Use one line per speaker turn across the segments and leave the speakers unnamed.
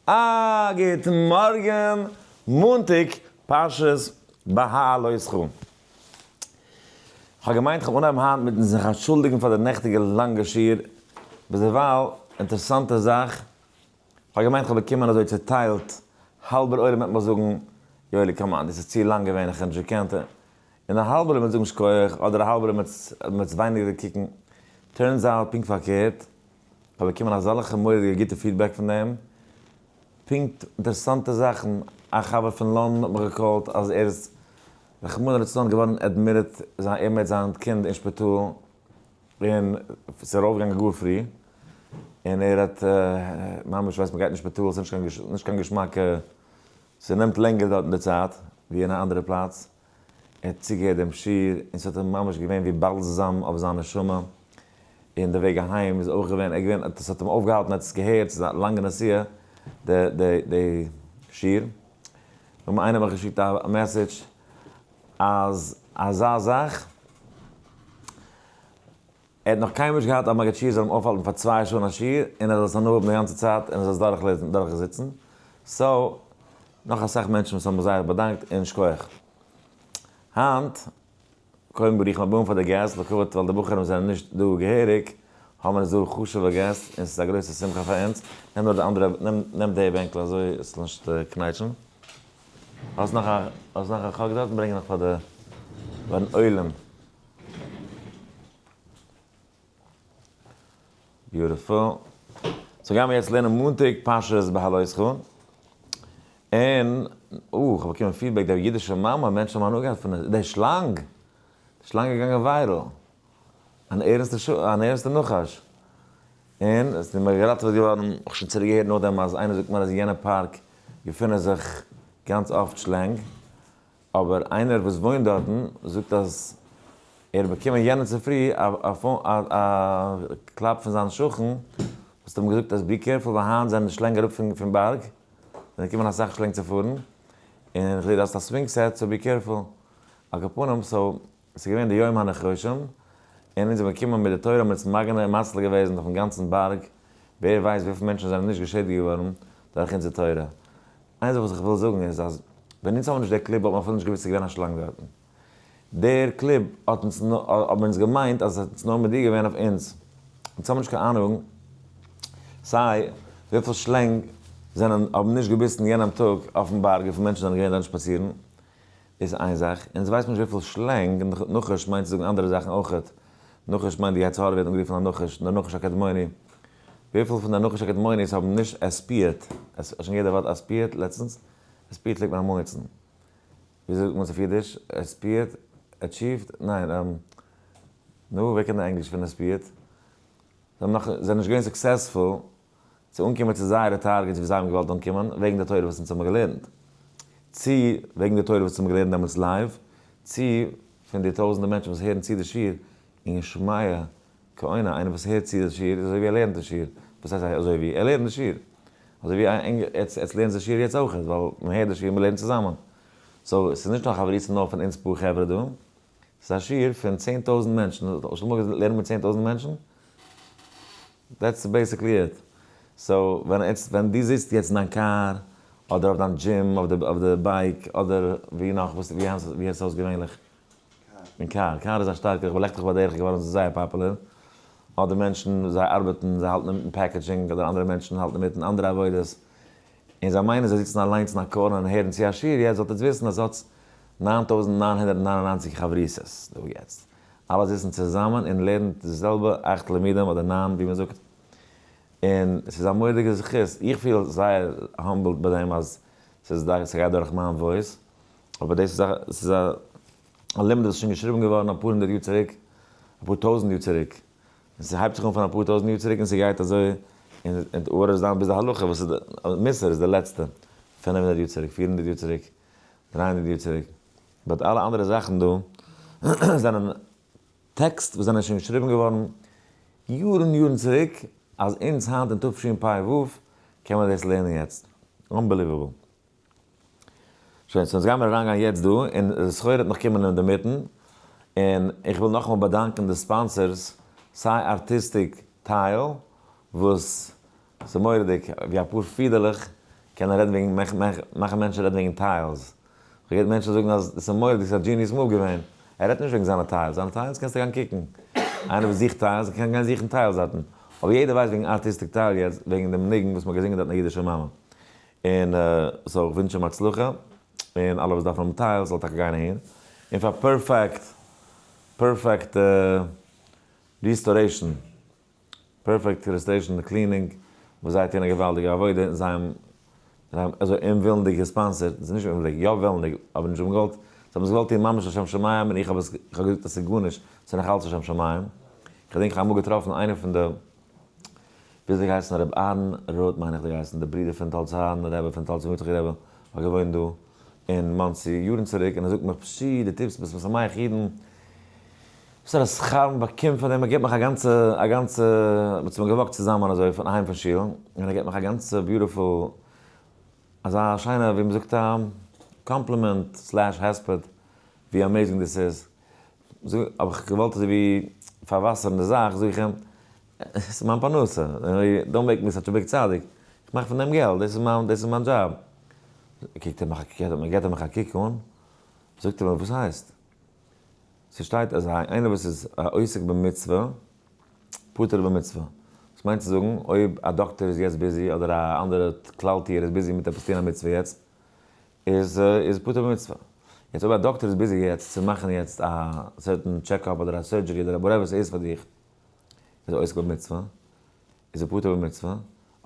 א גוטן מארגן, מאנטאג פרשת בהעלותך. כ'האב געמיינט כ'וועל אנהייבן היינט מיטן זיך אנטשולדיגן פאר די נעכטיגע לאנגע שיעור, ביזדערווייל, אינטערעסאנטע זאך, כ'האב געמיינט כ'האב באקומען אזוי צוטיילט, האלבער עולם וועט מיך זאגן, יואלי come on, דאס איז צו לאנג געווען, איך האב נישט געקענט, און א האלבער וועט זאגן שכוח, אדער א האלבער וועט ווייניגער קוקן, turns out פונקט פארקערט, כ'האב באקומען אזאלעכע מורא'דיגע גוטע feedback פון דעם, פונקט אינטערעסאנטע זאכן, א חבר פון לאנדאן האט מיך געקאלט אז ער איז רחמנא לצלן געווארן admitted ער מיט זיין קינד אין שפיטאל, און ס'איז ארויפגעגאנגען גאר פרי, און ער האט ממש ווייסט מ'גייט אין שפיטאל ס'איז נישט קיין געשמאקע, ס'נעמט לענגער דארטן די צייט ווי אין א אנדערע פלאץ, ער האט צוגעהערט דעם שיעור און ס'האט אים ממש געווען ווי באלזאם אויף זיין נשמה, און די וועג אהיים איז אויך געווען, ער איז געווען, ס'האט אים אויפגעהאלטן, ער האט עס געהערט, ס'איז א לאנגע נסיעה די די די שיעור, און איינער האט מיך געשיקט א message אז אזא זאך, ער האט נאך קיינמאל נישט געהאט א מגיד שיעור זאל אים אויפהאלטן פאר 2 שעה אין א שיעור און ער זאל עס הנאה האבן די גאנצע צייט און ער זאל עס דורכלעזן דורכזיצן, so נאך אסאך מענטשן וואס האבן זיך זייער באדאנקט און שכוח. היינט, קודם ברוכים הבאים פאר די געסט, לכבוד ווייל די בחורים זענען נישט דא געהעריג, האבן אונז דא חשוב'ע געסט און ס'איז א גרויסע שמחה פאר אונז, נעם נאר די אנדערע, נעם די בענקל אזוי עס זאל נישט קנייטשן. האסט נאך א, האסט נאך א חק דארטן? ברענג נאך פאר די, פארן עולם. Beautiful. So גיימיר יעצט לערנען מאנטאג פרשת בהעלותך. און, אה, כ'האב באקומען feedback, דער אידישע מאמע, מענטשן האבן הנאה געהאט פון די שלאנג. די שלאנג איז געגאנגען viral. אן ערנסטע ש, אן ערנסטע נחש. און עס איז מיר געראטעוועט געווארן, איך האב שוין צוריק געהערט נאכדעם אז איינער זאגט מיר אז אין יענע פארק געפינען זיך גאנץ אפט שלענג. אבער איינער וואס וואוינט דארטן זאגט אז ער האט באקומען יענע צופרי א קלאפ פון זיין שכן וואס האט אים געזאגט אז be careful ווייל היינט זענען די שלענג אראפ פון בארג, זענען געקומען אסאך שלענג צו פארן, און איך זעה דו האסט א swing set so be careful. על כל פנים so ס'איז געווען די יום הנחושים, און אונז זענען געקומען מיט די תורה האבן אונז מגן און מציל געוועזן אויפן גאנצן בארג, ווער ווייסט וויפיל מענטשן זענען נישט געשעדיגט געווארן דורך אונזער תורה. איין זאך וואס איך וויל זאגן איז אז ווען אונז האבן נישט דער קליפ וואלט מען אפילו נישט געוואוסט ס'איז געווען א שלאנג דארטן. דער קליפ האט אונז האבן אונז געמיינט אז עס האט אונז נאר מודיע געווען אויף אונז. אונז האבן נישט קיין אהנונג סיי וויפיל שלענג זענען האבן נישט געביסן יענעם טאג אויפן בארג וויפיל מענטשן זענען געווען דארטן שפאצירן איז איין זאך. אונז ווייסט נישט וויפיל שלענג, נחש מיינט צו זאגן אנדערע זאכן אויכעט. נחש מיינט די יצר הרע ווערט אנגערופן א נחש, דער נחש הקדמוני. וויפיל פון די נחש הקדמוני'ס האבן נישט עספיעט, האסט שוין געהערט די ווארט עספיעט לעצטנס? עספיעט פלעגט מען אמאל נוצן. ווי זאגט מען עס אויף אידיש? עספיעט? Achieved? ניין, נו, ווער קען די ענגליש פון עספיעט? זיי האבן נאך, זיי זענען נישט געווען successful צו אנקומען צו זייערע targets ווי זיי האבן געוואלט אנקומען, וועגן די תורה וואס אונז האבן געלערנט. צי וועגן די תורה וואס אונז האבן געלערנט דעמאלטס live, צי פון די טויזענטער מענטשן וואס הערן צו די שיעור און שומע כעונה, איינער וואס הערט צו די שיעור איז אזוי ווי ער לערנט די שיעור, וואס הייסט אזוי ווי? ער לערנט די שיעור. אזוי ווי עטס לערנטס די שיעור יעצט אויך, ווייל מען הערט די שיעור און מען לערנט צוזאמען. So ס'איז נישט נאר חברותא נאר פון אונז פאר חברה דא, ס'איז א שיעור פון 10,000 מענטשן, האסט שוין אמאל געלערנט מיט 10,000 מענטשן? That's basically it. So ווען עטס ווען דו זיצט יעצט אין דיין קאר, אדער אויף דיין דזשים, אויף די bike, אדער ווי נאך, וואס ווי הערסטו אויס געווענליך? אין קאר. קאר איז א שטארקע, איך בין לעכטיג בדרך געווארן זייער פאפולער. אדער מענטשן זיי ארבעטן, זיי האלטן אינמיטן packaging, אדער אנדערע מענטשן האלטן אינמיטן אנדערע עבודות, און זיי מיינען זיי זיצן אליינס אין א corner און הערן צו א שיעור, יעצט זאלט עטס וויסן אז האטס 9999 חברותות דא יעצט. אלע זיצן צוזאמען און לערנט די זעלבע אכט לימודים אדער ניין ווי מען זאגט, און ס'איז א מורא'דיגע זכות, איך פיל זייער humbled ביי דעם אז ס'איז דא, ס'גייט דורך מיין voice, אבער דאס איז א, ס'איז א לימוד וואס איז שוין געשריבן געווארן אפאר הונדערט יאר צוריק, אפאר טויזנט יאר צוריק, און ס'הייבט זיך אן פון אפאר טויזנט יאר צוריק און ס'גייט אזוי, און און איז דאן ביז די הלכה וואס איז די, מוסר איז די לעצטע, 500 יאר צוריק, 400 יאר צוריק, 300 יאר צוריק, but אלע אנדערע זאכן דא זענען טעקסט וואס זענען שוין געשריבן געווארן יארן יארן צוריק, אז אונז היינט אין תשפ"ו קען מען דאס לערנען יעצט. Unbelievable. שוין, so אונז גיימיר אריינגיין יעצט דא, און די סחורה וועט נאך קומען אינדערמיטן, און איך וויל נאכאמאל באדאנקען די sponsors, סיי Artistic Tile, וואס ס'איז מורא'דיג, ווי אפאר פידעלעך. קענען רעדן וועגן, מאכן מענטשן רעדן וועגן tiles. כ'האב געהערט מענטשן זאגן אז עס איז מורא'דיג, ס'איז א genius move געווען. ער רעדט נישט וועגן זיינע tiles, זיינע tiles קענסטו גיין קוקן. איינער וואס זוכט tiles קען גיין זוכן tiles דארטן. אבער יעדער ווייסט וועגן Artistic Tile יעצט, וועגן דעם ניגון וואס מ'האט געזינגען דארט אין א אידישע מאמע. און so איך וואונטש אים הצלחה, און אלע וואס דארפן האבן tiles זאל טאקע גיין אהין. און פאר Perfect, Perfect Restoration. Perfect Restoration די cleaning וואס זיי טוען א געוואלדיגע עבודה און זיי האבן זיי האבן אזוי אומווילנדיג געספאנסערט, ס'איז נישט אומוויליג, יא ווילנדיג, אבער נישט האבן געוואלט, זיי האבן עס געוואלט טון ממש לשם שמים און איך האב עס, איך האב געזאגט אז ס'איז גארנישט, ס'איז נאך אלץ לשם שמים. איך געדענק איך האב אמאל געטראפן איינער פון די, וויאזוי געהייסן ר' אהרן רוט מיין איך האט געהייסן, די ברודער פון טאלצאהן רבי פון טאלצא מוצחי רבי האט געוואוינט דא אין מאנסי יארן צוריק און ער זאגט מיך פשי די טיפס ביסט משמח אידן, וואס פאר א שכר מען באקומט פאר דעם, ער געבט מיך א גאנצע א גאנצע, מ'האט זיך גע walk ט צוזאמען אזוי פון אהיים פון שול, און ער געבט מיך א גאנצע beautiful, אזא שיינע ווי מ'זאגט א compliment slash הספד, ווי amazing דאס איז, זאג האב איך געוואלט אזוי ווי פארוואסערן די זאך, זאג איך אים, עס איז מיין פרנסה, don't make me such a big צדיק, איך מאך פון דעם געלט, דאס איז מיין דאס איז מיין דזשאב. קוקט ער מיך א געבט ער מיך א קוק אן, זאגט ער מיר וואס הייסט? ס'שטייט אז איינער וואס איז א עוסק במצוה פטור במצוה. דאס מיינט צו זאגן אויב א דאקטער איז יעצט busy אדער א אנדערע כלל טוער איז busy מיט עפעס טון א מצוה יעצט איז איז פטור במצוה. יעצט אויב א דאקטער איז busy יעצט צו מאכן יעצט א certain checkup אדער א surgery אדער whatever ס'איז פאר דיך איז ער עוסק במצוה איז ער פטור במצוה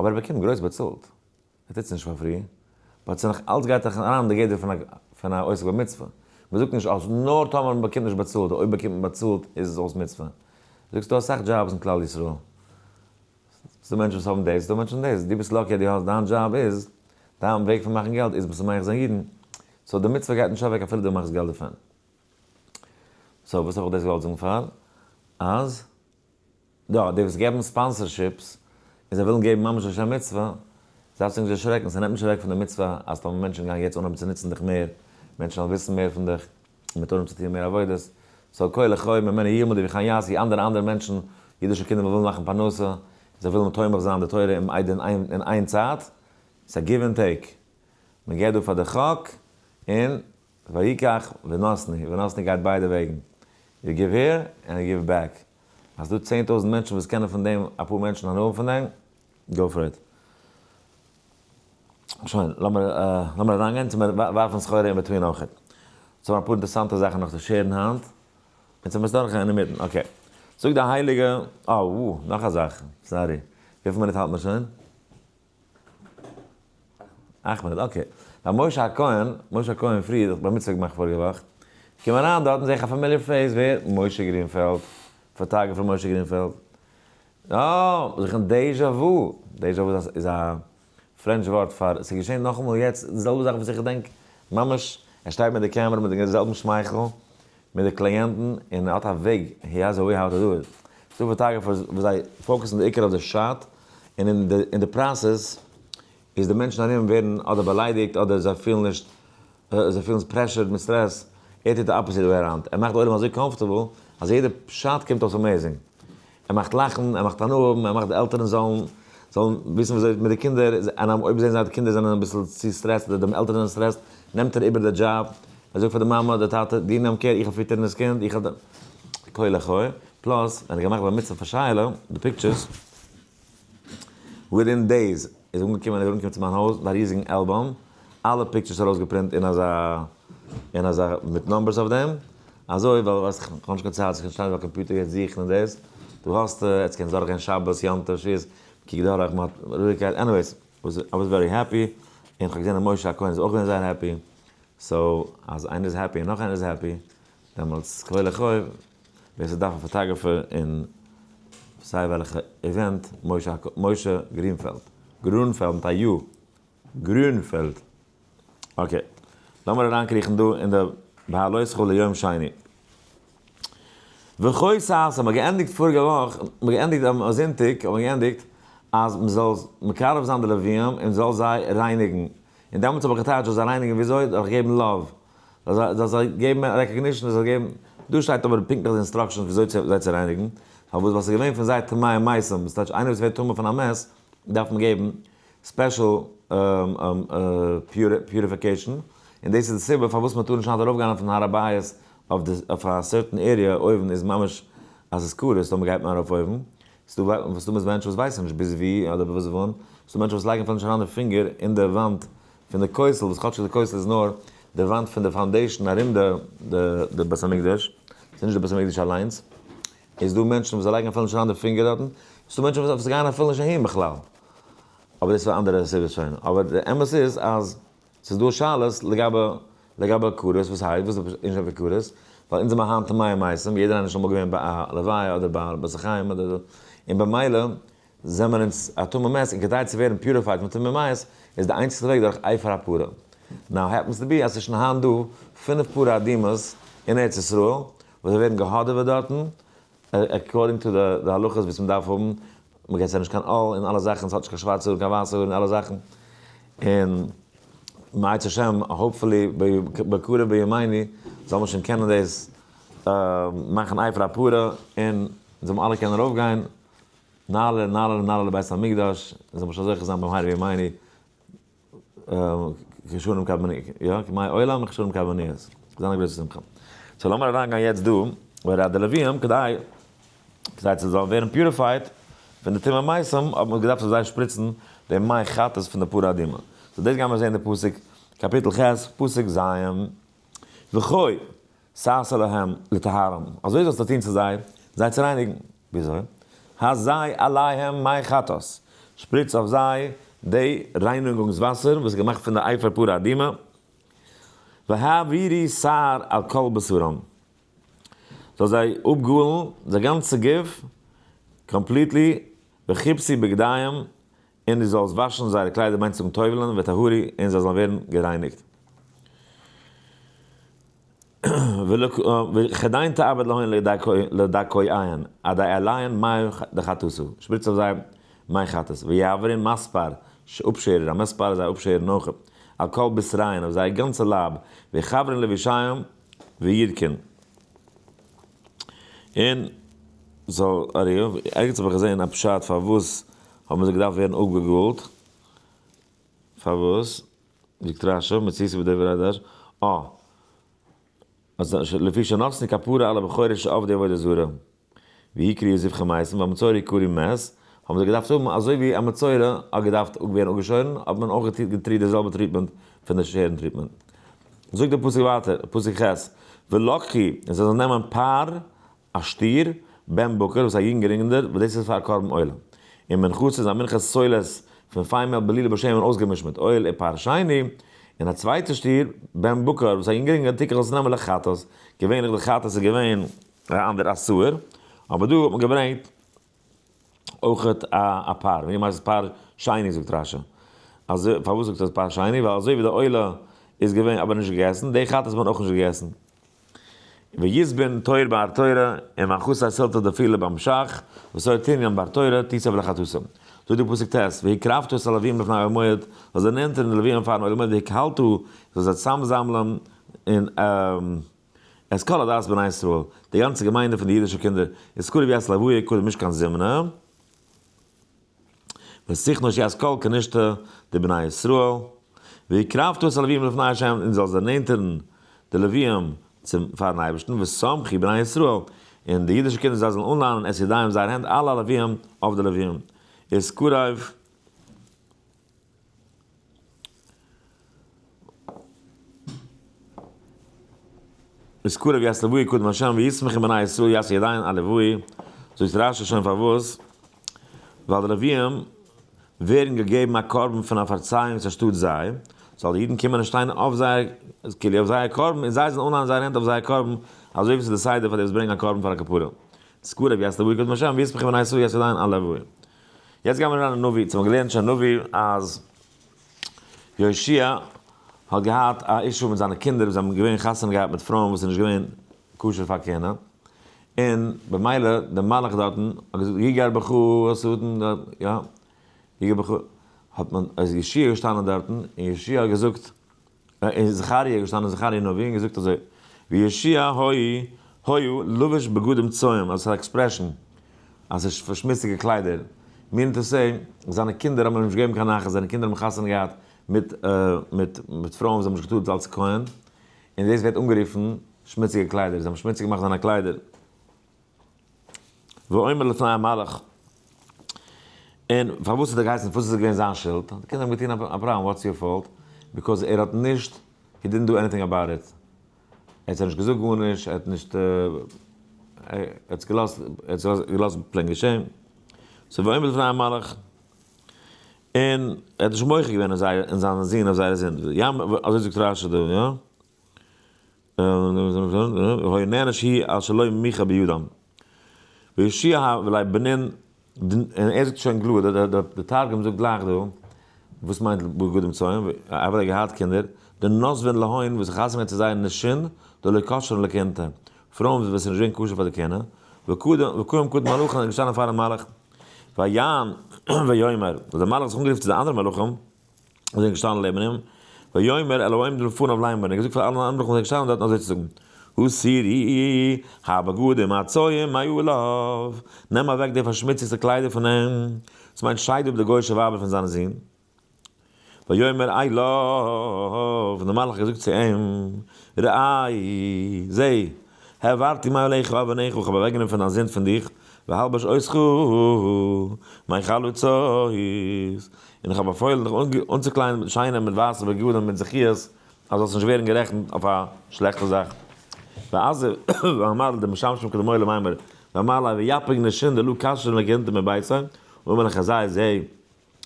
אבער ער באקומט גרויס באצאלט. ער טוט עס נישט פאר free, but ס'נאך אלץ גייט דאך אריין אין די גדר פון א עוסק במצוה. מ'זאגט נישט אז נאר טאמער מ'באקומט נישט באצאלט, אויב באקומט מען באצאלט איז עס אויס מצוה. זאגסט ס'דא אסאך דזשאבס אין כלל ישראל. ס'דא מענטשן וואס האבן דאס, ס'דא מענטשן דאס. דו ביסט lucky אז דו האסט, דיין דזשאב איז, דיין וועג פון מאכן געלט איז משמח זיין אידן. so די מצוה גייט נישט אוועק אפילו דו מאכסט געלט דערפון. so וואס האב איך דאס געוואלט זאגן פאר? אז. יא, די וואס געבן sponsorships, און זיי ווילן געבן ממש לשם מצוה, דארפסט זיך נישט דערשרעקן, ס'נעמט נישט אוועק פון די מצוה אז טאמער מענטשן גייען יעצט אנהויבן צו נוצן דיך מער, מענטשן וועלן וויסן מער פון דיך, און מ'וועט אנהויבן צו טון מער עבודות, so כה לחי ממנו ילמדו וכן יעשו, אנדערע אנדערע מענטשן, אידישע קינדער וואס ווילן מאכן פרנסה, זיי ווילן תומך זיין די תורה אין איין צייט, ס'איז א give and take, מ'געבט דא פאר די חק, און ויקח ונתנו, ונתנו גייט ביידע וועגן, you give here and you give back, אז ס'דא 10,000 מענטשן וואס קענען פון דעם, אפאר מענטשן הנאה האבן פון דעם, go for it. שוין, לאמיר אריינגיין צו מיר ווארפן סחורה אין between אויכעט. ס'האבן אפאר אינטערעסאנטע זאכן נאך צו share ן היינט. אונז האבן עס דורכגיין אינמיטן, okay. זאגט די הייליגע, אה, וואו, נאך א זאך, sorry. וויפיל מינוט האלט מען שוין? 8 מינוט, okay. ביי משה הכהן, משה הכהן פריעד האט בר מצוה געמאכט פאריגע וואך. קום אריין דארטן זעה איך א familiar face, ווער? משה גרינפעלד. photographer משה גרינפעלד. אה, זיך אין deja vu. Deja vu איז א French ווארט פאר, ס'איז געשען נאכאמאל יעצט די זעלבע זאך וואס איך געדענק ממש, ער שטייט מיט די קעמערע מיט די זעלבן שמייכל, מיט די קלייענטן, און ער האט א וועג, he has a way how to do it. ס'דא photographers וואס זיי focus ן די עיקר אויף די shot, און אין די process איז די מענטשן ארום ווערן אדער באליידיגט אדער זיי פילן נישט, זיי פילן pressured מיט סטרעס, ער טוט די opposite way around, ער מאכט די עולם אזוי comfortable אז יעדע shot קומט אויס amazing, ער מאכט לאכן, ער מאכט הנאה האבן, ער מאכט די עלטערן זאלן זאלן וויסן וויאזוי מיט די קינדער, און אויב זעהן זיי אז די קינדער זענען אביסל צו stressed אדער די עלטערן זענען stressed, נעמט ער איבער די דזשאב, ער זאגט פאר די מאמע אדער טאטע, דו נעם care, איך וועל פיטערן דאס קינד, איך וועל כה לחי, plus ווען ער האט געמאכט בר מצוה פאר שייעלע, די pictures, within days איז אנגעקומען איז אנגעקומען צו מיין הויז מיט א ריזיגן אלבום, אלע pictures ארויסגע print אין אזא אין אזא מיט numbers אויף דעם, אזוי ווייל ווייסט איך האב נישט קיין צייט זיך שטיין ביים קאמפיוטער יעצט זוכן און דאס, דו האסט יעצט קענסט דורכגיין שבת יום טוב שבועות, קוק דורך מען האט רואיגקייט, anyways I was very happy, און כ'האב געזען אז משה הכהן איז אויך געווען זייער happy, so אז איינער איז happy און נאך איינער איז happy, דעמאלטס כה לחי, ווער ס'דארף א photographer אין סיי וועלכע event, משה גרינפעלד, גרונפעלד מיט א יו, גרינפעלד. okay, לאמיר אריינקריכן דא אין די בהעלותך ליום שני. וכה תעשה, מ'האט געענדיגט פאריגע וואך, מ'האט געענדיגט אום זונטאג האט מען געענדיגט אז מ'זאל מקרב זיין די לוויים און מ'זאל זיי רייניגן. און דעמאלטס האב איך געטייטשט זאל זיי רייניגן וויאזוי? דורך געבן love. זאל זיי געבן recognition, זאל געבן, דא שטייט אבער פונקטליך די instructions וויאזוי זיי צו רייניגן, פארוואס? ווייל ס'איז געווען פון זיי טמאי מתים, דאס טייטש איינער וואס ווערט טמא פון א מת דארף מען געבן. special purification, און דאס איז די סיבה פארוואס מען טאר נישט היינט ארויפגיין אויפן הר הבית אויף די אויף א certain area אויבן איז ממש אז עס כרת טאמער גייט מען ארויף אויבן, ס'דא ס'דא מענטשן וואס ווייסן נישט ביז ווי אדער ביז וואן, ס'דא מענטשן וואס לייגן אפילו נישט אריין די פינגער אין די וואנט פון די כותל, וואס כאטשיג די כותל איז נאר די וואנט פון די foundation ארום די די בית המקדש, ס'איז נישט די בית המקדש אליינס, איז דא מענטשן וואס זיי לייגן אפילו נישט אריין די פינגער דארטן, ס'דא מענטשן וואס גייען אפילו נישט אהין בכלל. אבער דאס איז א אנדערע סיבה שוין. אבער די אמת איז אז ס'איז דא שאלות לגבי לגבי כרת, וואס הייסט? וואס איז נישט אויף כרת? ווייל אונז זעמער היינט טמאי מתים, יעדער איינער איז שוין אמאל געווען ביי א לוויה אדער ביי א בית החיים אדער און במילא זעמער אונז א טמא מת און כדי צו ווערן purified פון טמא מת איז די איינציגסטע וועג דורך אפר הפרה. Now happens to be אז ס'איז שוין היינט דא פינף פרה אדומות אין ארץ ישראל וואס זיי ווערן געהאדעוועט דארטן according to די הלכות וואס מ'דארף האבן, מ'געט זיי נישט קיין עול און אלע זאכן, ס'האט נישט קיין שווארצע האר קיין ווייסע האר און אלע זאכן, און מאת השם hopefully בקרוב בימינו זאל מען שוין קענען דאס מאכן אפר הפרה און זאל מען אלע קענען ארויפגיין נעלה נעלה נעלה לבית המקדש, און זאל מען שוין זוכה זיין במהרה בימינו כשנים קדמוניות, יא, כימי עולם וכשנים קדמוניות. זיין א גרויסע שמחה. So לאמיר אריינגיין יעצט דא, ביי די לוויים, כדי כדי צו זאלן ווערן purified פון די טומאה מתים, האט מען געדארפט אויף זיי שפריצן די מי חטאת פון די פרה אדומה. So דאס גיימיר זען די פסוק, קאפיטל ח', פסוק ז', וכה תעשה להם לטהרם, אזוי זאלסטו טון צו זיי, זיי צו רייניגן. וויאזוי? הזה עליהם מי חטאת, שפריץ אויף זיי די רייניגונגס וואסער וואס איז געמאכט פון די אפר פרה אדומה, והעבירו שער על כל בשרם, זאל זיי אפגאלן זייער גאנצע גוף completely, וכבסו בגדיהם, און דו זאלסט וואשן זייערע קליידער מיינט צום טובל'ן, וטהרו, און זיי זאלן ווערן גערייניגט. וכדין תעביד להון לדכאיהן, עדי עליהן מי דחטאתו, שפריץ אויף זיי מי חטאת, ויעברון מספר, אפשערער, א מספר איז א אפשערער נאך, על כל בשריהן, אויף זייער גאנצע לייב, ויכפרון לבושיהם וידכון. און זאל ארי', ערגעץ האב איך געזען א פשט פארוואס האבן זיי געדארפט ווערן אפגעגאלט, פארוואס? זאגט רש"י, מציאות בדבר הדש, אה, אז לפי שנתנו כפרה על הבכורות שעבדו עבודה זרה, והקריבו זבחי מתים, והמצורע יקרא מת, האבן זיי געדארפט האבן אזוי ווי א מצורע האט געדארפט ווערן אפגעשוירן, האט מען אויך געטריט די זעלבע treatment פון די שערן treatment. זאגט דער פסוק ווייטער, פסוק ח', ולקחו, און זיי זאלן נעמען פר א שטיר, בן בקר, וואס איז א יונגער רינדער, וואס דאס איז פאר א קרבן עולה. און מנחתו איז א מנחת סולת פון פיין מעל בלולה בשמן אויסגעמישט מיט אויל ופר שני, און א צווייטע שטיר, בן בקר, וואס איז א יונגער רינדער, תקח זאלסטו נעמען לחטאת, געווענליך די חטאת איז געווען א אנדער א שעיר, אבער דא האט מען געברענגט אויכעט א פר, ווי הייסט עס פר שני זאגט רש"י, אזוי פארוואס זאגט ער פר שני, ווייל אזוי ווי די עולה איז געווען אבער נישט געגעסן, די חטאת האט מען אויך נישט געגעסן. ויזבין תור בהר תורה, און מנחתו סילתא דפילא במשך, וסור תנין בהר תורה, תיסב לחטאתם. זאגט די פסוק ט', והקרבת את הלוויים לפני אוהל מועד, זאל זיי נענטערן די לוויים פארן אוהל מועד, והקהלת, זאל זיי צוזאמזאמלען, און את כל עדת בני ישראל, די גאנצע געמיינדע פון די אידישע קינדער, ותקרב ית לויה קדם משכן זימנא, ותכנוס ית כל כנישתא דבני ישראל, והקרבת את הלוויים לפני ה', און זאלסט דערנענטערן די לוויים צום פארן אייבערשטן, וסמכו בני ישראל, און די אידישע קינדער זיי זאלן אנלאנען את ידיהם זייער הענט על הלוויים אויף די לוויים, ותקרב. ותקרב ית לויה קדם השם ויסמכו בני ישראל ית ידיהן על לויה, זאגט רש"י שוין פארוואס, ווייל די לוויים ווערן געגעבן א קרבן פון א פארצייאונג אנשטאט זיי, זאל די אידן קומען און שטיין אויף זייער, כאילו אויף זייער קרבן, און זיי זאלן אנלאנען זייער הענט אויף זייער קרבן, אזוי ווי ס'איז די סדר פאר די וואס ברענגען א קרבן פאר א כפרה. ותקרב ית לויה קדם השם ויסמכו בני ישראל ית ידיהן על לויה. יעצט גיימיר אריין אין נביא, צו מ'האט געלערנט שוין נביא אז יהושע האט געהאט א issue מיט זיינע קינדער וואס זיי האבן געווען חתונה געהאט מיט פרויען וואס איז נישט געווען כשר פאר כהונה, און במילא די מלאך דארטן האט געזאגט יגער בך השטן, יא, יגער בך, האט מען, איז יהושע געשטאנען דארטן, און יהושע האט געזאגט, איז זכריה געשטאנען זכריה הנביא און געזאגט אזוי, ויהושע היה היה לבוש בגדים צואים, אז עס איז א expression אז עס איז פארשמוציגע קליידער. Meaning to say, זיינע קינדער האבן אים נישט געגעבן קיין נחת, זיינע קינדער האבן חתונה געהאט מיט מיט מיט פרויען וואס האבן נישט געטארט אלס כהן, און דאס ווערט אנגערופן שמוציגע קליידער, זיי האבן שמוציג געמאכט זיינע קליידער. ואומר לפני המלאך, און פארוואס האט ער געהייסן, וואס איז געווען זיין שולד? די קינדער האבן געטון א פראבלעם, what's your fault? Because ער האט נישט, he didn't do anything about it. ער האט זיי נישט געזאגט גארנישט, ער האט נישט, ער האט עס געלאזט, ער האט עס געלאזט plain געשען. So ואומר לפני המלאך, און ער האט נישט מוחה געווען אין זייער, אין זיינע זין אויף זייערע זינד. אזוי זאגט רשי דא, יא? היה נענש הוא על שלא מיחה בידם. ויהושע ואולי בנין, און ער זאגט שוין קלאר, די תרגום זאגט גלייך דא, וואס מיינט בגדים צואים, ער האט געהאט קינדער, די נאסווען להוין וואס חתונה צו זיי נשים, דלא כשרן לכהונתא, פרויען וואס איז נישט געווען כשר פאר די כהונה, וקוים קודם מלאכים און געשטאנען פארן מלאך, ויען ויאמר, האט דער מלאך זיך אנגערופן צו די אנדערע מלאכים, וואס זענען געשטאנען לעבן אים, ויאמר אל העומדים לפניו לאמר, און ער האט געזאגט פאר אלע אנדערע מלאכים וואס זענען געשטאנען דארטן אזוי צו זאגן, הסירו הבגדים הצואים מעליו, נעם אוועק די פארשמוציגסטע קליידער פון אים, דאס מיינט שייד אפ די גוי'אישע ווייבער פון זיינע זין. ויאמר אליו, און דער מלאך האט געזאגט צו אים, ראה, זע, העברתי מעליך עוונך, איך האב אוועקגענומען פון דיין זינד פון דיך, והלבש אותך מחלצות, און איך האב באפוילן דיך אנצוקליידן מיט שיינע מיט ווייסע בגדים מיט זכיות, אז זאלסט נישט ווערן גערעכנט אויף א שלעכטע זאך. ואז אמר למשמשים קדמאי למימר, ואמר ליה ויפג נשין דלא כשרן לכהונתא מביתו, ואמר לחזאי זה,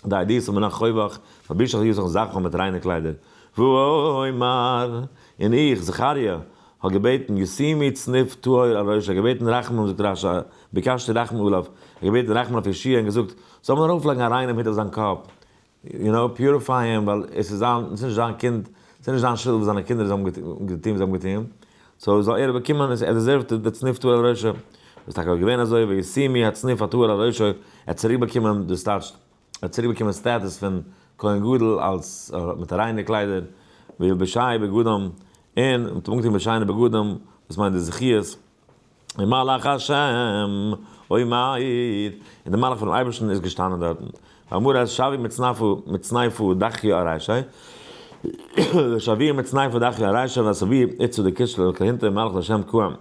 די איידיעס האבן נאך חובך, פארבישעך די זאכן זאכן מיט ריינע קליידער. ואומר, און איך, זכריה, האב געבעטן, ישימי צניף טהור על ראשו, געבעטן רחמים, זאגט רשי, ביקשתי רחמים עליו, געבעטן רחמים אויף יהושע און געזאגט, זאל מען ארויפלייגן א ריינעם הוט אויף זיין קאפ, you know, purify אים, ווייל עס איז זיין, עס איז נישט זיין קינד, עס איז נישט זיין שולד וואס זיינע קינדער האבן געטון וואס זיי האבן געטון, so זאל ער באקומען, ער deserve ט די צניף טהור על ראשו. איז טאקע געווען אזוי, וישימי הצניף הטהור על ראשו, ער האט צוריק באקומען דאס טייטש, ער האט צוריק באקומען status פון כהן גדול אלס מיט ריינע קליידער, וילבשהו בגדים, און מ'האט אים אנגעטון מיט שיינע בגדים, וואס מיינט די זכיות, ומלאך השם עומד, און די מלאך פונעם אייבערשטן איז געשטאנען דארטן, ואמר אז שבי מצנפו מצניפו דחיא אריישי, ושבי מצניפו דחיא אריישי ועשבי איצו דקישלא כהינתא מלאך להשם קוים.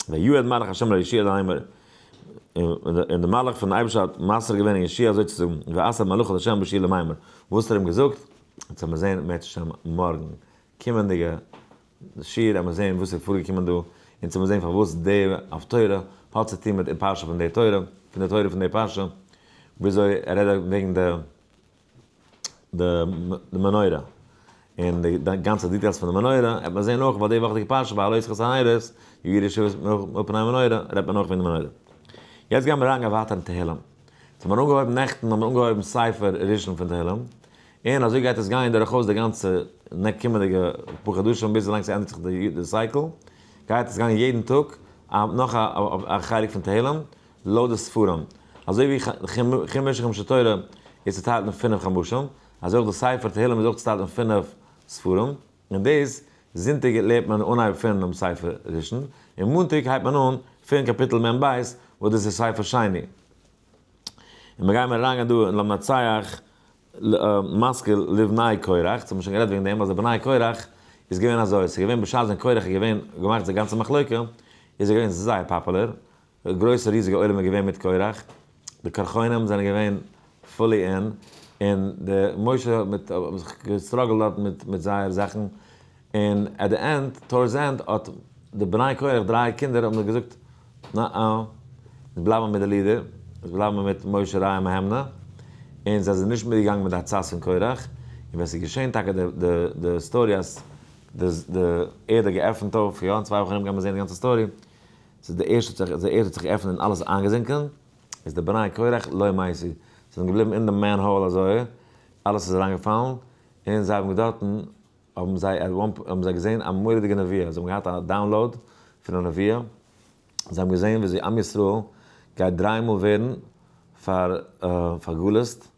ויועד מלאך השם ליהושע לאמר, און דער מלאך פון אייבערשטער האט מסר געווען אין יהושע אזוי צו זאגן, ועשה מלאך להשם ביהושע למימר, וואס האט ער אים געזאגט? אונז וועלן מיר זען אם ירצה השם מארגן, קומענדיגע שיעור וועלן מיר זען וואס איז פארגעקומען דא, אונז וועלן מיר זען פארוואס די הפטורה האט צו טון מיט די פרשה פון די תורה, פון די תורה פון די פרשה, וויאזוי ער רעדט וועגן די די מנורה, און די גאנצע details פון די מנורה, וועט מען זען אויך ביי די וואכעדיגע פרשה בהעלותך את הנרות, יאירו שבעת מפני המנורה, רעדט מען אויך וועגן די מנורה. יעצט גייען מיר אריינגיין ווייטער אין תהלים. ס'האט מען אנגעהויבן נעכטן האט מען אנגעהויבן ספר ראשון פון תהלים, און אזוי גייט עס גיין דורכאויס די גאנצע קומענדיגע פאר חדשים ביז ווילאנג ס'ענדיגט זיך די cycle, גייט עס גיין יעדן טאג נאך א חלק פון תהלים, לויט די ספרים, אזוי ווי חומש חומשי תורה איז צוטיילט אין פינף חומשים, אזוי אויך די ספר תהלים איז אויך צוטיילט אין פינף ספרים, און דאס זונטאג לערנט מען אנהייב פונעם ספר ראשון, און מאנטאג הייבט מען אן פון קאפיטל מ ב וואס דאס איז ספר שני. און מיר גיימיר אריינגיין דא אין למנצח משכיל לבני קורח, ס'האט מען שוין גערעדט וועגן דעם אז די בני קורח איז געווען אזוי, ס'איז געווען בשעת ווען קורח איז געווען געמאכט די גאנצע מחלוקה, איז ער געווען זייער פאפולער, גרויסע ריזיגע עולם איז געווען מיט קורח, די קרחונים זענען געווען fully in, און די משה מיט האבן זיך גע struggle ט דארט מיט מיט זייער זאכן, און at the end, towards end האט די בני קורח דריי קינדער האבן זיי געזאגט נא אה, אונז בלייבן מיט די leader, אונז בלייבן מיט משה רעיא מהימנא, און זיי זענען נישט מיטגעגאנגען מיט די עצת פון קורח, און ווען ס'איז געשען טאקע די די די story אז די די ערד האט געעפנט אויף, יא אין צוויי וואכן ארום גייט מען זען די גאנצע story, ס'איז די ערשטע האט זיך די ערד האט זיך געעפנט און אלעס איז איינגעזינקען, איז די בני קורח לא מתו, זיי זענען געבליבן אין די manhole אזוי, אלעס איז אריינגעפאלן, און זיי האבן דארטן האבן זיי at one האבן זיי געזען א מורא'דיגע נבואה, זיי האבן געהאט א download פון א נבואה, זיי האבן געזען וויאזוי עם ישראל גייט דריי מאל ווערן פאר פארגלוסט,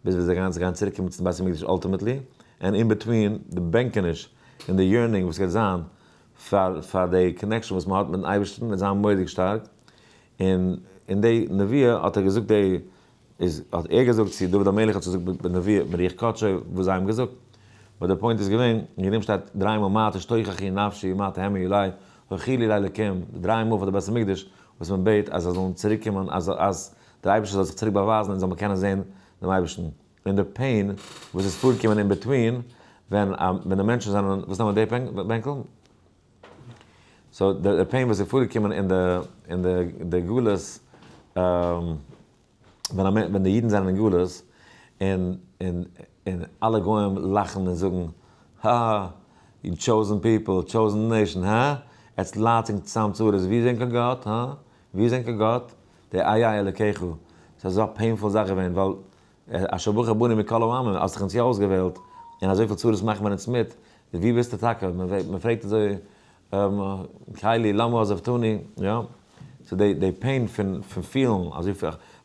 ביז ווען זיי גייען זיי גייען צוריק קומען צום בית המקדש ultimately, און in between די בענקעניש און די yearning וואס גייט זיין פאר פאר די connection וואס מען האט מיטן אייבערשטן וועט זיין מורא'דיג שטארק, און אין די נבואה האט ער געזאגט די. איז האט ער געזאגט צו דוד המלך האט געזאגט בנבואה ברוח קדשו וואס זיי האבן געזאגט, but די point איז געווען, אין דעם שטייט דריי מאל מה תשתוחחי נפשי ומה תהמי עלי, הוחלי לאלקים, דריי מאל פאר די בית המקדש וואס מען בעט אז זיי זאלן צוריק קומען אז אז דער אייבערשטער זאל זיך צוריק באווייזן און זאל מען קענען זען דעם אייבערשטן, און די pain וואס איז פארגעקומען in between ווען ווען די מענטשן זענען, וואס נעמען די בענקל? so די pain וואס איז פארגעקומען אין די אין די די גלות ווען ווען די אידן זענען אין גלות און און און אלע גוים לאכן און זאגן הא you chosen people, chosen nation, הא? עטס ליידטס ענק צוזאם צרות, ווי איז ענקער גאט, הא? ווי איז ענקער גאט? די איה אלוקיך. ס'איז אזא painful זאך געווען ווייל אשר בחר בנו מכל העמים, האסט זיך אונז יא אויסגעוועלט, און אזויפיל צרות מאכן מיר אונז מיט, ווי ביסטו טאקע? מען פרעגט אזוי קלי למה עזבתני, יא? so די די pain פון פון פילן אזוי,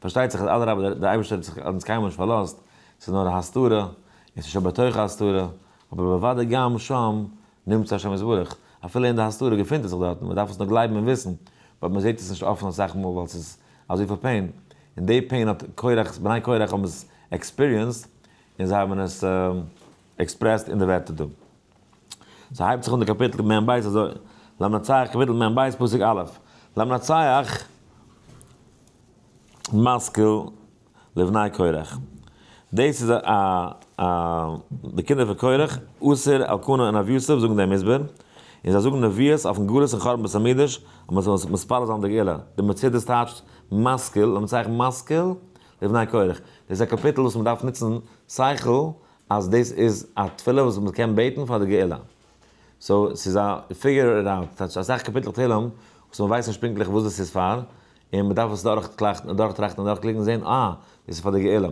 פארשטייט זיך אז אדרבה דער אייבערשטער האט זיך אונז קיינמאל נישט פארלאזט, ס'איז נאר א הסתרה, און ס'איז שבתוך ההסתרה, אבער בוודאי גם שם נמצא השם יתברך, אפילו אין די הסתרה געפינט ער זיך דארטן, מען דארף עס נאר גלייבן און וויסן, but מען זעט עס נישט אפן אסאך מאל ווייל ס'איז אזויפיל pain, און די pain האט קורח, בני קורח האבן עס experienced, און זיי האבן עס expressed אין די ווערטער דא. ס'הייבט זיך אן די קאפיטל מ ב אזוי, למנצח קאפיטל מ ב פסוק א', למנצח משכיל לבני קורח. דאס איז א א די קינדער פון קורח, אסיר, אלקנה און אביסף זאגן דעם הסבר, און זיי זאגן נביאות אויפן גלות און חורבן בית המקדש, אז מען זאל מתפלל זיין די גאולה. די מצודות טייטשט משכיל, למנצח משכיל לבני קורח. דאס איז א קאפיטל וואס מען דארף נוצן שכל אז דאס איז א תפילה וואס מען קען בעטן פאר די גאולה. so ס'איז א figure it out, טייטש אסאך קאפיטלעך תהלים וואס מען ווייסט נישט פונקטליך וואס דאס איז פאר, און מען דארף עס דורכטראכטן און דורכקלוגן און זען אה, דאס איז פאר די גאולה.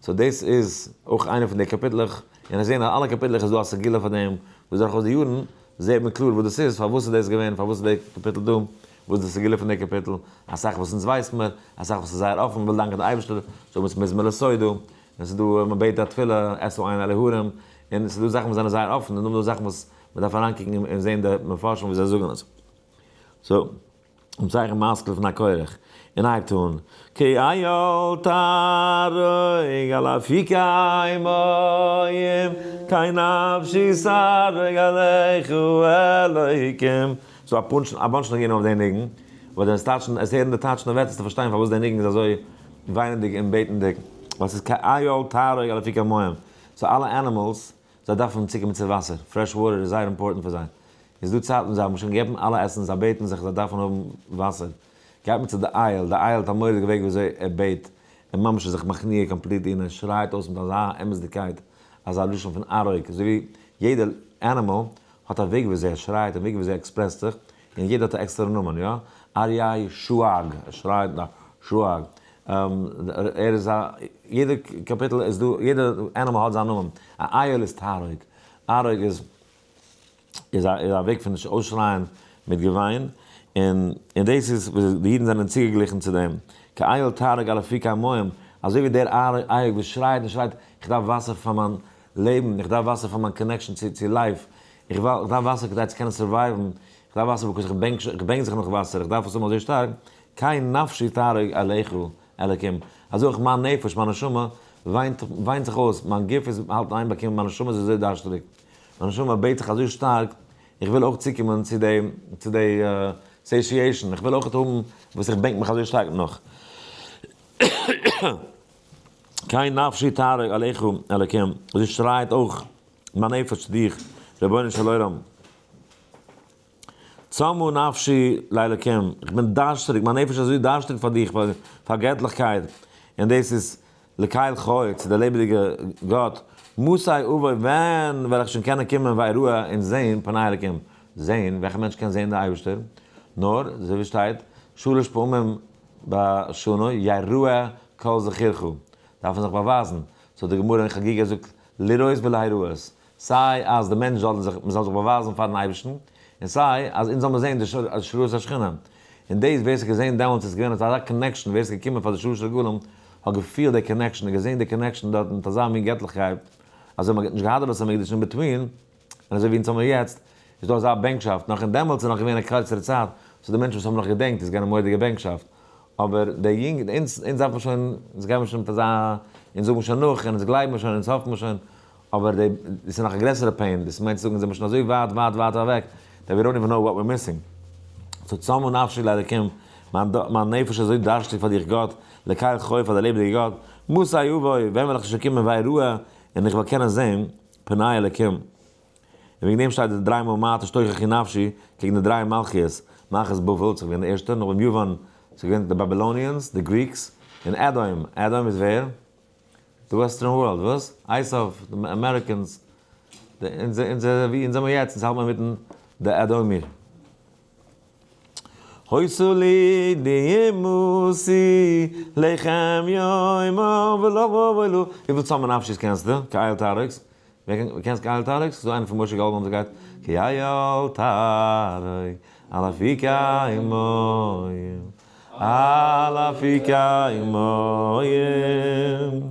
so דאס איז אויך איינע פון די קאפיטלעך, און עס זען אז אלע קאפיטלעך איז דא א סגולה פאר דעם, וואס דורכאויס די יארן זעט מען קלאר וואס דאס איז, פארוואס איז דאס געווען, פארוואס איז די קאפיטל דא, וואס איז די סגולה פון די קאפיטל, אסאך וואס אונז ווייסט מיר, אסאך וואס איז זייער אפן, מ'וויל דאנקען די אייבערשטער, so מ'איז מזמור לתודה, און ס'איז דא מען בעט א תפילה, אשא עיני אל ההרים, און ס'איז דא זאכן וואס זענען זייער אפן, און נאכדעם איז דא זאכן וואס מ'דארף אריינקוקן און זען די מפרשים ווי זיי זאגן עס. so. און צייכן משכיל פון א קורח, און הייבט אן, כי איל תערוג על אפיקי מים, כי נפשי תערוג אליך אלוקים. ס'דא א bunch ניגונים אויף די ניגון, אבער ווען עס טייטשן, עס הערן די טייטשן ווערטער צו פארשטיין פארוואס די ניגון איז אזוי וויינענדיג און בעטנדיג, ווייל ס'איז כי איל תערוג על אפיקי מים, so אלע animals, זיי דארפן צוקומען צו וואסער, fresh water איז זייער important פאר זיי. איז דא צייטן זיי האבן שוין געגעבן אלע עסן, זיי בעטן זיך זיי דארפן האבן וואסער. גייט מען צו די אייל, די אייל האט א מורא'דיגע וועג ווי אזוי ער בעט, ער ממש איז זיך מכניע completely און ער שרייט אויס מיט אזא אמת'דיגקייט, אזא לשון פון ערוק, אזוי ווי יעדע animal האט א וועג ווי אזוי ער שרייט און וועג ווי אזוי ער express ט זיך, און יעדער האט א עקסטערע נאמען, יא? אריה שואג, ער שרייט א שואג, ער איז א, יעדע קאפיטל איז דא, יעדע animal האט זיין נאמען, א אייל איז תערוג, ערוק איז איז א וועג פון נישט אויסשרייען מיט געוויין, און און דאס איז וואס די אידן זענען צוגעגליכן צו דעם, כאיל תערוג על אפיקי מים, אזוי ווי דער אייל וואס שרייט און שרייט, איך דארף וואסער פאר מיין לעבן, איך דארף וואסער פאר מיין connection צו צו life, איך דארף וואסער כדי צו קענען survive ן, איך דארף וואסער because איך בענק איך בענק זיך נאך וואסער, איך דארף עס האבן אזוי שטארק, כן נפשי תערוג אליך אלקים, אזוי אויך מיין נפש, מיין נשמה, וויינט וויינט זיך אויס, מיין גוף איז האלט אין איין באקומען, מיין נשמה איז אזוי דארשטעריג, מיין נשמה בעט זיך אזוי שטארק, איך וויל אויך צוקומען צו די צו די satiation, איך וויל אויך האבן וואס איך בענק מיך אזוי שטארק נאך. כן נפשי תערוג אליך אלקים, אזוי שרייט אויך מיין נפש צו דיך, רבונו של עולם. צמאה נפשי לאלקים, איך בין דארשטעריג, מיין נפש איז אזוי דארשטעריג פאר דיך, פאר געטליכקייט, און דאס איז לקל חי, צו דער לעבעדיגער גאט, מתי אבוא, ווען וועל איך שוין קענען קומען ואראה און זען פני אלקים, זען, וועלכע מענטש קען זען דער אייבערשטער? נאר, אזוי ווי שטייט, שלש פעמים בשנה יראה כל זכורך, דארף מען זיך באווייזן, so די גמרא אין חגיגה זאגט לראות ולהיראות, סיי אז די מענטש זאל זיך, מען זאל זיך באווייזן פארן אייבערשטן, און סיי אז אונז זאל מען זען די השראת השכינה. און דאס ווער ס'האט געזען דעמאלטס איז געווען אזא connection, ווער ס'איז געקומען פאר די שלש רגלים האט געפילט די connection און געזען די connection דארט מיט אזא מין געטליכקייט, אזוי מ'האט נישט געהאט די בית המקדש in between, און אזוי ווי אונז האמיר יעצט, איז דא אזא בענקשאפט, נאך און דעמאלטס איז נאך געווען א קורצערע צייט, so די מענטשן וואס האבן נאך געדענקט איז געווען א מורא'דיגע בענקשאפט. אבער די יונג, אונז, אונז דארף מען שוין, אונז גיימער שוין מיט אזא, אונז זאגן שוין נאך, און אונז גלייבן מיר שוין, אונז האפן מיר שוין, אבער די, דאס איז נאך א גרעסערע pain, דאס מיינט צו זאגן אונז זעמיר שוין אזוי ווייט ווייט ווייט אוועק, that we don't even know what we're missing. So צמאה נפשי לאלקים, מיין מיין נפש איז אזוי דארשטיג פאר דיך גאט, לקל חי פאר דער לעבעדיגער גאט, מתי אבוא, ווען וועל איך שוין קומען ואראה, און איך וועל קענען זען, פני אלקים. און וועגן דעם שטייט די דריי מאל מה תשתוחחי נפשי, קעגן די דריי מלכיות, מלכות בבל, ס'איז געווען די ערשטע, נאכדעם יוון, ס'איז געווען די Babylonians, די Greeks, און אדום, אדום איז ווער? די western world, וואס? עשיו, די Americans, די אונזער, אונזער, ווי אונז זעמיר יעצט, אונז האלט מיר אינמיטן די אדומי. היתה לי דמעתי לחם יומם ולילה. וויפיל צמאה נפשי'ס קענסטו? כאיל תערוג'ס? ווער קען, קענסט כאיל תערוג'ס? ס'איז דא איינער פון משה גאלדמאן וואס גייט כאיל תערוג על אפיקי מים על אפיקי מים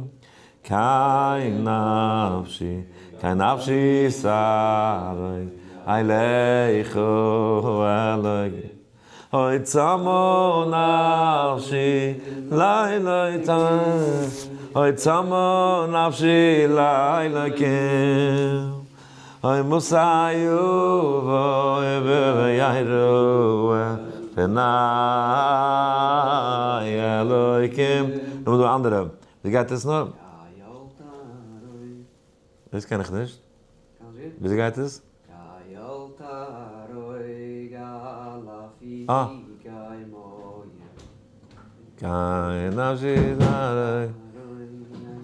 כן נפשי כן נפשי תערוג אליך אלוקים אוי צמאה נפשי לילה אוי צמאה נפשי לאלוקים אוי מתי אבוא ואראה פני אלוקים. נאר דא אנדערע. ווי גייט עס נאר? דאס קען איך נישט. וויאזוי גייט עס? אה. כן נפשי תערוג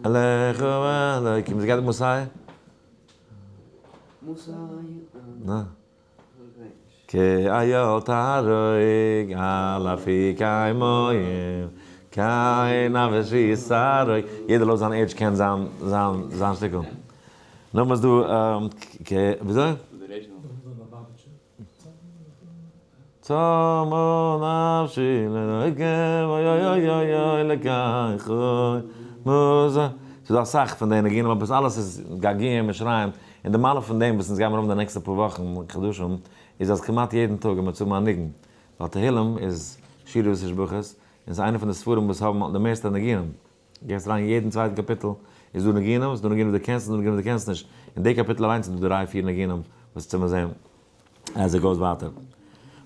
אליך אלוקים. וויאזוי גייט מתי? נא. כאיל תערוג על אפיקי מים כן נפשי תערוג. יעדער לויט זיין עידזש קען זיין זיין זיין שטיקל. נאכדעם איז דא כ וויאזוי? צמאה נפשי לאלוקים אוי אוי אוי אוי אוי לקל חי מתי. ס'איז דא אסאך פון די ניגונים אבער אלעס איז געגועים און שריים. און די מעלה פון דעם וואס אונז גיימיר האבן די נעקסטע פאר וואכן און חדשים איז אז כמעט יעדן טאג גיימיר צו האבן א ניגון. ווייל תהילים איז שירה ותשבחות און ס'איז איינע פון די ספרים וואס האבן די מערסטע ניגונים. גייסט אריין יעדן צווייטן קאפיטל איז דא ניגונים, ס'איז דא ניגונים וואס דו קענסט און ס'איז דא ניגונים וואס דו קענסט נישט. אין די קאפיטל אליינס איז דא דריי פיר ניגונים וואס צו מיר זען as it goes ווייטער.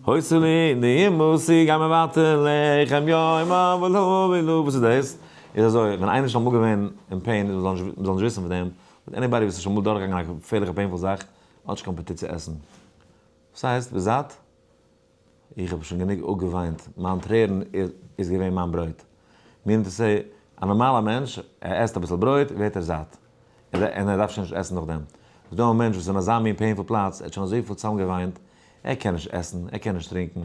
היתה לי דמעתי גיי מיר ווייטער לחם יומם ולילה וואס איז דאס? איז אזוי ווען איינער איז שוין אמאל געווען אין pain און מ'זאל נישט וויסן פון דעם, but anybody וואס איז שוין אמאל דורכגעגאנגען א געפערליכע painful זאך האט נישט קיין אפעטיט צו עסן. וואס הייסט? ביסט זאט? איך האב שוין גענוג אפגעוויינט, מיין טרערן איז געווען מיין ברויט. meaning to say, א נארמאלער מענטש, ער עסט אביסל ברויט, ווערט ער זאט. און ער דארף שוין נישט עסן נאכדעם. ס'איז דא א מענטש וואס איז אין אזא מין painful פלאץ, ער האט שוין אזויפיל צוזאמגעוויינט, ער קען נישט עסן, ער קען נישט טרינקען.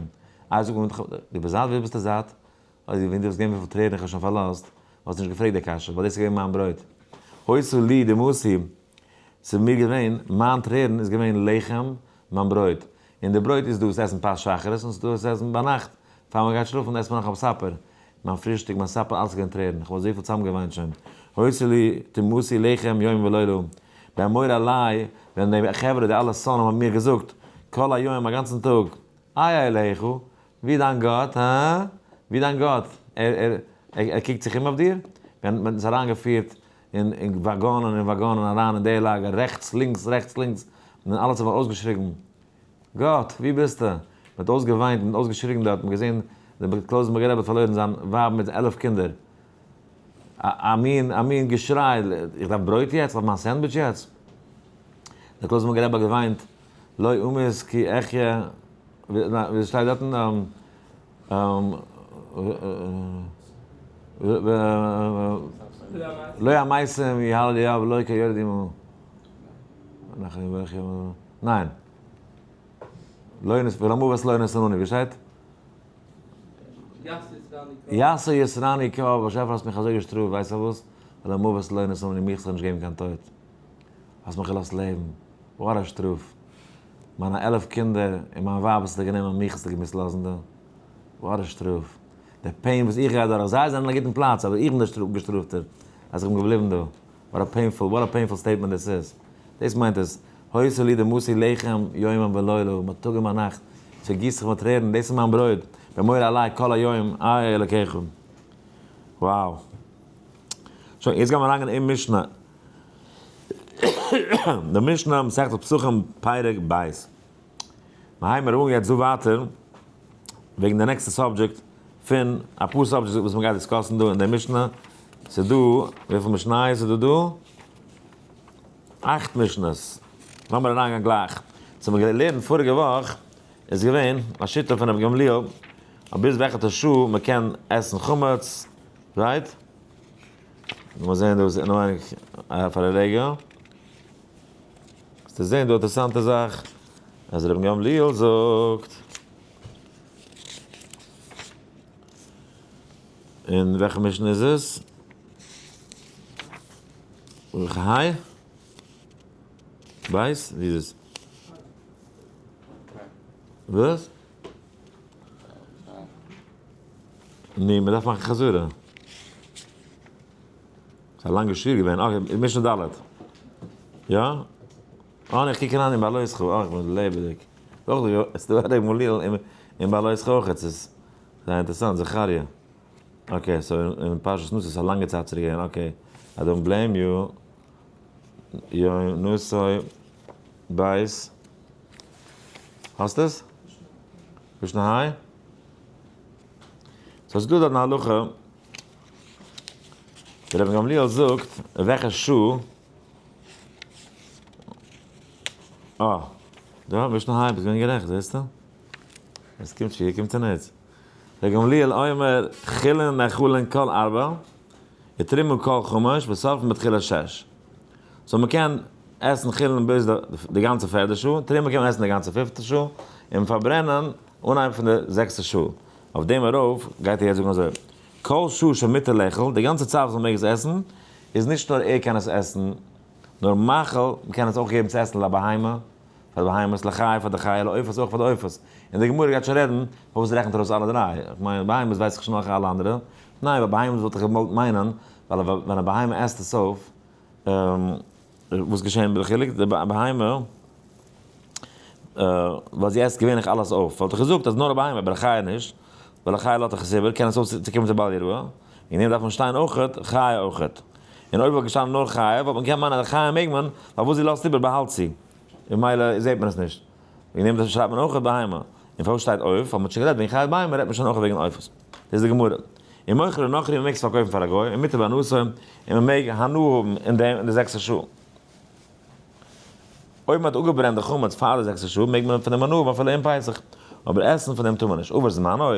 איי זאג מיר, דו ביסט זאט? ווי ביסטו זאט? אוי, ווען דו וואלסט געווען וויפיל טרערן איך האב שוין פארלאזט, וואלסטו נישט געפרעגט די קשיא, ווייל דאס איז געווען מיין ברויט. היתה לי דמעתי, ס'איז מיר געווען, מיין טרערן איז געווען לחם, מיין ברויט. און די ברויט איז דא וואס עסן פת שחרית און ס'איז דא וואס עסן ביינאכט, פאר מען גייט שלאפן עסט מען נאך א supper. מיין פרישטאג, מיין supper, אלעס איז געווען טרערן, איך האב אזויפיל צוזאמגעוויינט שוין. היתה לי דמעתי לחם יום ולילה. באמור אלי, ווען די חברה, די אלע שונאים האבן מיר געזאגט, כל היום, א גאנצן טאג, איה אלהיך, ווי דיין גאט, הא? ווי דיין גאט? ער, ער, ער קוקט זיך אום אויף דיר? ווען מען האט אונז אריינגעפירט אין אין וואגאנען און וואגאנען אריין אין די לאגער, רעכטס, לינקס, רעכטס, לינקס, און אלעס האט מען אויסגעשריגן, גאט, ווי ביסטו? מען האט אויסגעוויינט, מען האט אויסגעשריגן דארט, מען האט געזען דער קלויזענבורגער רבי האט פארלוירן זיין ווייב מיט 11 קינדער. א א מין, א מין געשריי, איך דארף ברויט יעצט? איך דארף מיין סענדוויטש יעצט? דער קלויזענבורגער רבי האט געוויינט, לא אמות כי אחיה, ווי שטייט דארטן? לא המתים יהללו יה ולא כיורדים ניין. ולמוות לא נתנני, ווי שטייט? יסר יסרני כאב, באשעפער האסט מיך אזוי געשטראפט, ווייסט פארוואס? ולמוות לא נתנני, מיך זאל נישט געבן קיין טויט. האסט מיך געלאזט לעבן. וואט א שטראף. מיינע 11 קינדער און מיין ווייב האסטו גענומען, מיך האסטו געמוזט לאזן דא. וואט א שטראף. די pain וואס איך גיי דורך, זיי זענען אין א גוטן פלאץ, אבער איך בין דער געשטראפטער אז איך בין געבליבן דא. What a painful, what a painful statement דאס איז. דאס מיינט עס. היתה לי דמעתי לחם יומם ולילה, מיין טאג און מיין נאכט, ס'גיסט זיך מיט טרערן, דאס איז מיין ברויט. ואמור אלי כל היום איה אלקיך. Wow. שוין, יעצט גיימער אריינגיין אין משנה. די משנה, מסכת פסחים, פרק ב'. מ'הייבן מיר אן יעצט דא ווייטער וועגן די נעקסטע subject פון אפאר subjects וואס מ'גייט discuss ן דא אין די משנה. ס'איז דא, וויפיל משניות איז דא דא? אכט משניות. לאמיר אריינגיין גלייך. סאו מ'האט געלערנט פאריגע וואך איז געווען א שיטה פון רבי גמליאל אז ביז וועלכע שעה מ'קען עסן חמץ, right? לאמיר זען דא אינעווייניג פאר א רגע. וועסטו זען דא אינטערעסאנטע זאך, אז רבן גמליאל זאגט, אין וועלכע משנה איז עס? וועלכע היי? ווייס? ווי איז עס? וואס? ני, מען דארף מאכן חזרה. ס'איז א לאנגע שיעור געווען, okay, משנה ד'. יא? אה, איך קוק אריין אין בהעלותך, אה, איך בין לעבעדיג. דאך, עס איז דא א ר' גמליאל אין בהעלותך אויך, עס איז זייער אינטערעסאנט, זכריה. okay, so אין פרשת נשא איז א לאנגע צייט צוריק געווען, okay, I don't blame you. יא, נשא בית. האסט עס? משנה ה'? so ס'איז דא דארט אן הלכה. דער רבי גמליאל זאגט וועלכע שעה, אה, דא ביסט נאך היי, ביסט געווען גערעכט, זעסטו? עס קומט שיעור קומט צוניץ. רבי גמליאל אומר חולין נאכלין כל ארבע, ותרומה כל חמש, ושורפין בתחילת שש. so מען קען עסן חולין ביז די גאנצע פערדע שעה, תרומה קען מען עסן די גאנצע פיפטע שעה, און פארברענען אנהייב פון די זעקסטע שעה. אויף דעם ארויף גייט ער יעצט זאגן אזוי. כל שעה שמותר לאכול, די גאנצע צייט וואס מען מעג עס עסן, איז נישט נאר ער קען עס עסן, נאר מאכל, מען קען עס אויך געבן צו עסן לבהמה, פאר די בהמות, לחי פאר די חיה, לעופות אויך פאר די עופות. און די גמרא גייט שוין רעדן, פארוואס רעכנט ער אויס אלע דריי? איך מיין, בהמות ווייס איך שוין נאך אלע אנדערע. ניין, ביי בהמות וואלט איך געוואלט מיינען, ווייל ווען א בהמה עסט עס אויף, וואס געשען מיט די חילוק? די בהמה, ווייל זי עסט געווענליך אלעס אויף, וואלט איך געזאגט אז נאר א בהמה, אבער א חיה נישט, ווייל א חיה לאזט דאך עס איבער, קען עס אויך צוקומען צו בל יראה, וועגן דעם דארף מען שטיין אויכעט, חיה אויכעט. און אויב וואלט געשטאנען נאר חיה, וואלט מען געקענט מיינען אז א חיה מעג מען, ווייל וואס זי לאזט איבער באהאלט זי, און ממילא זעט מען עס נישט. וועגן דעם שרייבט מען אויכעט בהמה. און פארוואס שטייט עוף? ווייל מען האט שוין גערעדט וועגן חיה בהמה, רעדט מען שוין אויך וועגן עופות. דאס איז די גמרא. און מוכר לנכרי, מען מעג עס פארקויפן פאר א גוי, און מותר בהנאתו, און מען מעג הנאה האבן אין דעם אין די זעקסטע שעה. אויב מען האט אפגעברענט די חמץ פאר די זעקסטע שעה, מעג מען פון דעם הנאה האבן אפילו אום פסח, אבער עסן פון דעם טאר מען נישט. עבר זמנו,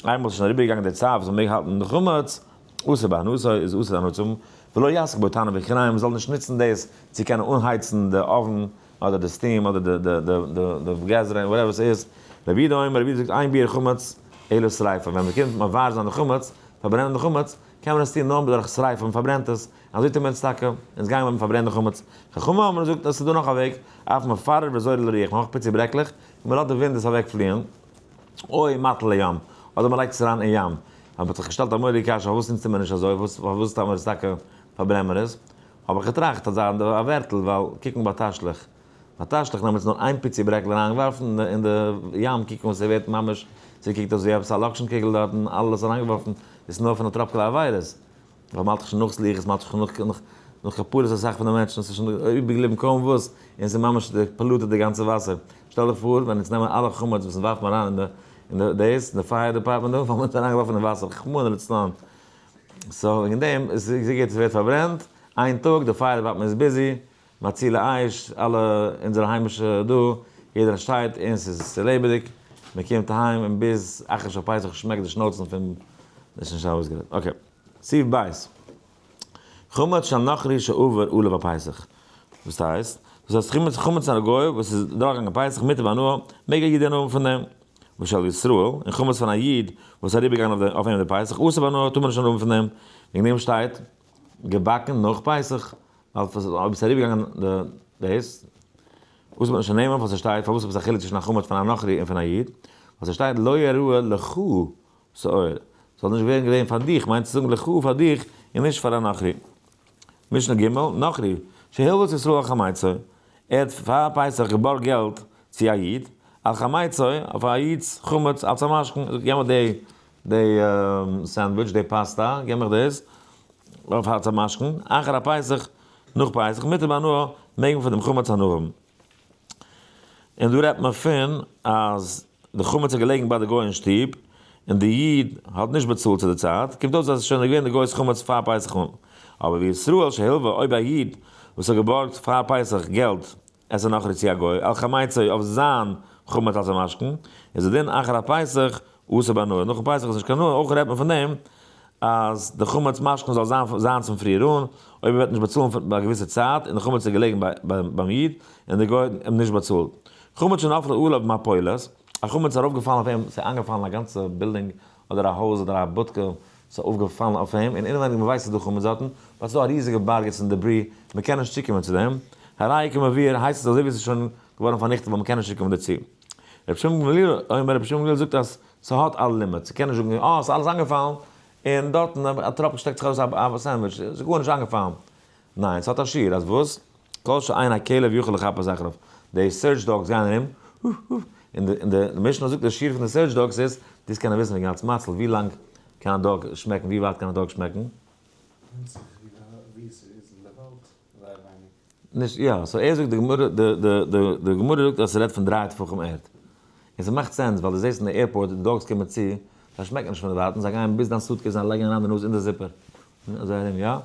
איינמאל עס איז שוין אריבערגעגאנגען די צייט וואס מען מעג האלטן די חמץ, אסור בהנאתו, איז אסור הנאה צו האבן, ולא יסיק בו תנור וכיריים, מען זאל נישט נוצן דאס צו קענען אנהייצן די oven אדער די steam אדער די געז רעין whatever ס'איז, רבי יהודה אומר, רבי יהודה זאגט אין ביעור חמץ אלא שריפה, ווען מ'קומט מבער זיין די חמץ, פארברענען די חמץ, קען מען עס טון נאר דורך שריפה, מ'פארברענט עס, אזוי טוט מען עס טאקע, אונז גייען ווען מ'פארברענט די חמץ, חכמים האבן געזאגט אז ס'איז דא נאך א וועג, אף מפרר וזורה לרוח, מ'מאכט פיצי ברעקלעך, און מ'לאזט די ווינט עס אוועק פליען, או מטיל לים, אדער מ'לייגט עס אריין אין ים, אבער האט זיך געשטעלט א מורא'דיגע קשיא פארוואס נוצט מען נישט אזוי, פארוואס טאמער איז טאקע פארברענט מען עס? האב איך געטראכט אז א ווערטל, ווייל קוק אן ביי תשליך, ביי תשליך נעמט מען נאר איין פיצי ברעקל אריין געווארפן אין די ים, קוק אן ס'ווערט ממש, ס'קוקט אויס ווי עפעס א לאקשן קוגל דארטן, אלעס אריינגעווארפן, דאס איז נאר פון א טראפקעלע עבירות, ווייל מ'האלט דאך שוין נאך סליחות, מ'האלט שוין נאך נאך כפרות אסאך פון די מענטשן, ס'איז שוין איבערגעבליבן קוים וואס, און ס'איז ממש polluted די גאנצע וואסער, שטעל דיך פאר ווען אונז נעמען אלע חמץ וואס אונז ווארפן אריין אין די אין די דאס, אין די fire department דא, וואלט מען עס אריינגעווארפן אין וואסער, רחמנא לצלן. so וועגן דעם איז גוט עס ווערט פארברענט, איין טאג די fire department איז busy, מצילי אש, אלע אונזערע היימישע דא, יעדער שטייט און ס'איז לעבעדיג, מען קומט אהיים און ביז אחר של פסח שמעקט די שנאוצן פון, דאס איז נישט אויסגערעדט, okay. סעיף ב', חמץ של נכרי שעבר עליו הפסח, וואס הייסט? דאס הייסט חמץ חמץ פון א גוי וואס איז דורכגעגאנגען פסח מותר בהנאה, מעג א איד הנאה האבן פון דעם, ושל ישראל, און חמץ פון א איד וואס איז אריבערגעגאנגען אויף אים די פסח, אסור בהנאה, טאר מען נישט הנאה האבן פון דעם, וועגן דעם שטייט געבאקן נאך פסח, ווייל אויב עס איז אריבערגעגאנגען די דאס, וואס מען נישט נעמען פאר ס'שטייט, פארוואס איז עפעס א חילוק צווישן א חמץ פון א נכרי און פון א איד, ווייל ס'שטייט לא יראה לך שאור, ס'זאל נישט ווערן געווען פאר דיך, מיינט צו זאגן לך פאר דיך און נישט פאר א נכרי. משנה ג', נכרי, שהלוה את ישראל על חמצו, ער האט פאר פסח געבארגט געלט צו א איד, על חמיצו, אויף א איד'ס חמץ אלס א משכון, ער זאגט געב מיר די די sandwich, די פאסטא, געב מיך דאס, אויף אלס א משכון, אחר הפסח, נאך פסח, מותר בהנאה, מעג מען פון דעם חמץ הנאה האבן. און דא רעדט מען פון אז די חמץ איז געלעגן ביי די גוי אין שטוב, און די איד האט נישט באצאלט צו די צייט, קומט אויס אז עס איז שוין געווען די גוי'ס חמץ פאר פסח אן. אבער וישראל שהלווה, אויב א איד וואס האט געבארגט פאר פסח געלט את הנכרי צו א גוי, על חמיצו אויף זיין חמץ אלס א משכון, איז די דין אחר הפסח אסור בהנאה, נאכן פסח איז נישט קיין הנאה, אויך רעדט מען פון דעם אז די חמץ משכון זאל זיין זיין צום פריער אן, אויב ער וועט נישט באצאלן ביי א געוויסע צייט און די חמץ איז געלעגן ביים איד און די גוי האט אים נישט באצאלט. חמץ שנפלה עליו מפולת, א חמץ איז ארויפגעפאלן אויף אים, ס'איז איינגעפאלן א גאנצע בילדינג אדער א הויז אדער א בודקע, ס'איז אויפגעפאלן אויף אים, און אינעווייניג מ'ווייסט ס'איז דא חמץ דארטן, ווייל ס'איז דא א ריזיגע בארג יעצט אין debris, מ'קען נישט צוקומען צו דעם, הרי כמבעיר הייסט עס אזוי ווי ס'איז שוין געווארן פארניכטעט ווייל מ'קען נישט צוקומען דערצו. רבי שמעון גמליאל אומר, רבי שמעון גמליאל זאגט אז ס'האט א limit, ס'קען נישט זאגן אה ס'איז אלעס איינגעפאלן און דארטן א טראפ שטעקט זיך ארויס א sandwich, ס'איז גארנישט איינגעפאלן. ניין, ס'האט א שיעור אז וואס? כל שאין הכלב יכול לחפש אחריו, די search dogs גייען ארום, הוף הוף, און די משנה זאגט די שיעור פון די search dogs איז, דאס קען ער וויסן וועגן אלס מציל, ווי לאנג קען א dog שמעקן, ווי ווייט קען א dog שמעקן?
ווענדט זיך ווי עס איז אין די וועלט, זייער ווייניג.
נישט יא, so ער זאגט די גמרא, די גמרא זאגט אז ס'רעדט פון 3 טפחים ערד. און ס'מאכט sense ווייל דו זעסט אין די airport די dogs קומען צו, זיי שמעקן נישט פון דערווייטענס, זיי גייען ביז דיין suitcase זיי לייגן אריין די נאז אין די zipper. אזוי ארום יא?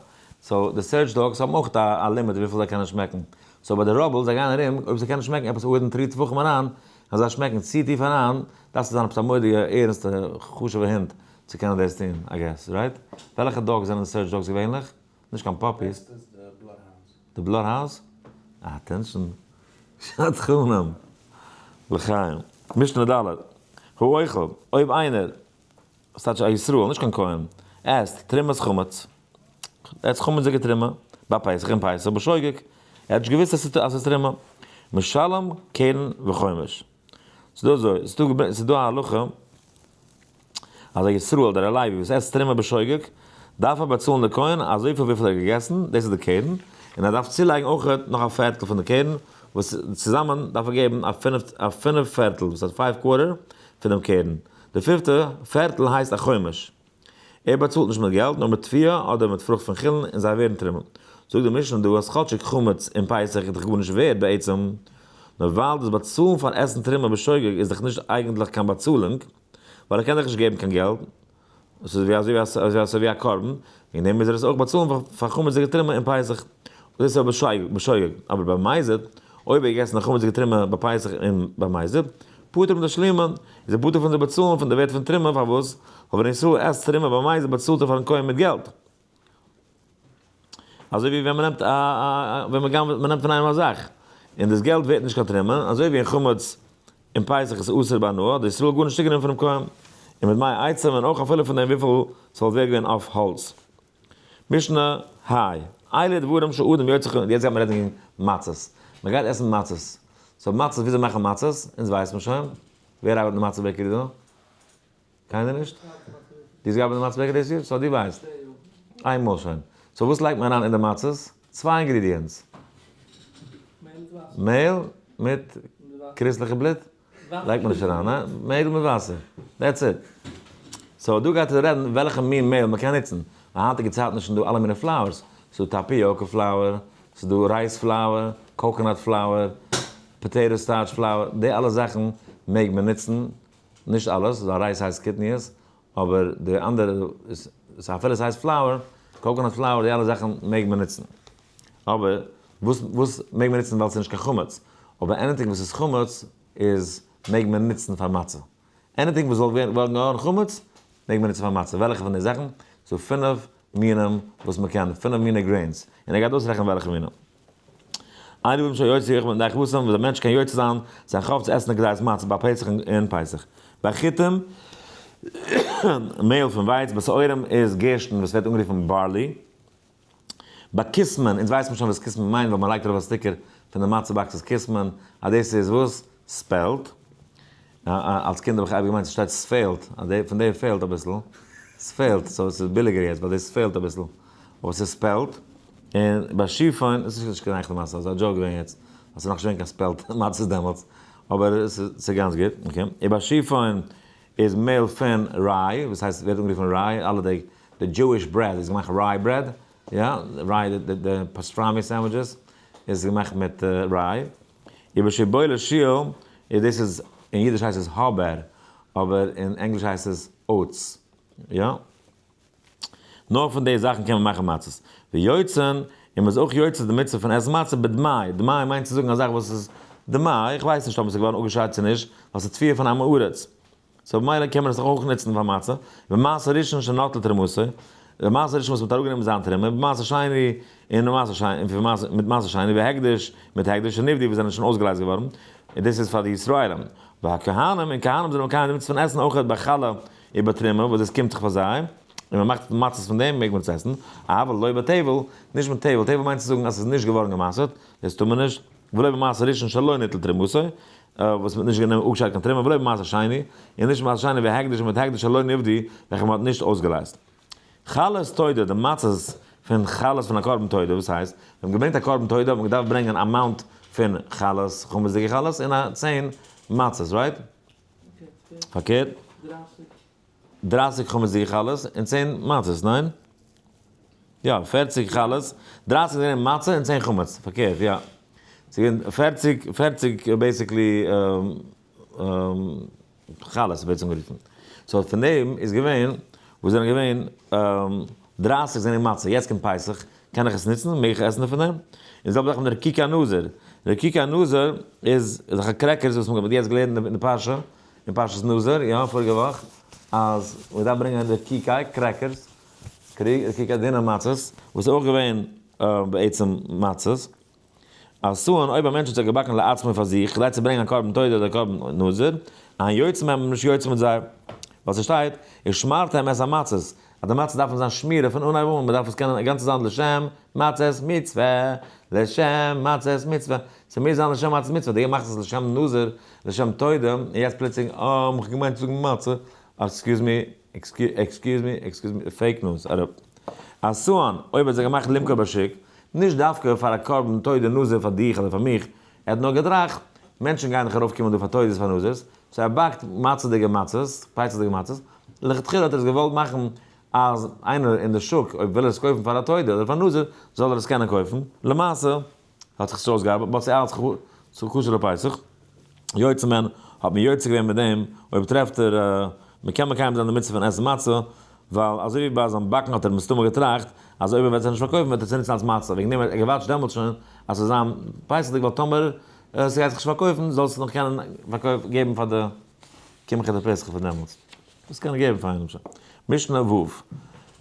so די search dogs האבן אויך א limit וויפיל זיי קענען שמעקן. so ביי די rubble זיי גייען ארום, אויב זיי קענען שמעקן עפעס אויבן 3 טפחים אריין, אז זיי שמעקן צו טיף אריין, דארף עס זיין עפעס א מורא'דיגע ערנסטע חשוב'ע הונט צו קענען דאס טון, I guess, right? וועלכע dogs זענען די search dogs געווענליך? נישט קיין puppies. די bloodhounds? Attention. שדכנים. לחיים. משנה ד'. האוכל, אויב איינער, ס'טייטש א ישראל, נישט קיין כהן, עסט תרומת חמץ, עסט חמצ'דיגע תרומה, ביי פסח און פסח בשוגג, ער האט נישט געוואוסט אז ס'איז תרומה, משלם קרן וחומש. ס'דא אזוי, ס'דא א הלכה אז א ישראל אדער א לוי וואס עסט תרומה בשוגג, דארף ער באצאלן די כהן אזויפיל וויפיל ער האט געגעסן, דאס איז די קרן, און ער דארף צולייגן אויך נאך א פערטל פון די קרן, וואס צוזאמען דארף ער געבן א פינף פערטל, וואס הייסט five quarter, פונעם קרן. די פיפטע פערטל הייסט א חומש. ער באצאלט נישט מיט געלט, נאר מיט תבואה אדער מיט פרוכט פון חולין און זיי ווערן תרומה. זאגט די משנה דא אז כאטשיג חמץ אום פסח איז דאך גארנישט ווערד בעצם, נאר ווייל דאס באצאלן פאר עסן תרומה בשוגג איז דאך נישט אייגנטליך קיין באצאלונג, ווייל ער קען דאך נישט געבן קיין געלט, עס איז ווי אזוי ווי א קרבן, וועגן דעם מוז ער עס אויך באצאלן פאר חמצ'דיגע תרומה אום פסח. דאס איז אבער בשוגג, אבער במזיד, אויב ער האט געגעסן א חמצ'דיגע תרומה ביי פסח און במזיד, פטור מתשלומין, איז ער פטור פון צו באצאלן פון די ווערט פון תרומה, פארוואס? ווייל ווען ישראל עסט תרומה במזיד באצאלט ער פארן כהן מיט געלט. אזוי ווי ווען מען נעמט א ווען מען גנב'עט מען נעמט פון איינעם א זאך, און דאס געלט ווערט נישט קיין תרומה, אזוי ווי אין חמץ אום פסח איז אסור בהנאה, האט די ישראל גארנישט צוגענומען פונעם כהן, און מיט מי עצים און אויך אפילו פון דעם וויפיל ס'וואלט ווערט געווען אויף האלץ. משנה ה. אלה דברים שאדם יוצא חו, יעצט גייט מען רעדן וועגן מצות. מען גייט עסן מצות. so מצות, וויאזוי מאכן מצות? אונז ווייסט מען שוין. ווער ארבעט אין די מצה bakery דא? קיינער נישט? דו האסט געארבעט אין די מצה bakery דאס יאר? so דו ווייסט. איינמאל שוין. so וואס לייגט מען אריין אין די מצות? צוויי ingredients. מעהל מיט קריסטליכע בלוט. לייגט מען נישט אריין, הא? מעהל מיט וואסער. That's it. So דא גייט ער רעדן וועלכע מין מעהל מען קען נוצן. ווייל היינטיגע צייטן איז שוין דא אלע מיני flours. ס'איז דא tapioca flour, ס'איז דא rice flour, coconut flour, potato starch flour, די אלע זאכן מעג מען נוצן. נישט אלעס, ווייל rice הייסט קטניות, אבער די אנדערע, אפילו ס'הייסט flour, coconut flour, די אלע זאכן מעג מען נוצן. אבער וואס וואס מעג מען נוצן ווייל ס'איז נישט קיין חמץ, אבער anything וואס איז חמץ איז מעג מען נוצן פאר מצה. Anything וואס זאל ווערן געווארן חמץ מעג מען נוצן פאר מצה. וועלכע פון די זאכן? ס'דא פינף מינים וואס מען קען, פינף מיני grains, און ער גייט אויסרעכענען וועלכע מינים. איינער וואס שוין יוצא יוחמד דאך וואס וואס א מענטש קען יוצא זיין זיין חוב צו עסן א כזית מצה ביי פסח און פסח. ביי חיטים, מעהל פון ווייץ, ביי שעורים איז גערשטן וואס ווערט אנגערופן barley. ביי כוסמין, אונז ווייסט מען שוין וואס כוסמין מיינט ווייל מען לייגט ארויף א sticker פון די מצה box איז כוסמין, אז דאס איז וואס? Spelt. אלס קינד האב איך אייביג געמיינט ס'שטייט ס'פעלט, אז די פון די פעלט אביסל, ס'פעלט, so ס'איז ביליגער יעצט ווייל דאס פעלט אביסל, אבער ס'איז spelt, און ביי שיפון, עס איז נישט קיין עכטע מצה, ס'איז א joke געווען יעצט, אז ס'איז נאכנישט געווען קיין spelt מצות דעמאלטס, אבער עס איז גאנץ גוט, okay. ובשיפון איז מעהל פון rye, וואס הייסט ווערט אנגערופן rye, אלע די די Jewish bread איז געמאכט rye bread, יא, rye די pastrami sandwiches איז געמאכט מיט rye. ובשיבולת שועל איז דאס איז אין אידיש הייסט עס האבער, אבער אין ענגליש הייסט עס oats, יא. נאר פון די זאכן קען מען מאכן מצות. ויוצאין, און מען איז אויך יוצא די מצוה פון עסן מצה בדמאי, דמאי מיינט צו זאגן א זאך וואס איז דמאי, איך ווייס נישט אויב עס איז געווארן אפגעשיידט צו נישט, ווייל ס'איז תבואה פון עם הארץ. so במילא קען מען עס אויך נוצן פאר מצה. ומעשר ראשון שנטל תרומתו, די מעשר ראשון וואס מען האט אראפגענומען זיין תרומה, במעשר שני, און מעשר שני, און מיט מעשר שני, והקדש, מיט הקדש שנפדו וואס זענען שוין אויסגעלייזט געווארן, און דאס איז פאר די ישראלים. והכהנים, און כהנים זענען מקיים די מצוה פון עסן אויך בחלה ובתרומה, וואס דאס קומט זיך פאר זיי, און מען מאכט מצות פון דעם מעג מען עס עסן, אבל לא בטבל, נישט מיט טבל, טבל מיינט צו זאגן אז עס איז נישט געווארן גע'מעשר'ט, דאס טאר מען נישט, ולא במעשר ראשון שלא ניטל תרומתו, וואס מען האט נישט גענומען אפגעשיידט קיין תרומה, ולא במעשר שני, און נישט במעשר שני והקדש און מיט הקדש שלא נפדו, וועלכע מען האט נישט אויסגעלייזט. חלות תודה, די מצות פון חלות פון א קרבן תודה, וואס הייסט, ווען מען געברענגט א קרבן תודה האט מען געדארפט ברענגען amount פון חלות, חמצ'דיגע חלות, און א 10 מצות, right? פארקערט? 30 חמצ'דיגע חלות און 10 מצות, ניין? יא, 40 חלות, 30 זענען מצה און 10 חמץ, פארקערט, יא. ס'איז געווען 40, 40 basically חלות ווערט עס אנגערופן. so פון דעם איז געווען, וואס זענען געווען 30 זענען מצה, יעצט קומט פסח, קען איך עס נוצן? מעג איך עסן פון דעם? און זעלבע זאך מיט רקיקי הנזיר. רקיקי הנזיר איז אזעלכע crackers וואס מען האט יעצט געלערנט אין די פרשה, אין פרשת נזיר, יא, פאריגע וואך, אז מען דארף ברענגען רקיקי, crackers, רקיקי דינע מצות, וואס איז אויך געווען בעצם מצות. עשאן, אויב א מענטש האט זיך געבאקן לעצמו פאר זיך, כדי צו ברענגען א קרבן תודה אדער קרבן נזיר, אין יוצא מהם, נישט יוצא מיט זיי, ווייל ס'שטייט, ושמרתם את המצות, אז די מצות דארפן זיין שמירה פון אנהייב אן, מ'דארף עס קענען אינגאנצן זיין לשם מצות מצוה, לשם מצות מצוה, ס'מוז זיין לשם מצות מצוה, דו מאכסט עס לשם נזיר, לשם תודה, און יעצט פלוצלינג, אה, כ'האב געמיינט צו זאגן מצה, excuse me, excuse me, excuse me, fake news, אראפ. עשאן, אויב האט זיך געמאכט למכור בשוק, נישט דווקא פאר א קרבן תודה נזיר פאר דיך אדער פאר מיך, ער האט נאר געטראכט, מענטשן גייען דאך ארויף קומען דא פאר תודות פאר נזיר'ס, so ער באקט מצה'דיגע מצות, פסח'דיגע מצות, לכתחילה האט ער עס געוואלט מאכן אז איינער אין די שוק אויב וויל ער עס קויפן פאר א תודה אדער פאר נזיר זאל ער עס קענען קויפן, למעשה האט זיך עס אויסגעארבעט, but ס'איז אלץ כשר לפסח, יוצא מען האט מען יוצא געווען מיט דעם, אויב טרעפט ער, מען קען מקיים זיין די מצוה פון עסן מצה, ווייל אזוי ווי ביי זיין באקן האט ער מסתמא געטראכט אז אויב ער וועט עס נישט פארקויפן וועט ער עס נוצן אלס מצה, וועגן דעם האט ער געוואטשט דעמאלטס שוין אז ס'זאל זיין פסח'דיג ווייל טאמער ס'גייט זיך נישט פארקויפן זאל עס נאך קענען געבן פאר די קמחא דפסחא פון דעמאלטס. דאס קען ער געבן פאר איינעם שוין. משנה ו'.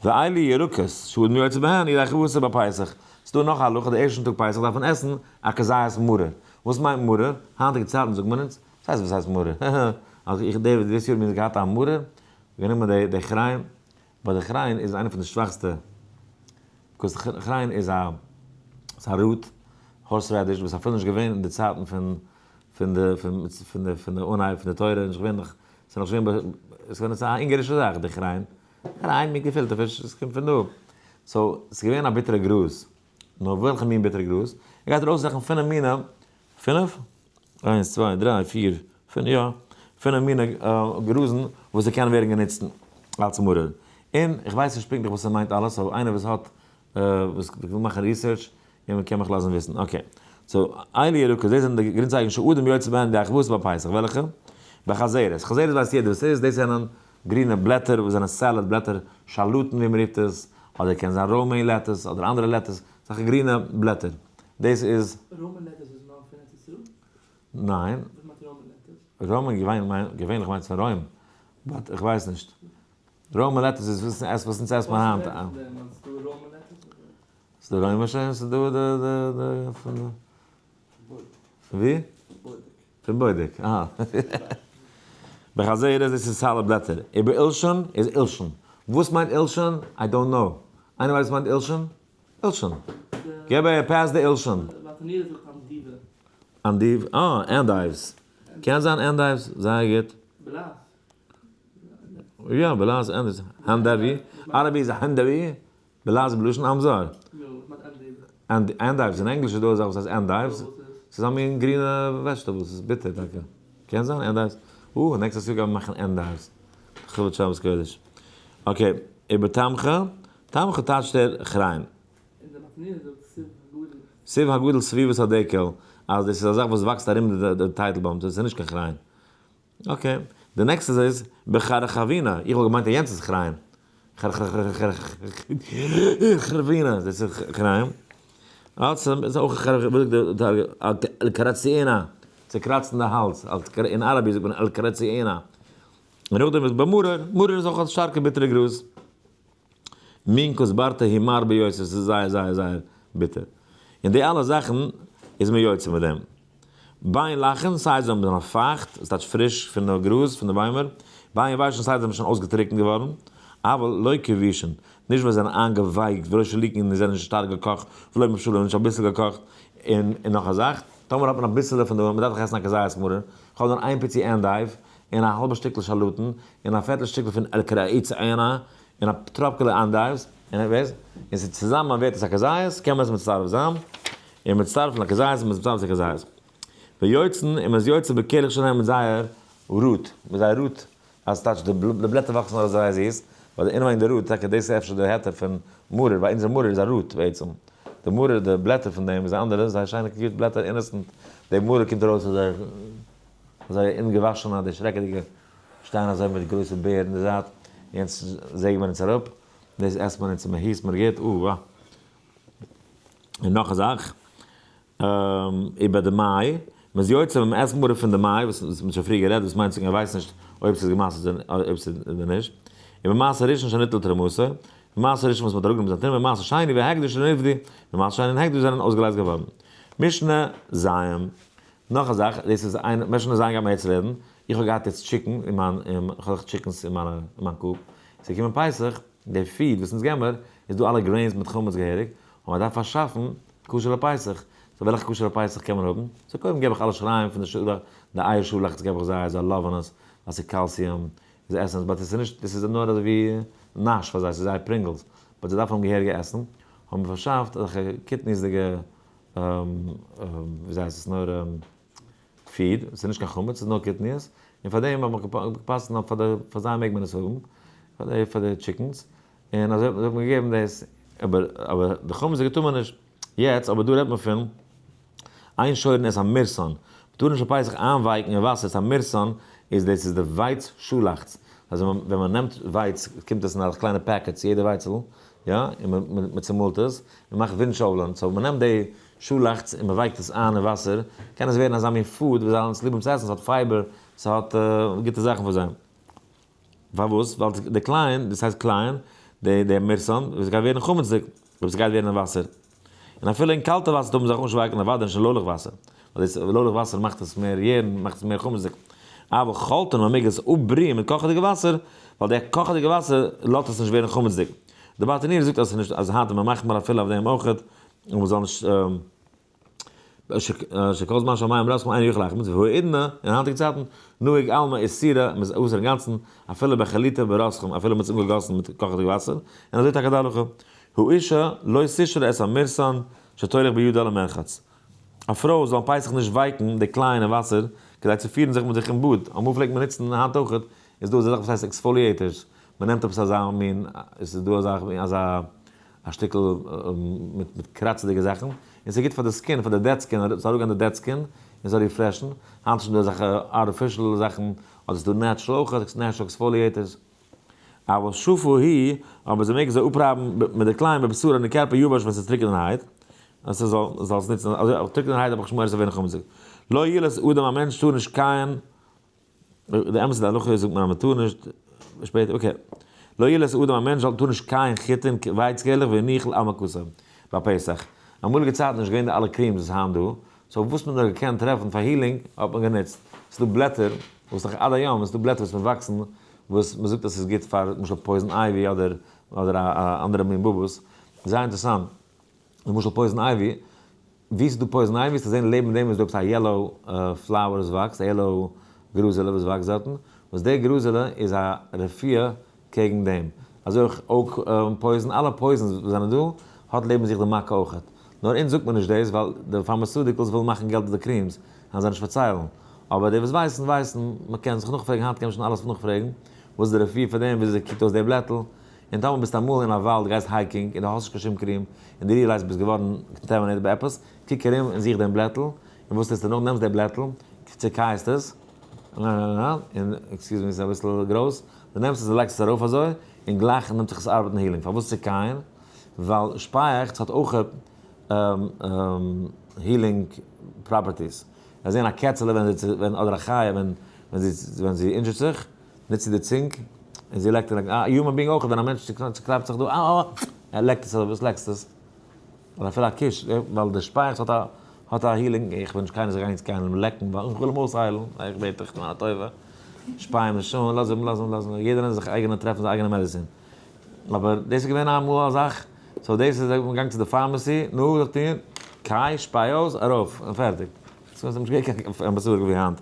ואלו ירקות שאדם יוצא בהן ידי חובתו בפסח. ס'דא נאך א הלכה, די ערשטן טאג פסח דארף מען עסן א כזית מרור. וואס מיינט מרור? היינטיגע צייטן זאגט מען אונז, וואס הייסט וואס הייסט מרור? אז איך דעיוויד דאס יאר מיר געהאט א מרור, גענומען די די כריין, ווייל די כריין איז איינע פון די שוואכסטע, because כריין איז א ס'איז א root, horseradish, וואס אפילו נישט געווען אין די צייטן פון פון די פון פון די פון די אנהייב פון די תורה, נישט געווען נאך, ס'איז נאך נישט געווען, ס'איז געווען א אונגארישע זאך די כריין, כריין מיט געפילטע פיש, עס קומט פון דא, so ס'איז געווען א ביטערע גראז, נאר וועלכע מין ביטערע גראז? ער גייט ארויסזוכן פינף מינים, פינף? איינס צוויי דריי פיר פינף יא, פינף מיני גראזן וואס זיי קענען ווערן גענוצט אלס מרור, און איך ווייס נישט פונקטליך וואס ס'מיינט אלעס, so איינער וואס האט וואס וויל מאכן research און מ'קען מיך לאזן וויסן, okay. so אלו ירקות, דאס זענען די גרינצייגן שאדם יוצא בהן ידי חובתו בפסח, וועלכע? בחזרת, חזרת ווייסט יעדער וואס ס'איז, דאס זענען גרינע בלעטער וואס זענען salad בלעטער, שאלאטן ווי מ'רופט עס, אדער קען זיין romaine lettuce אדער אנדערע lettuce, אזעלכע גרינע בלעטער. דאס איז.
romaine lettuce איז נאר פון ארץ ישראל?
ניין.
וואס מיינט romaine lettuce?
romaine געווענליך מיינט פון רוים, but איך ווייס נישט. romaine lettuce איז וואס אונז עסט מען היינט. ס'איז דא רוימישע און ס'איז דא די די פון די. פון ווי? פון בודק, אהא. בחזרת דאס איז salad בלעטער. ובעולשין איז עולשין. וואס מיינט עולשין? I don't know. איינער ווייסט וואס מיינט עולשין? עולשין. געב אהער pass די עולשין. endive, אה, endives. קען זיין endives, זייער גוט. יא, בלעז, endives. הנדבי. ערבי איז א הנדבי. בלעז בלשון אמזר. endives, אין ענגליש איז דא א זאך וואס הייסט endives. ס'איז א מין גרינע vegetable, ס'איז ביטער טאקע. קען זיין endives. אה, next יאר גייען מיר מאכן endives. לכבוד שבת קודש. Okay, איבער תמכה, תמכה טייטשט ער כריין.
אין די מתניה זאגט סיב הגדול.
סיב הגדול סביבות הדקל, אז דאס איז א זאך וואס וואקסט ארום די טייטלבוים, דאס איז נישט קיין כריין. Okay, די נעקסטע איז בחרחבינה, איך האב געמיינט אז יענץ איז כריין. חרחבינה, דאס איז כריין. אלס איז אויך אל-קראציענא, צעקראצן די האלז, אין אראביש זאגט מען אל-קראציענא. און נאכדעם איז במרור, מרור איז אויך א שטארקע ביטערע גראז. מין כוסברתא היא מר ביותר, ס'איז זייער זייער זייער ביטער. און די אלע זאכן איז מען יוצא מיט דעם. בין לחין, סיי זיי זענען נאך פייכט, עס טייטש פריש פון די גראז, פון די ביימער. בין יבשין, סיי זיי זענען שוין אויסגעטריקנט געווארן. אבל לא כבושין, נישט ווען זיי זענען איינגעווייקט, ולא שלוקין, און זיי זענען נישט שטארק געקאכט, ולא מבושלין, נישט אביסל געקאכט. און נאך א זאך, טאמער האט מען אביסעלע פון די, מען דארף דאך עסן א כזית מרור, איך האב נאר איין פיצי endive, און א האלבע שטיקל שאלאטן, און א פערטל שטיקל פון אל-קראיצענא, און א טראפקעלע endives, און ווער, און ס'איז צוזאמען ווערט עס א כזית, קען מען עס מצטרף זיין, און מצטרף לכזית, און מצטרף צו כזית. ויוצאין, און מען איז יוצא בקרח שלהם מיט זייער root, מיט זייער root, אז טייטש די בלעטער וואקסן ארויס זייער זיס, ווייל די אינעווייניג די root, טאקע דאס איז אפשר די היתר פון מרור, ווייל אונזער מרור איז א root בעצם. די מרור, די בלעטער פון דעם איז א אנדערע, זייער שיינע cute בלעטער, innocent, די מרור קומט ארויס אזוי, אזוי אומגעוואשענע, די שרעקעדיגע שטייען אזוי מיט גרויסע בערד אין די זייט, יענץ זעגן מיר אונז אראפ, דאס עסט מען אונז און מען היסט מיר גוט, אוה. און נאך א זאך, איבער די מאי, מען איז יוצא ווען מען עסט מרור פון די מאי, וואס מען האט שוין פריער גערעדט, וואס מיינט מען ווייסט נישט אויב ס'איז גע'מעשר'ט אויב ס'איז אדער נישט, און במעשר ראשון שניטל תרומתו, במעשר ראשון וואס מען האט אראפגענומען זיין תרומה, במעשר שני והקדש שנפדו, במעשר שני און הקדש זענען אויסגעלייזט געווארן. משנה ז'. נאך א זאך, דאס איז איין, משנה ז' גייט מען יעצט רעדן, איך האב געהאט יעצט chicken אין מיין, איך האב דאך chickens אין מיינע, אין מיין coop, ס'איז געקומען פסח, די feed וואס אונז געבן מיר, איז דא אלע grains מיט חמץ געהעריג, און מען דארף פארשאפן כשר לפסח, so וועלכע כשר לפסח קען מען האבן? so קודם געב איך אלע שיריים פון די שאלעכץ, די אייער שאלעכץ געב איך זיי, זיי love ן עס, ווייל ס'איז calcium, זיי עסן עס, but עס איז נישט, דאס איז נאר אזוי ווי נאש פאר זיי, ס'איז זייער Pringles, but זיי דארפן האבן געהעריגע עסן, האבן מיר פארשאפט אזעלכע קטניות'דיגע, וויאזוי הייסט עס נאר, feed, ס'איז נישט קיין חמץ, ס'איז נאר קטניות, און פאר דעם האט מען געפאסט נאר פאר די, פאר זיי מעג מען עס האבן, פאר די, פאר די chickens, און אזוי האט מען געגעבן דאס, אבער, אבער די חמץ'דיגע טאר מען נישט. יעצט, אבער דא רעדט מען פון אין שורין את המורסן, מ'טאר נישט אויף פסח איינווייקן אין וואסער, את המורסן איז דאס איז די ווייץ שאלאכץ, אז ווען מען נעמט ווייץ קומט עס אין אזעלכע קליינע packets יעדע ווייצל, יא, און מען צומאלט עס, מען מאכט ווינטשאוולען, so מען נעמט די שאלאכץ און מען ווייקט עס איין אין וואסער, קען עס ווערן אזא מין food וואס זיי האבן עס ליב צו עסן, ס'האט fiber, ס'האט גוטע זאכן פאר זיי. פארוואס? ווייל די כלאים, דאס הייסט כלאים, די די מורסן, וואס גייט ווערן חמצ'דיג, אויב ס'גייט ווערן אין וואסער. און אפילו אין קאלטע וואסער טאר מען זיך אויך נישט ווייקן, אוודאי נישט אין לוילעך וואסער. ווייל דאס לוילעך וואסער מאכט עס מער יערן, מאכט עס מער חמצ'דיג. אבל חולטין, מען מעג עס אפבריען מיט קאכעדיגע וואסער, ווייל די קאכעדיגע וואסער לאזט עס נישט ווערן חמצ'דיג. די ברטנורא זאגט אז ס'איז נישט, אז היינט איז מען מחמיר אפילו אויף דעם אויכעט, און מ'זאל נישט. שכל זמן שהמים רותחין אינו יכול להחמיץ והאידנא, אין היינטיגע צייטן, נהוג עלמא איסורא, מ'איז אסור אינגאנצן, אפילו בחליטה ברותחין, אפילו מ'האט עס אנגעגאסן מיט קאכעדיגע וואסער, און אזוי טאקע די הלכה. האשה לא תשרה את המורסן שתוליך בידה למרחץ. א פרוי זאל פסח נישט ווייקן די כלאים אין וואסער, כדי צו פירן זיך מיט זיך אין באד, אמאל פלעגט מען נוצן, היינט אויכעט, איז דא אזא זאך וואס הייסט exfoliators, מ'נעמט עפעס אזא מין, עס איז דא אזא אזא א שטיקל מיט קראצעדיגע זאכן, און ס'איז גוט פאר די skin, פאר די dead skin, ס'זאל אראפגיין די dead skin, און ס'זאל refresh ן, היינט איז שוין דא אזעלכע artificial זאכן, אדער ס'איז דא natural אויך, natural exfoliators. אבל שפה היא, אבער זי מעג זיי אפרייבן מיט די כלאים בבשרה אין די קערפער יבש ווען ס'איז טרוקענערהייט, אז ס'זאל זאל עס נוצן, אזוי טרוקענערהייט האב איך נישט מורא ס'זאל ווערן חמצ'דיג. לא ילעוס אדם א מענטש טאר נישט קייען די אמת איז די הלכה איז זאגט מען אז מען טאר נישט, שפעטער okay. לא ילעוס אדם א מענטש זאל טאר נישט קייען חיטין ווייץ געלעך ויניח על מכתו ביי פסח. אמאליגע צייטן איז נישט געווען די אלע creams וואס היינט דא, so וואס מען האט נאר געקענט טרעפן פאר healing האט מען גענוצט. ס'איז דא בלעטער וואס נאך עד היום איז דא בלעטער וואס מען וואקסן וואס מען זאגט אז ס'איז גוט פאר למשל poison ivy אדער אדער א אנדערע מין בובוס. זייער אינטערעסאנט. למשל poison ivy, ווי ס'איז דא poison ivy וועסטו זען לעבן דעם איז דא עפעס א yellow flower וואס וואקסט, א yellow גראזעלע וואס וואקסט דארטן, וואס די גראזעלע איז א רפואה קעגן דעם. אזוי אויך oak poison, אלע poisons וואס זענען דא האט לעבן זיך די מכה אויכעט. נאר אונז זאגט מען נישט דאס ווייל די pharmaceuticals ווילן מאכן געלט אויף די creams, וועלן זיי נישט פארציילן. אבער די וואס ווייסן ווייסן, מען קען זיך נאכפרעגן, היינט קען מען שוין אלעס נאכפרעגן, וואס איז די רפואה פאר דעם, וויאזוי קוקט אויס די בלעטל. און טאמער ביסטו אמאל אין א וואלד גייסט hiking און דו האסט נישט קיין שום cream און דו realize ביסט געווארן contaminated ביי עפעס, קוק ארום און זוך דעם בלעטל, און וואס טוסטו נאך? נעמסט די בלעטל, צעקייסט עס, און excuse me ס'איז אביסל גרויס, דו נעמסט עס און לייגסט עס ארויף אזוי, און גלייך נעמט זיך עס ארבעטן healing. פארוואס צעקייען? ווייל שפייעכץ האט אויך healing properties. זיי זעען א קעצעלע ווען זי ווען אדער א חיה ווען ווען זי injure ט זיך, נוצט זי די צונג און זי לעקט און א human being אויך ווען א מענטש צוקלאפט זיך דא אה אה ער לעקט עס אזוי וואס לעקסט עס? אדער אפילו א קיש ווייל די שפייעכץ האט א האט א healing איך בין נישט קיינער זיך גיין צו קיינעם לעקן ווייל איך וויל אים אויסהיילן איך בעט דיך טו מיר א טובה שפיי אים נישט אן לאז אים לאז אים לאז אים יעדער איינער זיך אייגענע טרעפן זיין אייגענע מעדעצין אבער דאס איז געווען אמאל א זאך so דאס איז מען געגאנגען צו די pharmacy נו זאגט איר קיי שפיי אויס ארויף און פערטיג ס'איז נישט געווען קיין pharmaceutical ווי היינט.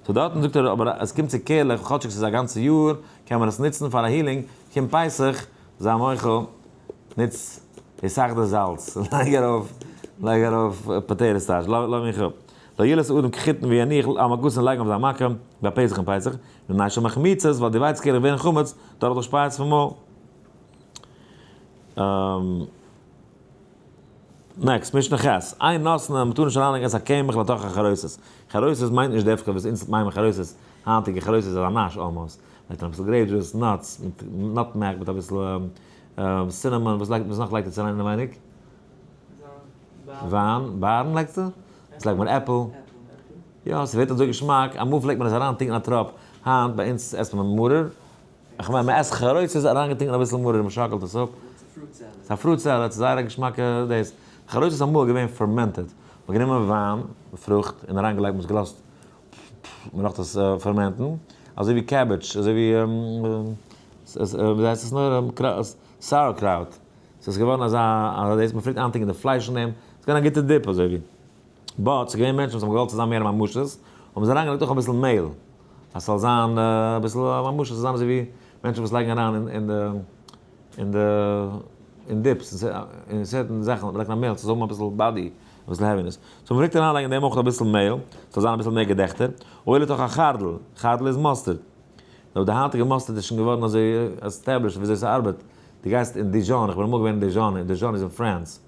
so דארטן זאגט ער אבער עס קומט צו קערלעך כאטשיג ס'איז א גאנצע יאר קען מען עס נוצן פאר א healing, קומט פסח זיי מוחל נוץ התאחדות זאלץ לייג ארויף לייג ארויף potato starch לאז מיך אפ לא ילעס אדם כחיטין ויניח על מכתן לייגן אויף זיין מכה ביי פסח און פסח מפני שמחמיצות ווייל די ווייץ קערלעך ווערן חמץ דורך די שפייעכץ פון מויל. next, משנה ח', אין נותנין, מ'טאר נישט אריינלייגן את הקמח לתוך החרוסת. חרוסת מיינט נישט דווקא וואס אונז מיינען חרוסת, היינטיגע חרוסת איז א נאש almost, מ'לייגט אריין אביסל grape juice, nuts, מיט nutmeg, מיט אביסל cinnamon, וואס לייגט וואס נאך לייגט עטס אריין אינעווייניג? וויין, בארן לייגסטו? וואס לייגט מען? עפל? יא, ס'ווערט אזוי געשמאק, אמאל פלעגט מען עס אריינטונקען א טראפ, היינט ביי אונז עסט מען מרור, איך מיין מען עסט חרוסת אריינגעטונקען אביסל מרור און מען שאקלט עס אפ. ס'איז א fruit salad, ס'איז זייער א געשמאקע דאס. חרוסת איז אמאל געווען fermented. מ'האט גענומען וויין, פרוכט, און אריינגעלייגט, מ'האט עס געלאזט, מען לאזט עס ferment ן, אזוי ווי cabbage, אזוי ווי, ווי הייסט עס נאר, sauerkraut. ס'איז געווארן אזא, דאס, מ'פלעגט איינטונקען די פלייש אין דעם, ס'איז געווען א גוטע dip אזוי ווי. but ס'איז געווען מענטשן וואס האבן געוואלט ס'זאל זיין מער ממשות, האבן זיי אריינגעלייגט אויך אביסל מעהל, אז ס'זאל זיין אביסל ממשות, ס'זאל זיין אזוי ווי מענטשן וואס לייגן אריין אין די אין די אין dips, אין certain זאכן לייגט מען מעהל ס'זאל האבן אביסל body, אביסל heaviness. so מ'פלעגט אריינלייגן אין דעם אויך אביסל מעהל, ס'זאל זיין אביסל מער געדעכטער, או לתוך החרדל, חרדל איז mustard. נאר די היינטיגע mustard איז שוין געווארן אזוי established וויאזוי ס'ארבעט, דו גייסט אין דיזשאן, איך בין אמאל געווען אין דיזשאן, און דיזשאן איז אין France,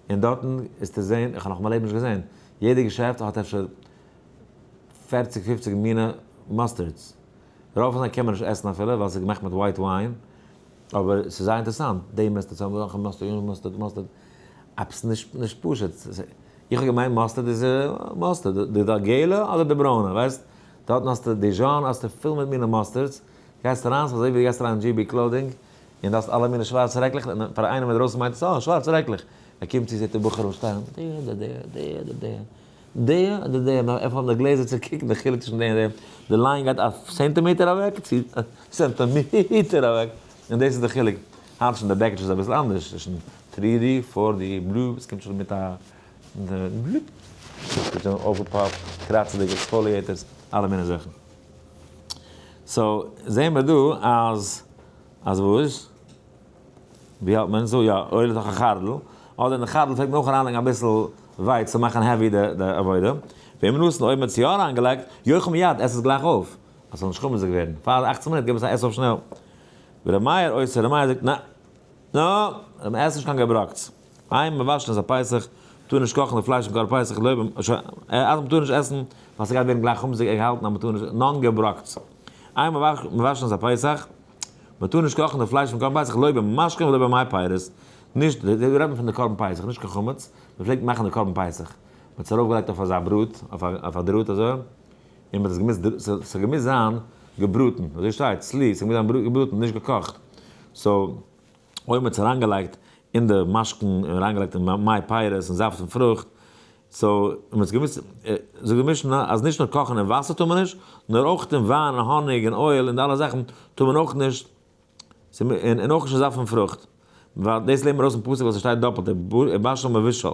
און דארטן איז צו זען, איך האב נאך אין מיין לעבן נישט געזען, יעדע געשעפט האט אפשר פערציג פופציג מינע mustards, רוב פון זיי קען מען נישט עסן אפילו ווייל ס'איז געמאכט מיט white wine, אבער ס'איז זייער אינטערעסאנט, די mustard, ס'האט נאך א mustard, יענע mustard, mustard, עפעס נישט נישט פשוט, איך האב געמיינט mustard איז mustard, די געלע אדער די ברוינע, ווייסט, דארטן האסטו דיזשאן האסטו פול מיט מינע mustards, גייסט אריין ס'איז אזוי ווי דו גייסט אריין אין GB Clothing, און דו האסט אלע מיני שווארצע רעקלעך, און פאר איינעם אינדרויסן מיינט עס אה, שווארצע רעקלעך. ער קומט צו זעט די בחורים שטייען, די אדער די, די אדער די, די אדער די, מען דארף האבן די גלעזער צו קוקן די חילוק צווישן די און די, די line גייט א סענטימעטער אוועק צו סענטימעטער אוועק, און דאס איז די חילוק. היינט שוין די בעקיטש איז אביסל אנדערש, ס'איז שוין 3D, 4D, בלו, עס קומט שוין מיט א בלופ, ס'איז שוין אויפגעפאפט, קראצעדיג, exfoliators, אלע מיני זאכן. so זעהן מיר דא אז אז וואס? ווי האלט מען? so יא, אויל איז דאך א חרדל, אדער אין די חרדל פלעגט מען אויך אריינלייגן אביסל ווייץ צו מאכן heavy די עבודה, ואם נתן אויב מען האט עס יא אריינגעלייגט, יאכל מיד, עס עס גלייך אויף, אז ס'זאל נישט חמצ'דיג ווערן, פאר 18 מינוט גיב עס א עס אויף שנעל. ור' מאיר אוסר, ר' מאיר זאגט נע נע, מען עסט נישט קיין געבראקטס. אין מבשלין את הפסח, מ'טאר נישט קאכן די פלייש פון קרבן פסח, לא ב ש, אז מ'טאר נישט עסן, ווייל ס'גייט ווערן גלייך חמצ'דיג, ער געהאלטן אז מ'טאר נישט, נאן געבראקטס. אין מבשלין את הפסח, מ'טאר נישט קאכן די פלייש פון קרבן פסח, לא במשקין ולא במי פירות, נישט, דא רעדט מען פון די קרבן פסח, נישט קיין חמץ, מ'פלעגט מאכן די קרבן פסח, מ'האט עס ארויפגעלייגט אויף אזא בראט, אויף א דראט אזוי, און מ'האט עס געמוזט, ס'האט געמוזט זיין געבראטן, אזוי שטייט, צלי, ס'האט געמוזט זיין געבראטן, נישט געקאכט, so. אויב מ'האט עס אריינגעלייגט אין די משקין און אריינגעלייגט אין מי פירות און זאפט פון פרוכט, so מ'האט עס געמוזט, זאגט די משנה אז נישט נאר קאכן אין וואסער טאר מען נישט, נאר אויך אין וויין און האניג און oil און די אלע זאכן טאר מען אויך נישט, און אויך נישט אין זאפט פון פרוכט, ווייל דאס לערנט מען ארויס פון פסוק וואס עס שטייט דאפלט, ובשל מבושל,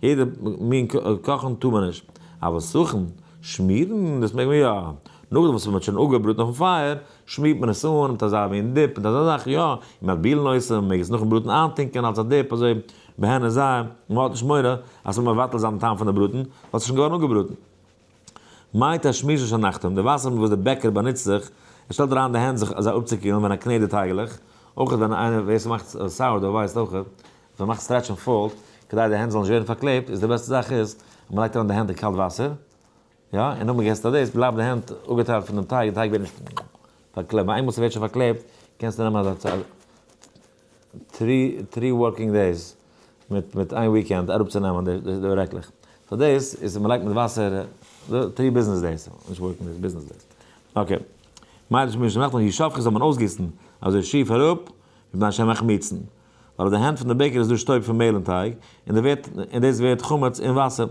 יעדע מין קאכן טאר מען נישט, אבל סכין, שמירן, דאס מעג מען יא, נאכדעם וואס מ'האט שוין אפגעבראטן אויפן פייער, שמירט מען עס אן מיט אזא מין dip מיט אזא זאך, יא, און מטבילין אותו, מען מעג עס נאכן בראטן איינטונקען אלס א dip אזוי. בהן און זיי, מען האט נישט מורא אז ס'וועט מבטל זיין דעם טעם פון די בראטן, ווייל ס'איז שוין געווארן אפגעבראטן. מי תשמישו של נחתום, די וואסער מיט וואס דער בעקער באנוצט זיך, ער שטעלט אריין די הענט זיך זיי אפצוקילן ווען ער קנעט די טייגעלעך, אויך ווען איינער ווער ס'מאכט sourdough ווייסט אויך, ווען מ'מאכט stretch און fold, כדי די הענט זאלן נישט ווערן פארקלעבט, איז די בעסטע זאך איז אז מ'לייגט אריין די הענט אין קאלט וואסער, יא, און נאכדעם געסטו דאס, בלייבט די הענט אפגעטיילט פון דעם טייג, די טייג ווערט נישט פארקלעבט, ווייל איינמאל ס'ווערט שוין פארקלעבט, קענסטו נעמען אזא three working days מיט מיט איין weekend אראפצונעמען די די רעקלעך. so דאס איז מ'לייגט מיט וואסער three business days, נישט working days, business days. okay. מיידל שמש נאכט נאך ישפכו זאל מען אויסגיסן אזוי שיף אראפ, מפני שהם מחמיצין. ווייל אויף די הענט פון די בעקער איז דא שטויב פון מעהל און טייג, און די ווערט און דאס ווערט חמץ אין וואסער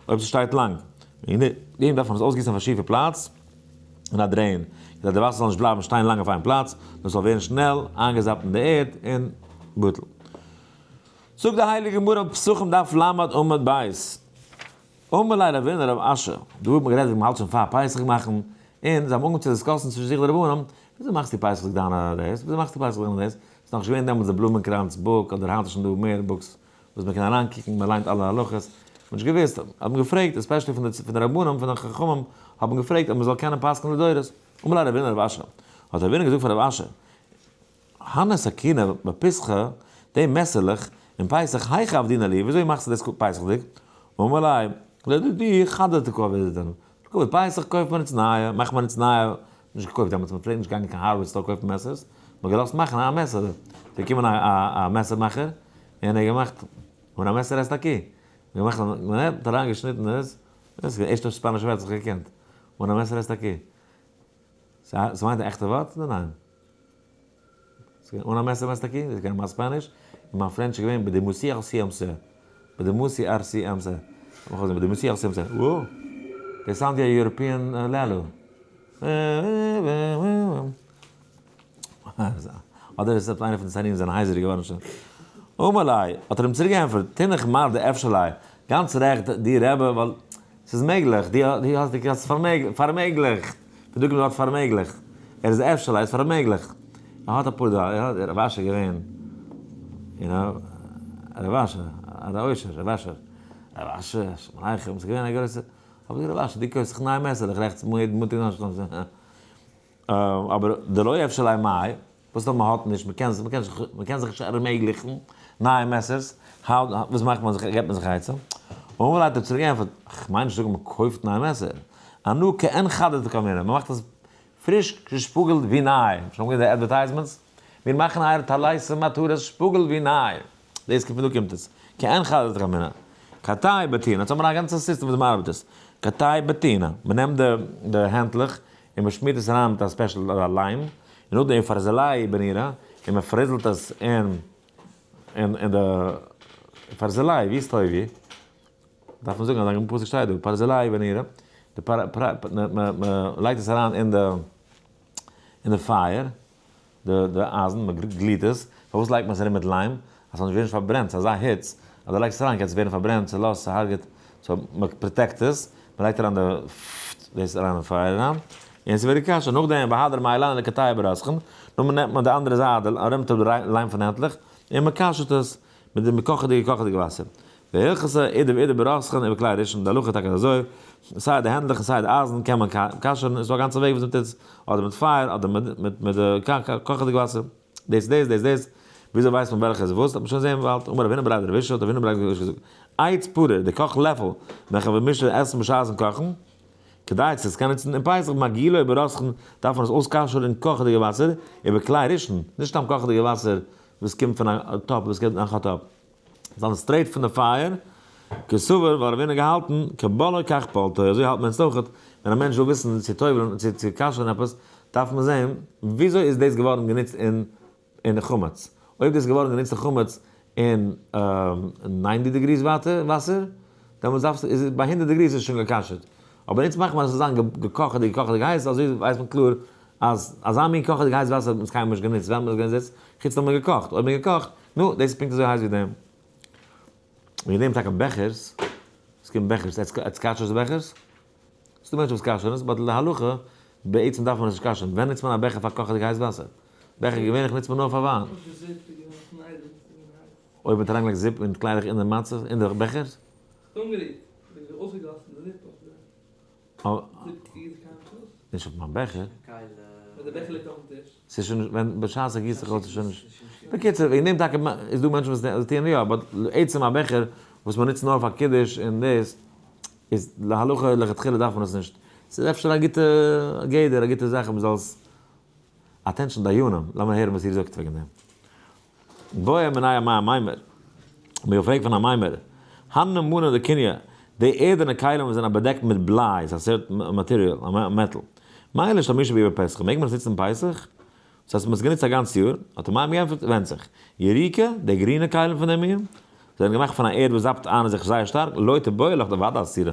אויב ס'שטייט לאנג. וועגן דעם דארף מען עס אויסגיסן אויף א שיפע פלאץ אין א drain, כדי די וואסער זאל נישט בלייבן שטיין לאנג אויף איין פלאץ, נאר ס'זאל ווערן שנעל איינגעזאפט אין די ערד און בטל. זאגט די הייליגע גמרא אין פסחים דף ל עמוד ב', אמר ליה רבינא לרב אשי, דא האט מען גערעדט ווי מ'האלט שוין פאר פסח מאכן, און זיי האבן אנגעהויבן צו discuss ן צווישן זיך די רבנים, וויאזוי מאכסטו פסח דיינע דאס, וויאזוי מאכסטו פסח דיינע דאס, ס'איז נאכנישט געווען דעמאלטס די בלומענקראנץ book, אדער היינט איז שוין דא מער books וואס מ'קען אריינקוקן, מ'ליינט אלע הלכות, מ'האט נישט געוואוסט, האט מען געפרעגט, especially פון די רבנים, פון די חכמים, האט מען געפרעגט אז מ'זאל קענען פסק'נען לדורות. אמר ליה רבינא לרב אשי, האט רבינא געזאגט פאר רב אשי, הני סכיני בפיסחא, די מעסערלעך אין פסח היכי עבדינן להו, וויאזוי מאכסטו דאס פסח'דיג? אמר ליה, לדידי חדתי קא עבידנא, לכבוד פסח קויפט מען אונז נייע, מאכט מען אונז נייע, נישט געקויפט דעמאלטס, מען פלעגט נישט גיין אין קיין hardware store קויפן מעסערס, מען האט געלאזט מאכן א מעסער, ס'איז געקומען א מעסער מאכער און ער האט געמאכט, און א מעסער עסט א קי, געמאכט א, מען האט אריין געשניטן עס, דאס איז די ערשטע שפאנישע ווארט וואס איך האב געקענט, און א מעסער עסט א קי, ס'מיינט א עכטע ווארט אדער ניין? אן א מעסער מעסט א קי, דאס איז געווען מיין ספאניש, און מיין French איז געווען בדמוסי אר סי עם סי, בדמוסי אר סי עם סי, לאמיך אויסזען, בדמוסי אר סי עם סי, וואו! דאס sound ווי א European לעלו. אדער איז עס איינער פון די שונאים זענען הייזעריג געווארן שוין. אמר ליה, האט ער אים צוריק געענטפערט, תינח מר דאפשר ליה, גאנץ רעכט דיר רבי, ווייל ס'איז מעגליך, דו האסט דו האסט פארמעגליכט, פון דא קומט די ווארט פארמעגליך, ער איז אפשר ער איז פארמעגליך, ער האט אפאר דאלער, ער האט, רב אשר געווען, you know, רב אשר, א עושר, רב אשר, רב אשר, שלום עליכם, ס'איז געווען א גרויסע, אבער רב אשר, דו קויפסט זיך נייע מעסערלעך רעכטס מועד מוטי אבער דלא אפשר ליה מאי, וואס נאר מען האט נישט, מען קען זיך, מען קען זיך נישט ערמעגליכן נייע מעסערס, how, וואס מאכט מען זיך, געבט מען זיך א עצה? אמר ליה האט ער צוריק געענטפערט, כ'מיין נישט זאגן מען קויפט נייע מעסער, אנא כעין חדתא קאמינא, מען מאכט עס פריש געשפאגלט ווי ניי, שוין אמאל געזען די advertisements? מיר מאכן אייער טליתים עטרות שפאגל ווי ניי, דאס קומט פון דא קומט עס, כעין חדתא קאמינא, קטעיה בטינא, יעצט האט מען א גאנצע סיסטעם וויאזוי מען ארבעט עס, קטעיה בטינא, מען נעמט די הענטלעך און מען שמירט עס אריין מיט א special ליים, און נאכדעם פרזליה בנורא, און מען פריזלט עס אין אין די פרזליה, ווי איז טובי'? דארף מען זאגן אז א פסוק שטייט דא, פרזליה בנורא, די פר פר מען לייגט עס אריין אין די אין די פייער, די די אייזן, מען גליט עס, פארוואס לייגט מען עס ארום מיט ליים? אז ס'זאל נישט ווערן פארברענט, ס'איז אזא היץ, אז דו לייגסט עס אריין קען עס ווערן פארברענט, צולאזט, צוהארגעט, so מען protect עס, מען לייגט אריין די דאס אריין אין פייער אריין, און ס'ווערט געקאשערט, נאכדעם בהדר מיילן לקטעיה ברותחין, נאכדעם נעמט מען די אנדערע זייט, ארומט אפ די ליים פון הענטלעך, און מען קאשערט עס מיט די קאכעדיגע קאכעדיגע וואסער. והלכתא אידי ואידי ברותחין ובכלי ראשון, די הלכה איז טאקע אזוי, סיי די הענטלעך און סיי די אייזן קען מען כשר'ן, איז דא א גאנצע וועג וואס מען טוט עס, אדער מיט פייער אדער מיט די קאכעדיגע וואסער, דאס דאס דאס דאס, וויאזוי ווייסט מען וועלכע איז וואס, וועט מען שוין זען באלד, אמר רב הונא בריה דרב ישי, האט רב הונא בריה דרב ישי געזאגט, עץ פרור, די קאך לעפל, וועלכע מיר מישן עסן בשעת'ן קאכן, כדי צו עס קענען נוצן אין פסח מגעילו ברותחין, דארף מען עס אויסכשר'ן אין קאכעדיגע וואסער, ובכלי ראשון, נישט סתם קאכעדיגע וואסער וואס קומט פון א טאפ וואס געבט נאך א טאפ. זיין straight פון די פייער, כסבור ווייל רבינו האט געהאלטן כבולעו כך פולטו, אזוי האלט מען אונז אויכעט, ווען א מענטש וויל וויסן צו טובל'ן צו צו כשר'ן עפעס, דארף מען זען וויאזוי איז דאס געווארן גענוצט אין אין חמץ, אויב דאס איז געווארן גענוצט אין חמץ אין 90 degrees וואסער, דעמאלטס דארפסטו, איז ביי 100 degrees איז עס שוין גע'כשר'ט, אבער אונז מאכט מען אז עס זאל זיין געקאכעדיג קאכעדיג הייס, אזוי ווייסט מען קלאר אז אזא מין קאכעדיג הייס וואסער האט מען עס קיינמאל נישט גענוצט, ווען האט מען עס גענוצט? חוץ אויב מען האט געקאכט, אויב מען האט געקאכט, נו, דאס איז פונקט אזוי הייס ווי דעם. וועגן דעם טאקע בעכערס, עס קומט בעכערס, עטס כשר'ס בעכערס? ס'דא מענטשן וואס כשר'ן עס, but להלכה, בעצם דארף מען עס נישט כשר'ן. ווען נוצט מען א בעכער פאר קאכעדיג הייס וואסער? בעכער געווענליך נוצט מען נאר פאר וויין. אויב מ'האט אריינגעלייגט זופ און קליידעך אין די מצה, אין די בעכערס?
אנגערירט, אויסגעגאסן די זופ אויף די.
נישט אויף מיין בעכער.
ווען די בעכער ליגט אויפן טיש.
ס'איז שוין נישט, ווען בשעת ס'גיסט זיך אויס איז שוין נישט. בקיצור, וועגן דעם טאקע איז דא מענטשן וואס טוען יא, but עצם א בעכער וואס מ'נוצט נאר פאר קידוש און דאס, איז להלכה לכתחילה דארף מען עס נישט. ס'איז אפשר א גוטע גדר, א גוטע זאך אז מ'זאל עס. attention דיינים, לאמיר הערן וואס איר זאגט וועגן דעם. בעא מיניה אמימר, מ'האט געפרעגט פון אמימר, הני מאני דקיניא, די ערדענע כלים וואס זענען באדעקט מיט בליי, ס'איז א סארט material, א מעטאל, מהו לאשתמשי בהו בפסחא, מעג מען עס נוצן פסח? דאס הייסט מ'האט עס גענוצט א גאנץ יאר, האט אמימר געענטפערט, ווענדט זיך. יריקא, די גרינע כלים פון דעם מין, זענען געמאכט פון א ערד וואס זאפט איין אין זיך זייער שטארק, לא תיבעי לך אוודאי אסורה,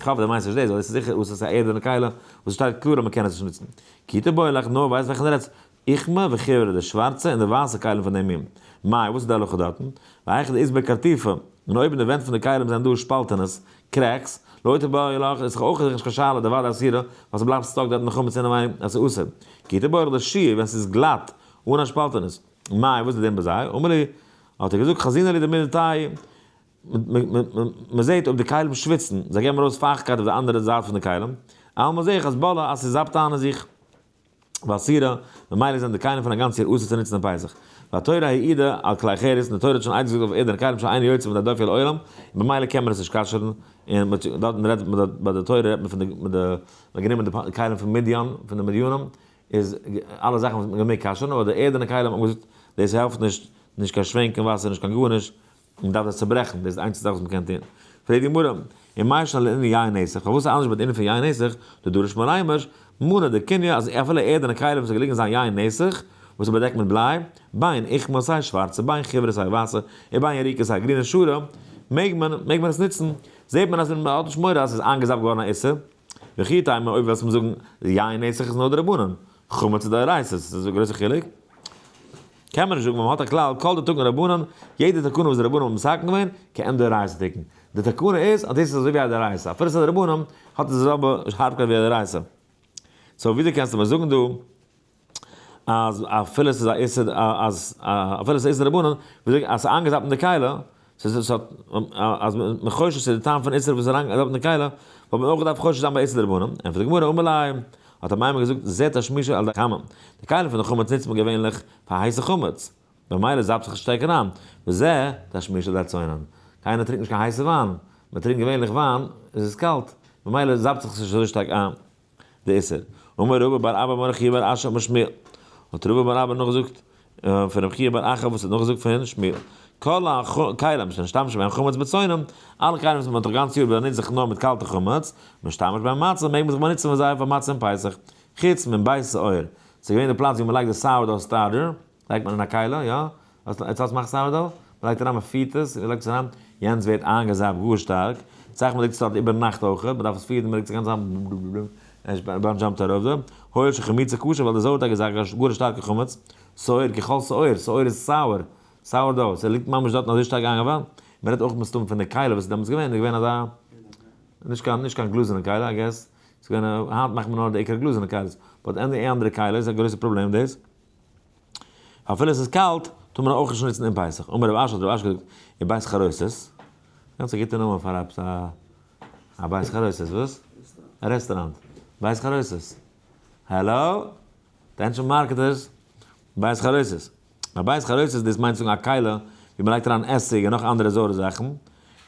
כ'האף דו מיינסט נישט דאס, ווייל דאס איז זיכער וואס עס איז א ערדענע כלי וואס שטייט קלאר אז מ'קען עס נישט נוצן. כי תיבעי לך, נאר ווייסט וועלכע דו רעדסט, אוכמא וחיורא, די שווארצע און די ווייסע כלים פון דעם מין. מאי, וואס איז די הלכה דארטן? והיכא דאית בהו קרטיפא, און אויב אין די ווענט פון די כלים זענען דא שפאלטענעס, cracks, לא תיבעי לך, איז דאך אויך נישט קיין שאלה דוודאי אסורה, ווייל ס'בלייבט stuck דארט אין די חמץ אינעווייניג אז ס'איז אסור. כי תיבעי לך דשיעי, ווען ס'איז גלאט, אן א שפאלטענעס. מאי, וואס איז די דין ביי זיי? אמר ליה, האט ער געזאגט, חזינא להו דמדתייעי, מען זעט אויב די כלים שוויצן, זיי געבן ארויס פייכטקייט אויף די אנדערע זייט פון די כלים, אלמא זעה איך אז בלעה אז ס'זאפט איין אין זיך ואסירא, ממילא זענען די כלים פון א גאנץ יאר אסור צו נוצן אין פסח. והתורה העידה על כלי חרס, און די תורה האט שוין עדות געזאגט אויף ערדענע כלים שאינו יוצא מידי דופי לעולם, און ממילא קען מען עס נישט כשר'ן, און דארטן רעדט מען ביי די תורה רעדט מען פון די מיט די מ'האט גענומען די כלים פון מדיין, פון די מדינים, איז אלע זאכן וואס מ'האט געמעגט כשר'ן, אבער די ערדענע כלים האט מען געזאגט דאס העלפט נישט, נישט קיין שווענקען וואסער נישט קיין גארנישט, מען דארף דאס צוברעכן, דאס איז די איינציגסטע זאך וואס מען קען טון. פרעגט די גמרא, ומאי שנא לענין יין נסך, פארוואס איז אנדערש ביי די ענין פון יין נסך, דדריש מרימר, מאני דקיניא, אז אפילו ערדענע כלים וואס איז געליגן זיין יין נסך, וואס איז באדעקט מיט בליי, בין אוכמא סיי שווארצע, בין חיורא סיי ווייסע, און בין יריקא סיי גרינע שרי, מעג מען, מעג מען עס נוצן, זעט מען אז מען האט נישט מורא אז עס איז איינגעזאפט געווארן א איסור. וכי תימא אויב ווילסט מיר זאגן יין נסך איז נאר דרבנן, חמץ איז דאורייתא, ס'איז א גרויסע חילוק. קען מען נישט זאגן ווייל מ'האט א כלל כל דתקון רבנן, יעדע תקנה וואס די רבנן האבן מתקן געווען, כעין דאורייתא תיקון. די תקנה איז אז דאס איז אזוי ווי א דאורייתא, אפילו ס'איז א דרבנן, האט עס די זעלבע הארבקייט ווי א דאורייתא. so וויאזוי קענסטו מיר זאגן דא אז אפילו ס'איז א איסור אז אפילו ס'איז איסור דרבנן, וויאזוי אז ס'איז איינגעזאפט אין די כלי, ס'איז ס'האט אז מ'איז חושש צו די טעם פון איסור וואס איז אריינגעזאפט אין די כלי, וואלט מען אויך געדארפט חושש זיין ביי איסור דרבנן. ענטפערט די גמרא, אמר ליה, האט אמימר געזאגט, זה תשמישו על ידי חמין, די כלים פון די חמץ נוצט מען געווענליך פאר הייסע חמץ, במילא זאפט זיך עס שטערקער איין, וזה תשמישו על ידי צונן, קיינער טרינקט נישט קיין הייסע וויין, מען טרינקט געווענליך וויין איז עס קאלט, במילא זאפט זיך עס נישט אזוי שטארק איין די איסור. אמר רבא בר אבא אמר ר' חייא בר אשי אמר שמואל, האט רבא בר אבא נאכגעזאגט פון ר' חייא בר אחא וואס האט נאכגעזאגט פון שמואל, כל הכלים שנשתמש בהם חמץ בצונן, אלע כלים וואס מען האט דאך גאנץ יאר באנוצט זיך נאר מיט קאלטע חמץ, משתמש בהם מצה, מעג מען זיך באנוצן מיט זיי פאר מצה אום פסח, חוץ מן בית שאור, ס'איז געווען די פלאץ ווי מען לייגט די sourdough starter, לייגט מען אין א כלי, יא? עטס האטס מאכט sourdough? מען לייגט אריין מען פירט עס, מען לייגט עס אריין, יענץ ווערט איינגעזאפט גאר שטארק, סאך מען לייגט עס דארט איבער נאכט אויך, מען דארף עס פירן, מען לייגט עס גאנץ בלום jump ט ארויף דא, הואיל שחמיצו קשה ווייל די זויערטייג איז א גאר שטארקע חמץ, שאור ככל שאור, שאור איז sour, sourdough, ס'ליגט ממש דארטן אזוי שטארק איינגעווארן, מען רעדט אויך מסתם פון די כלי וואס איז דעמאלטס געווען, איז געווען אזא, נישט קיין נישט קיין גלאזערנע כלי I guess, ס'איז געווען א, היינט מאכט מען נאר די עיקר גלאזערנע כלים, but any אנדערע כלי איז א גרויסע פראבלעם דאס. אפילו עס איז קאלט, טאר מען אויך נישט נוצן אום פסח. אמר רב אשי האט רב אשי געזאגט, אין בית חרוסת, גאנץ א גוטע נאמען פאר עפעס א א בית חרוסת, וואס? א רעסטוראנט. בית חרוסת. Hello? Attention marketers. בית חרוסת. א בית חרוסת דאס מיינט זאגן א כלי ווי מען לייגט אריין עסיג און נאך אנדערע זויערע זאכן,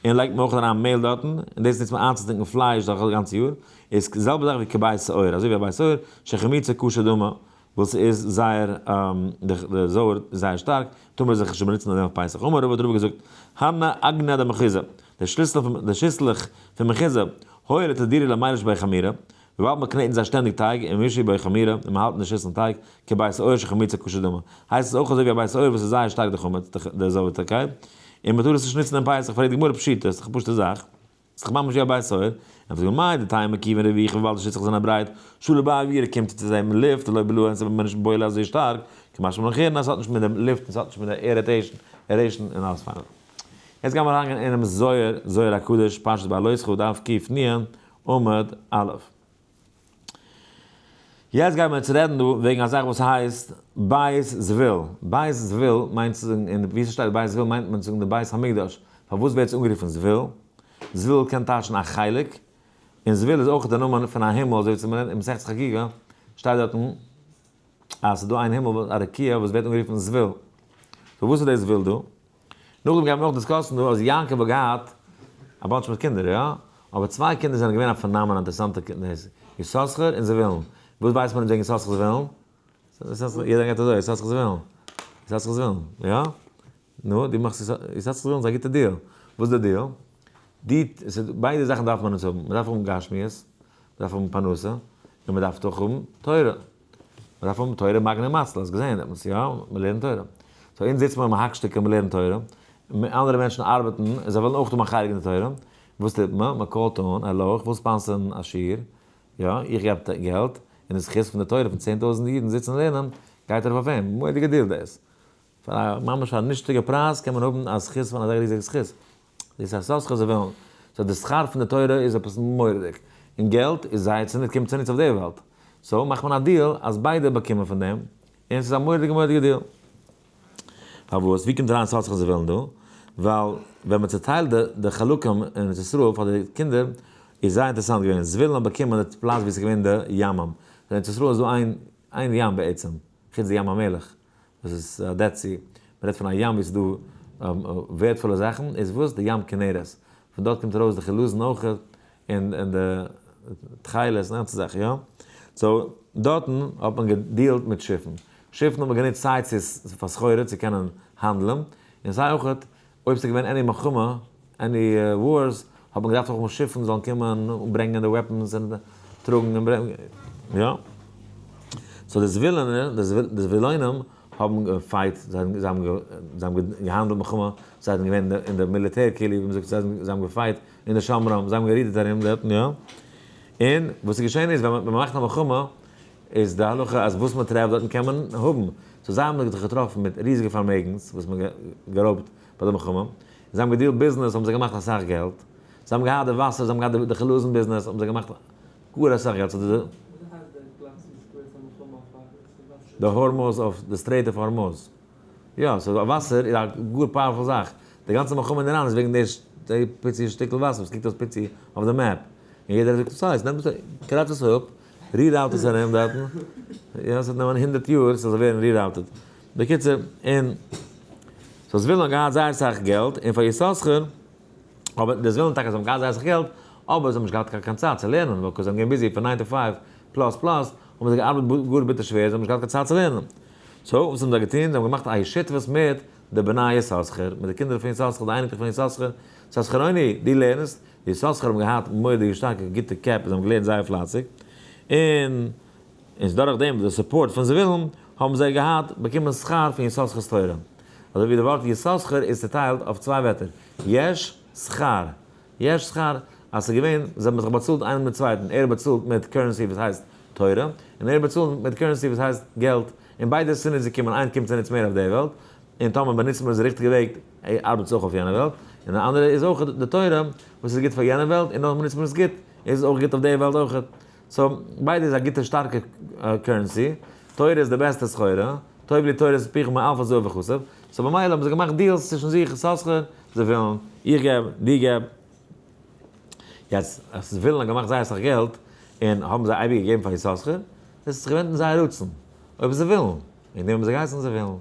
און לייגט מען אויך אריין מעהל דארטן, און דאס נוצט מען איינצוטונקען פלייש דורך די גאנצע יאר, איז די זעלבע זאך ווי כבית שאור, אזוי ווי א בית שאור, שחמיצו קשה דמי, וואס איז זייער די זויער איז זייער שטארק, טאר מען זיך נישט באנוצן מיט דעם אויף פסח. אמר רבא האט רבא געזאגט, הני אגני דמחוזא, די שליסלעך פון די שיסלעך פון מחוזא, הואיל ותדירי למירש בהו חמירא, וויבאלד מען קנעטן זיי שטענדיג טייג, ומישו בהו חמירא, און מען האלט אין די שיסלען טייג, כבית שאור שחמיצו קשה דמי, הייסט עס אויך אזוי ווי א בית שאור וואס איז זייער שטארק די חמץ, די זויערקייט, און מען טאר עס נישט נוצן אום פסח, פרעגט די גמרא פשיטא, ס'איז דאך א פשוטע זאך. ס'איז דאך ממש ווי א בית שאור, און פון מאי דטעמא כיון רויחי וויבאלד די שיסלעך זענען ברייט, שרי ביה אווירא קומט צו זיי מיט לופט, לא בלעי און ס'וועט מען נישט בולע אזוי שטארק, קמשמע לן חרן אז ס'האט נישט מיט דעם לופט און ס'האט נישט מיט די aeration aeration און אלעס פיין. יעצט גיימער אריינגיין אינעם זוהר, זוהר הקדוש, פרשת בהעלותך, דף קנ עמוד א'. יעצט גייען מיר צו רעדן דא וועגן א זאך וואס הייסט בית זבול. בית זבול מיינט צו זאגן, און ווי ס'שטייט בית זבול מיינט מען צו זאגן די בית המקדש. פארוואס ווערט עס אנגערופן זבול? זבול קען טייטשן א חלק, און זבול איז אויך די נאמען פון א הימל, אזוי ווי צו מ'לערנט אין מסכת חגיגה שטייט דארטן אז ס'איז דא איין הימל א רקיע וואס ווערט אנגערופן זבול. so וואס איז די זבול דא? נאכדעם גייט מען אויך discuss ן דא אז יעקב האט געהאט א bunch מיט קינדער, יא? אבער צוויי קינדער זענען געווען א phenomenon, אינטערעסאנטע קינדער, יששכר און זבולון. וואס ווייסט מען וועגן יששכר זבולון? יעדער גייט אזוי, יששכר זבולון. יששכר זבולון, יא? נו, דו מאכסט יששכר זבולון איז א גוטע deal. וואס איז די deal? די, ביידע זאכן דארף מען אונז האבן. מען דארף האבן גשמיות, מען דארף האבן פרנסה, און מען דארף דאך האבן תורה. מען דארף האבן תורה מגן ומציל, האסט געזען דעמאלטס, יא? מען לערנט תורה. so אונז זיצט מען און מען האקט שטיקער, מען לערנט תורה. אנדערע מענטשן ארבעטן און זיי ווילן אויך האבן א חלק אין די תורה. וואס טוט מען? מען call ט אן, העלא, איך וויל sponsor ן א שיעור, יא, איך געב געלט, און די זכות פון די תורה פון 10,000 אידן זיצן און לערנען, גייט ארויף אויף אים. מורא'דיגע deal דאס. פאר א ממש א נישטיגע פרייז קען מען האבן א זכות פון אזא ריזיגע זכות. דאס איז א זכות זיי ווילן. so די שכר פון די תורה איז עפעס מורא'דיג. און געלט איז זייער צוניץ, קומט צוניץ אויף די וועלט. so מאכט מען א deal אז ביידע באקומען פון דעם, און ס'איז א מורא'דיגע מורא'דיגע deal. פארוואס? ווי קומט אריין יששכר זבולון דא? ווייל ווען מען צעטיילט די חלקים אין ארץ ישראל פאר די קינדער, איז זייער אינטערעסאנט געווען, זבולון האט באקומען די פלאץ ווי ס'איז געווען די ימים. אין ארץ ישראל איז דא איין ים בעצם, חוץ די ים המלח. וואס איז Dead Sea, מען רעדט פון א ים ווי ס'איז דא ווערדפולע זאכן, איז וואס? די ים כנרת, פון דארט קומט ארויס די חילזון אויך, און די תכלת און גאנצע זאך, יא? so דארטן האט מען גע deal ט מיט שיפן, שיפן האט מען גענוצט סיי צו פאר סחורה צו קענען האנדלען, און סיי אויך אויב ס'איז געווען any מלחמה, any wars, האט מען געדארפט אויך שיפן זאלן קומען און ברענגען די weapons און טראגן און ברענגען, יא. so די זבולונער, די זבולונים האבן גע fight, זיי האבן געהאנדלט מלחמה, זיי זענען געווען אין די מיליטער כאילו, ווי מ'זאגט, זיי האבן גע fight אין די שומרון, זיי האבן גערודערט ארום דארטן, יא. און וואס איז געשען איז, ווען מ'מאכט א מלחמה, איז די הלכה אז וואס מ'טרעפט דארטן קען מען האבן. so זיי האבן זיך געטראפן מיט ריזיגע פארמעגנס וואס מ'האט גערויבט ביי די מלחמה. זיי האבן גע deal ט ביזנעס האבן זיי געמאכט אסאך געלט. זיי האבן געהאט די וואסער, זיי האבן געהאט די חילזון ביזנעס, האבן זיי געמאכט גאר אסאך געלט. so די.
וויאזוי הייסט די פלאץ ווי ס'איז געווען א מלחמה אויף וואסער?
די הארמוז אויף די Strait of Hormuz. יא, so וואסער איז א גאר powerful זאך. די גאנצע מלחמה אין איראן איז וועגן די פיצי שטיקל וואסער וואס קוקט אויס פיצי אויף די map. און יעדער זאגט וואס הייסט, נעם עס, קראץ עס אפ, reroute עס ארום דארטן. יא, ס'וועט נעמען 100 יאר ס'זאל ווערן rerouted. בקיצור, און so זבולון האט געהאט זייער אסאך געלט, און פאר יששכר, אבער די זבולון טאקע זיי האבן געהאט זייער אסאך געלט, אבער זיי האבן נישט געהאט קיין צייט צו לערנען, ווייל זיי זענען געווען busy פון nine to five plus plus, האבן זיי געארבעט גאר ביטער שווער, זיי האבן נישט געהאט קיין צייט צו לערנען. so וואס האבן זיי געטון? זיי האבן געמאכט א שותפות מיט די בני יששכר, מיט די קינדער פון יששכר, די אייניקלעך פון יששכר, יששכרוני, דו לערנסט? די יששכר האבן געהאט מורא'דיגע שטארקע גוטע קעפ, זיי האבן געלערנט זייער פלייסיג, און איז דורך דעם די support פון זבולון האבן זיי געהאט באקומען שכר פון יששכר'ס תורה. אזוי ווי די ווארט יששכר איז צוטיילט אויף צוויי ווערטער, יש שכר. יש שכר, אז ס'איז געווען, זיי האבן זיך באצאלט איינער מיט צווייטן, ער האט באצאלט מיט currency וואס הייסט תורה, און ער האט באצאלט מיט currency וואס הייסט געלט, און ביידע איז צוניץ געקומען, איינס קומט צוניץ מער אויף די וועלט, און טאמער באנוצט מען עס די ריכטיגע וועג, ארבעט עס אויך אויף יענע וועלט, און די אנדערע איז אויך די תורה וואס איז גוט פאר יענע וועלט, און נאך באנוצט מען עס גוט, איז עס אויך גוט אויף די וועלט אויך. so ביידע איז א גוטע שטארקע currency, תורה איז די בעסטע סחורה, טוב לי תורת פיך מאלפי זהב וכסף, so במילא האבן זיי געמאכט deals צווישן זיך, יששכר, זיי ווילן, איך געב, דו געב. יעצט אז זיי ווילן האט געמאכט זייער אסאך געלט, און האבן זיי אייביג געגעבן פאר יששכר, דאס האט זיך געווענדט אין זייער רצון, אויב זיי ווילן, וועגן דעם האבן זיי געהייסן זיי ווילן,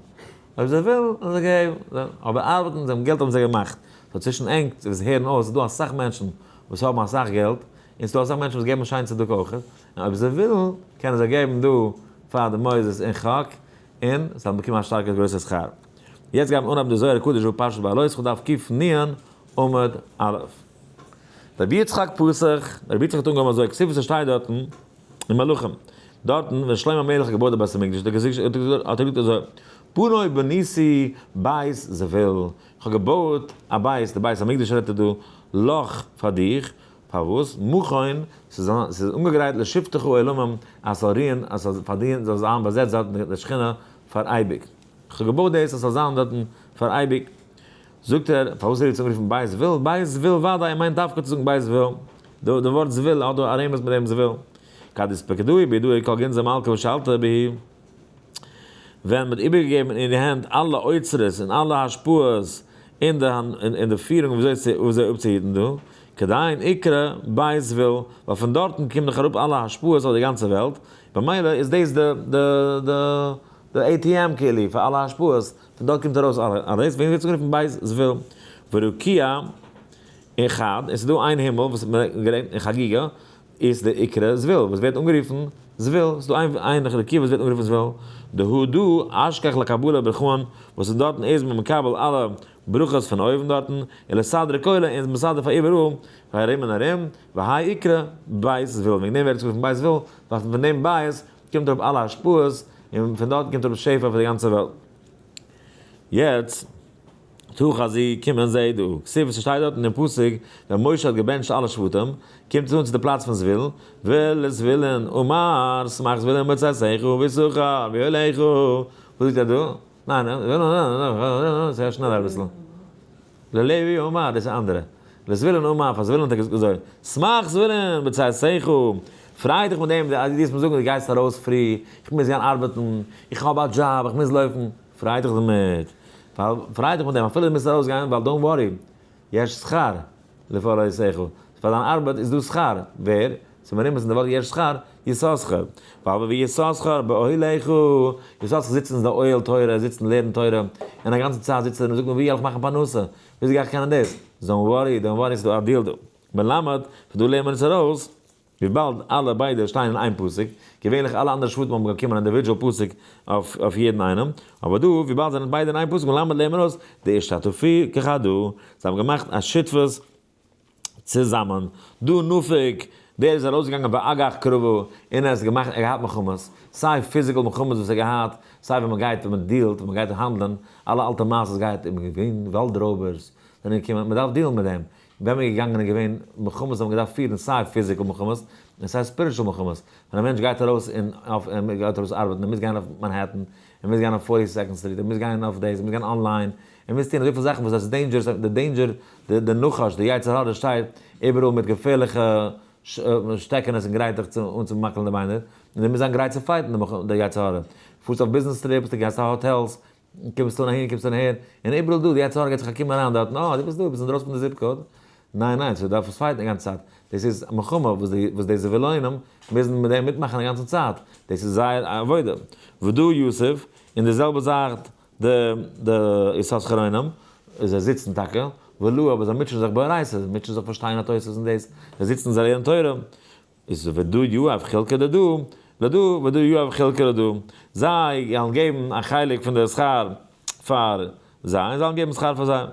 אויב זיי ווילן, האבן זיי געגעבן, אבער ארבעטן, זיי האבן געלט האבן זיי געמאכט, so צווישן ענק וואס הערן אויס איז דא אסאך מענטשן וואס האבן אסאך געלט, און ס'דא אסאך מענטשן וואס געבן שיין צדקה אויך, און אויב זיי ווילן קענען זיי געבן דא פאר די מוסדות אין חק, און זיי וועלן באקומען א שטארקע גרויסע שכר. יעצט גייט מען אנהייבן די זוהר הקדוש אויף פרשת בהעלותך דף קנ עמוד א'. רבי יצחק פתח, רבי יצחק האט אנגעהויבן אזוי, כתיב וואס עס שטייט דארטן אין מלכים, דארטן ווען שלמה המלך האט געבויט די בית המקדש האט ער געזאגט אזוי, בנה בניתי בית זבול, איך האב געבויט א בית, די בית המקדש רעדט ער דא, לך פאר דיך, פארוואס? מכון, ס'איז אנגעגרייט לשבתך עולמים, אז ס'זאל רוען, אז ס'זאל פארדינען, זאל זיין באזעצט דארטן די שכינה פאר אייביג. איך האב געבויט דאס אז ס'זאל זיין דארטן פאר אייביג. זאגט ער, פארוואס רופט זיך אנגערופן בית זבול? בית זבול וודאי, ער מיינט דווקא צו זאגן בית זבול. די ווארט זבול האט דא א רמז מיט דעם זבול. כד אתפקדוהי בידוהי כל גנזי מלכא ושלטא בהו, ווען מ'האט איבערגעגעבן אין די הענט אלע אוצרות און אלע השפעות און די און די פירונג וויאזוי אפצוהיטן דא, כדין איקרי בית זבול, ווייל פון דארטן קומט דאך אראפ אלע השפעות אויף די גאנצע וועלט, במילא איז דאס די די די די ATM כאילו פאר אלע השפעות, פון דארט קומט ארויס אלעס, וועגן דעם ווערט עס אנגערופן בית זבול. ורקיע אחד, און ס'איז דא איין הימל וואס מען געדענקט אין חגיגה, איז די איקרי זבול, וואס ווערט אנגערופן זבול, ס'איז דא איין רקיע וואס ווערט אנגערופן זבול, דהא דא אשכח לקבלה ברכאן, וואס אין דארטן איז מען מקבל אלע ברכות פון אויבן דארטן, און לסדרא כולא און איז מסדר פאר איבעראל, פאר ארום און ארום, והאי איקרי בית זבול, וועגן דעם ווערט עס גערופן בית זבול, ווייל פון דעם בית קומט אראפ אלע השפעות, און פון דארט קומט אראפ שפע פאר די גאנצע וועלט. יעצט. תא חזי, קום און זע דא. כתיב, ס'שטייט דארט אין דעם פסוק, ווען משה האט געבענטשט אלע שבטים, קומט עס אן צו די פלאץ פון זבולון, ולזבולון אמר, שמח זבולון בצאתך ויששכר באהליך. וואס זאגט ער דא? ניין, ס'איז שנעלער אביסל. ללוי אמר, דאס איז אנדערע. לזבולון אמר, פאר זבולון האט ער געזאגט אזוי, שמח זבולון בצאתך, פריי דיך מיט דעם, אז דו וועסט מיר זאגן דו גייסט ארויס פרי, איך מוז גיין ארבעטן, איך האב א דזשאב, איך מוז לויפן. פריי דיך דערמיט, ווייל פריי דיך מיט דעם אפילו דו מוזט ארויסגיין, ווייל don't worry, יש שכר לפעולותיך, פאר דיין ארבעט איז דא שכר, ווער? ס'איז מרומז אין די ווארט יש שכר, יששכר, ווייל ויששכר באהליך, יששכר זיצט אין די אוהל תורה, זיצט און לערנט תורה, און א גאנצע צייט זיצט ער און זאגט מיר ווי גיי איך מאכן פרנסה, וויאזוי גיי איך קענען דאס, don't worry, don't worry, ס'איז דא א deal דא. מלמד, פון דא לערנט מען עס ארויס, וויבאלד אלע ביידע שטייען אין איין פסוק, געווענליך אלע אנדערע שבטים האבן באקומען א individual פסוק אויף יעדן איינעם, אבער דא וויבאלד זיי זענען ביידע אין איין פסוק מלמד לערנט מען אויס דאשתתפו כחדא, זיי האבן געמאכט א שותפות צוזאמען, דא נפק, דער איז ארויסגעגאנגען ואגח קרבא און ער האט געמאכט ער האט געהאט מלחמות, סיי physical מלחמות וואס ער האט געהאט, סיי ווען מען גייט ווען מען deal ט ווען מען גייט האנדלען, אלע אלטע מעשות גייט איז מען געווען וואלד רויבערס זענען געקומען, מען דארף deal ן מיט דעם, ווען מ'איז געגאנגען איז געווען מלחמות האבן געדארפט פירן סיי physical מלחמות און סיי spiritual מלחמות, ווען א מענטש גייט ארויס און אויף און גייט ארויס ארבעטן ער מוז גיין אויף מאנהעטן, ער מוז גיין אויף Forty Second Street, ער מוז גיין אויף דאס, ער מוז גיין online, ער מוז טון אזויפיל זאכן וואס עס איז dangerous, די danger, די נחש, די יצר הרע שטייט איבעראל מיט געפערליכע שטעקענעס און גרייט דיך צו אנצומאקלען די ביינער, און דו מוזט זיין גרייט צו fight ן די יצר הרע. פארסט אויף business trips, דו גייסט אויף hotels, קומסט אן אהין קומסט אן אהער, און איבעראל דא, די יצר הרע געט זיך א קום אריין דארטן, אה דו ביסט דא, ביסט אינדרויסן פון די zip code, ניין ניין, סאו דארף עס fight ן די גאנצע צייט, דאס איז א מלחמה וואס די וואס די זבולונים מוזן מיט דעם מיטמאכן די גאנצע צייט, דאס איז זייער עבודה. ודא יתיב, און די זעלבע זאך די די יששכרונים, זיי זיצן טאקע, ולא אבער זיי מוטשען זיך באורייתא, זיי מוטשען זיך פארשטיין א תוספות און דאס, זיי זיצן זיי לערנען תורה, איז ודא יהב חולקא לדא, לדא ודא יהב חולקא לדא, זיי גייען געבן א חלק פון די שכר פאר זיי, און זיי וועלן געבן שכר פאר זיי.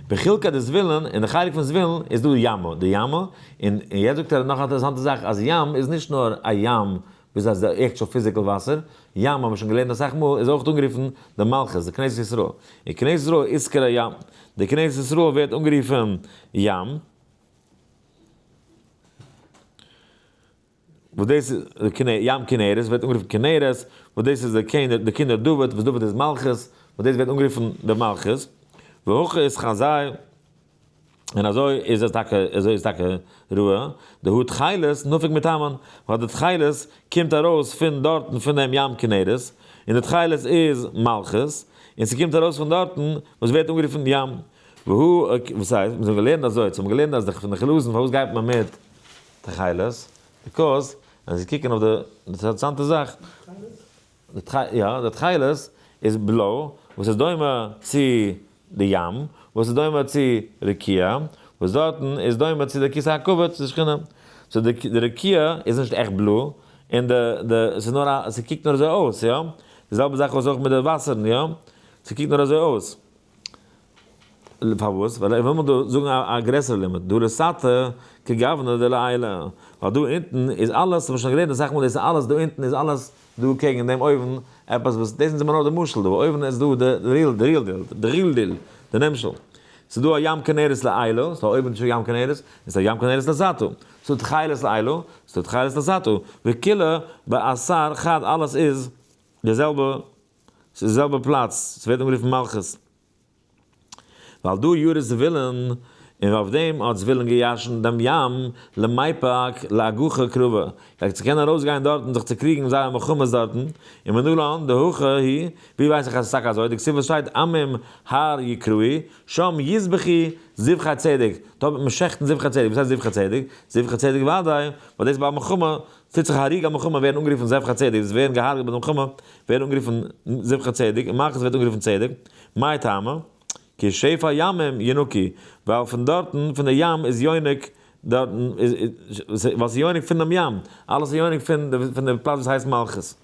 בחולקא דזבולון, אין די חלק פון זבולון איז דא ימא, די ימא, און יעצט זאגט ער נאך א אינטערעסאנטע זאך, אז ים איז נישט נאר א ים וואס איז די actual physical וואסער, ים האבן מיר שוין געלערנט אסאך מאל איז אויך אנגערופן די מלכות, די כנסת ישראל, און כנסת ישראל אתקרי ים, די כנסת ישראל ווערט אנגערופן ים, וואס דאס איז ים כנרת ווערט אנגערופן כנרת, וואס דאס איז די קינדער דוד, וואס דוד איז מלכות, וואס דאס ווערט אנגערופן די מלכות, והכי איז חזאי, און אזוי איז עס טאקע, אזוי איז טאקע רואה, דהא תכלת נפיק מתמן, ווייל די תכלת קומט ארויס פון דארטן פון דעם ים כנרת, און די תכלת איז מלכות, און ס'קומט ארויס פון דארטן וואס ווערט אנגערופן ים. והוא, וואס הייסט? מיר האבן געלערנט אזוי, צו האבן געלערנט אז די פון די חילוזן פארוואס גייט מען מיט תכלת? because ווען זיי קוקן אויף די אינטערעסאנטע זאך, יא, די תכלת איז בלוי, וואס איז דומה צו די ים, וואס איז דומה צו רקיע, וואס דארטן איז דומה צו די כסא הכבוד, צו די שכינה. so די רקיע איז נישט עכט בלוי, און די די ס'איז נאר א, ס'קוקט נאר אזוי אויס, יא? די זעלבע זאך איז אויך מיט די וואסערן, יא? ס'קוקט נאר אזוי אויס. פארוואס? ווייל ער וויל מיר דא זאגן א גרעסערע לימוד, דא לתתא כגוונא דלעילא, ווייל דא אונטן איז אלעס, האבן שוין געלערנט אסאך מאל דאס איז אלעס, דא אונטן איז אלעס דא קעגן דעם אויבן, עפעס וואס, דאס איז נאר די משל דא, אויבן איז דא די real די real deal, די real deal, די נמשל. ס'איז דא א ים כנרת לעילא, ס'איז דא אויבן שוין ים כנרת, און ס'איז א ים כנרת לתתא. ס'איז דא תכלת לעילא, ס'איז דא תכלת לתתא, וכולא באתר חד אלעס איז די זעלבע ס'איז די זעלבע פלאץ, ס'ווערט אנגערופן מלכות. ווייל דא יאר איז זבולון, און אויף דעם האט זבולון געירשנט דעם ים למיפק לאגוכא קרבא, כדי צו קענען ארויסגיין דארטן זיך צו קריגן זייערע מלחמות דארטן, און מנלן דהכי היא, ווי ווייס איך אז עס איז טאקע אזוי, דכתיב וואס שטייט עמים הר יקראו, שם יזבחו זבחי צדק, דארט וועט מען שעכטן זבחי צדק, וואס הייסט זבחי צדק? זבחי צדק וודאי, ווייל דאס איז ביי א מלחמה, טוט זיך הריגה מלחמה ווערן אנגערופן זבחי צדק, דאס ווערן געהארגעט ביי די מלחמה ווערן אנגערופן זבחי צדק, און מלכות ווערט אנגערופן צדק, מאי טעמא? כי שפע ימים ינקי, ווייל פון דארטן, פון די ים איז יונק דארטן, ווייל ס'איז יונק פונעם ים, אלעס איז יונק פון די פלאץ וואס הייסט מלכות.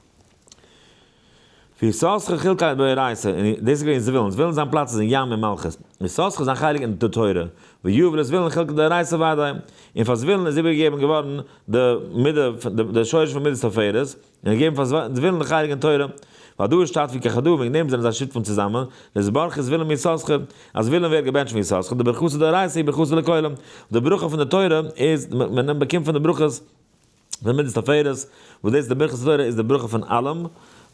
ויששכר חלקי באורייתא, און דאס איז געווען זבולון, זבולון זיין פלאץ איז אין ים און מלכות, יששכר זיין חלק אין די תורה, ויהב לזבולון חלקא דאורייתא ודאי, און פאר זבולון איז איבערגעגעבן געווארן די מידה, די שורש פון מידת תפארת, און געגעבן פאר זבולון די חלק אין תורה. ווייל דא איז שתתפי כחדא, וועגן דעם זענען זיי שותפים צוזאמען, נתברכו זבולון מיששכר, אז זבולון ווערט געבענטשט פון יששכר, דברכתא דאורייתא היא ברכתא לכולא, די ברכה פון די תורה איז, מען באקומט פון די ברכות, פון מידת תפארת, וואס דאס איז די ברכת התורה איז די ברכה פון אלעם,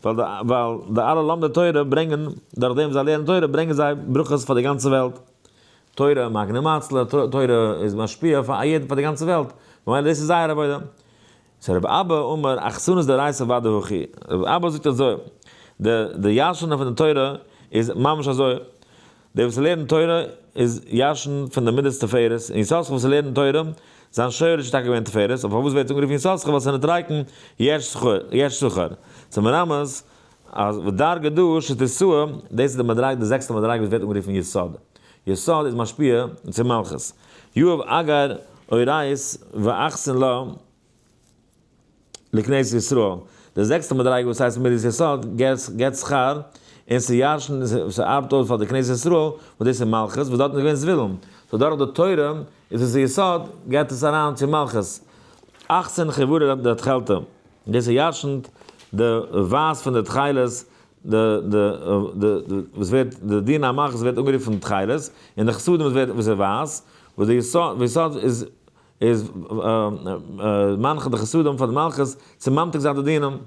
ווייל די ווייל די אלע לומדי תורה ברענגען, דורך דעם וואס זיי לערנען תורה ברענגען זיי ברכות פאר די גאנצע וועלט. תורה מקנה מצלה, תורה איז משפיע פאר א יעדן פאר די גאנצע וועלט, ממילא דאס איז זייער עבודה. so רבי אבא אמר אחסנות דאורייתא ודאי הכי, רבי אבא זאגט אזוי, די די ירש'נען פון די תורה איז ממש אזוי, דער וואס לערנט תורה איז ירשן פון די מידת תפארת, און יששכר וואס לערנט תורה, זיין שורש איז טאקע געווען תפארת, אבער פארוואס ווערט עס אנגערופן יששכר ווייל ס'איז נתרייקן יש שכר, ס'איז מרמז אז ודרגא דא שתישא, דאס איז די מדריגה די זעקסטע מדריגה וואס ווערט אנגערופן יסוד, יסוד איז משפיע צו מלכות, יהב אגר אורייתא ואחסן לה לכנסת ישראל, די זעקסטע מדריגה וואס הייסט מידת יסוד געבט שכר און ס'ירש'נט און ס'ארבעט אויס פאר די כנסת ישראל וואס דאס איז מלכות וואס דארטן איז געווען זבולון, so דורך די תורה איז עס יסוד געבט עס אריין צו מלכות. אחסן חיוורא דתכלתא, דאס ירש'נט די ווייס פון די תכלת, די די די וואס ווערט די דין המלכות ווערט אנגערופן תכלת, און די חסדים וואס ווערט וואס איז ווייס, וואס די יסוד איז איז מנחה די חסדים פאר די מלכות צו ממתיק זיין די דינים.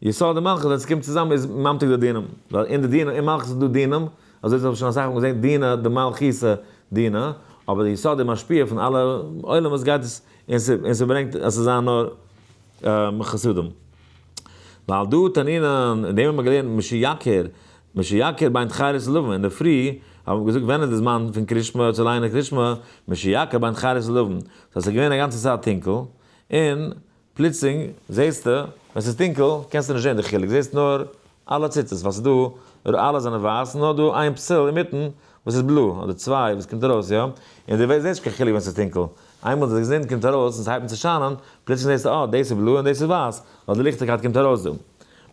יסוד די מלכות ווען ס'קומט צוזאמען איז ממתיק די דינים. ווייל אין די דינים, אין מלכות איז דא דינים, אזוי האב איך שוין אסאך מאל געזען, דינא דמלכותא דינא, אבער די יסוד איז משפיע פון אלע עולמות גייט עס און ס'ברענגט אז ס'זאל זיין נאר חסדים. ועל דא תנינן, אין דעם האט מען געלערנט משיכיר, משיכיר בין תכלת ללבן, אינדערפרי האט מען געזאגט ווען איז די זמן פון קרישמע צו ליינען קרישמע, משיכיר בין תכלת ללבן, so ס'איז געווען א גאנצע צייט טונקל, און פלוצלינג זעסטו, ווען ס'איז טונקל קענסטו נישט זען די חילוק, זעסט נאר אלע ציצית, ווייל ס'איז דא, אלע זענען ווייס, נאר דא איין פתיל אינמיטן וואס איז בלוי, אדער צוויי וואס קומט ארויס, יא? און דו זעסט נישט קיין חילוק ווען ס'איז טונקל. איינמאל די זון קומט ארויס און ס'הייבט אן צו שיינען, פלוצלינג זעסטו אה, דאס איז בלוי און דאס איז ווייס, ווייל די ליכטיגקייט קומט ארויס דא.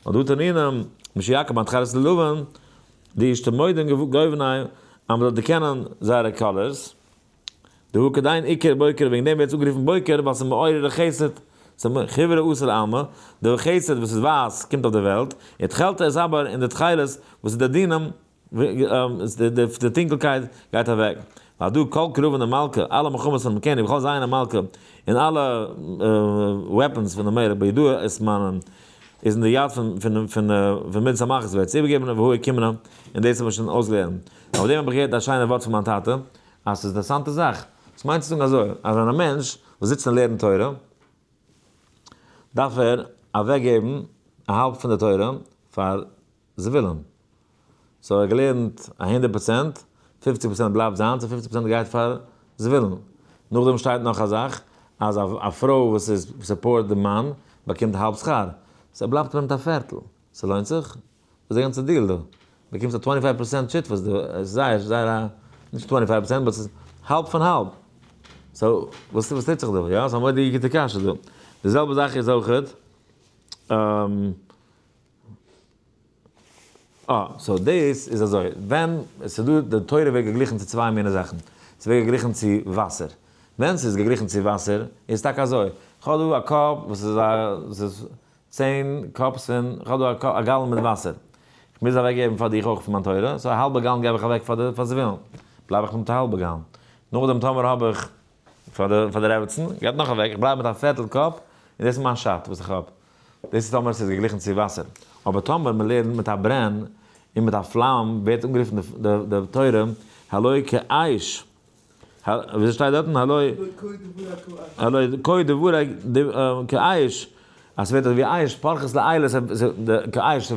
ווייל דא תנינא, משיכיר בין תכלת ללבן, דישתמודעון גובני, אז מ'זאל דערקענען זייערע colors. דהא כדין איקרי בוקר, וועגן דעם ווערט עס אנגערופן בוקר, ווייל ס'איז מעורר חסד, ס'איז חיוורא אתא לעלמא, די חסד וואס איז ווייס קומט אויף די וועלט, ותכלתא אתעבר און די תכלת וואס איז די דינים, די טונקלקייט גייט אוועק. ווייל דא כל קרבן דמלכא, אלע מלחמות פונעם קעניג, וכל זיינע מלכה, און אלע weapons פון די מלך בידו אתמנן, איז אין די יד פון מידת המלכות ווערט עס איבערגעגעבן והא אוקימנא, און דאס האט מען שוין אויסגעלערנט. אויף דעם האב איך געהערט א שיינע ווארט פון מיין טאטע, אז ס'איז אינטערעסאנטע זאך. וואס מיינט צו זאגן אזוי, אז ווען א מענטש וואס זיצט און לערנט תורה, דארף ער אוועקגעבן א האלב פון די תורה פאר זבולון. so ער האט געלערנט א 100%, 50% בלייבט זיינס און 50% גייט פאר זבולון. נאכדעם שטייט נאך א זאך, אז א פרוי וואס איז support די מאן באקומט האלב שכר. so ער בלייבט מיט א פערטל. ס'לוינט זיך? וואס איז די גאנצע deal דא? באקומסט א 25% שותפות דא, עס איז זייער זייער א, נישט 25% but ס'איז האלב פון האלב. so וואס וואס טוט זיך דא? יא, ס'איז א מורא'דיגע גוטע קשיא דא. די זעלבע זאך איז אויכעט, אה, so דאס איז אזוי, ווען ס'איז דא, די תורה ווערט געגליכן צו צוויי מיני זאכן, ס'ווערט געגליכן צו וואסער, ווען ס'איז געגליכן צו וואסער איז טאקע אזוי, כ'האב דא א cup וואס איז א, ס'איז 10 cups פון, כ'האב דא א gallon מיט וואסער, כ'מוז אוועקגעבן פאר דיך אויך פון מיין תורה, so א האלבע gallon געב איך אוועק פאר די פאר זבולון, בלייב איך מיט א האלבע gallon. נאכדעם טאמער האב איך פאר די פאר די רעבעצן, גייט נאך אוועק, איך בלייב מיט א פערטל cup, און דאס איז מיין shot וואס איך האב. דאס איז טאמער ס'איז געגליכן צו וואסער. אבער טאמער מ'לערנט מיט א ברען און מיט א פלאם, ווערט אנגערופן די די תורה הלא כאש. וויאזוי שטייט דארטן? הלא הלא כה דברי כאש, אז ס'ווערט אזוי ווי אש, פורחת לאלה, כאש,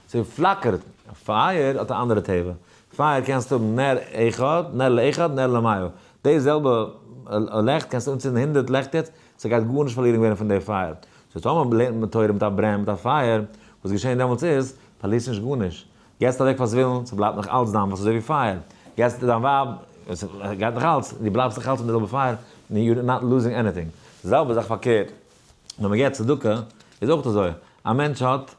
ס'פלאקערט. פייער האט א אנדערע טבע. פייער קענסטו האבן נר אחד, נר לאחד, נר למאה. די זעלבע לעכט קענסטו אנצינדן 100 לעכט יעצט, ס'גייט גארנישט פארלירן ווערן פון די פייער. so טאמער לערנט מען תורה מיט א ברען, מיט א פייער, וואס געשען דעמאלטס איז, פארלירסט נישט גארנישט. געסט אוועק פאר זבולון, ס'בלייבט נאך אלץ דיין, ווייל ס'איז אזוי ווי פייער. געסט דיין ווייב, עס גייט נאך אלץ, דו בלייבסט נאך אלץ מיט די זעלבע פייער, און you are not losing anything. די זעלבע זאך פארקערט, ווען מ'געבט צדקה, איז אויך אזוי. א מענטש האט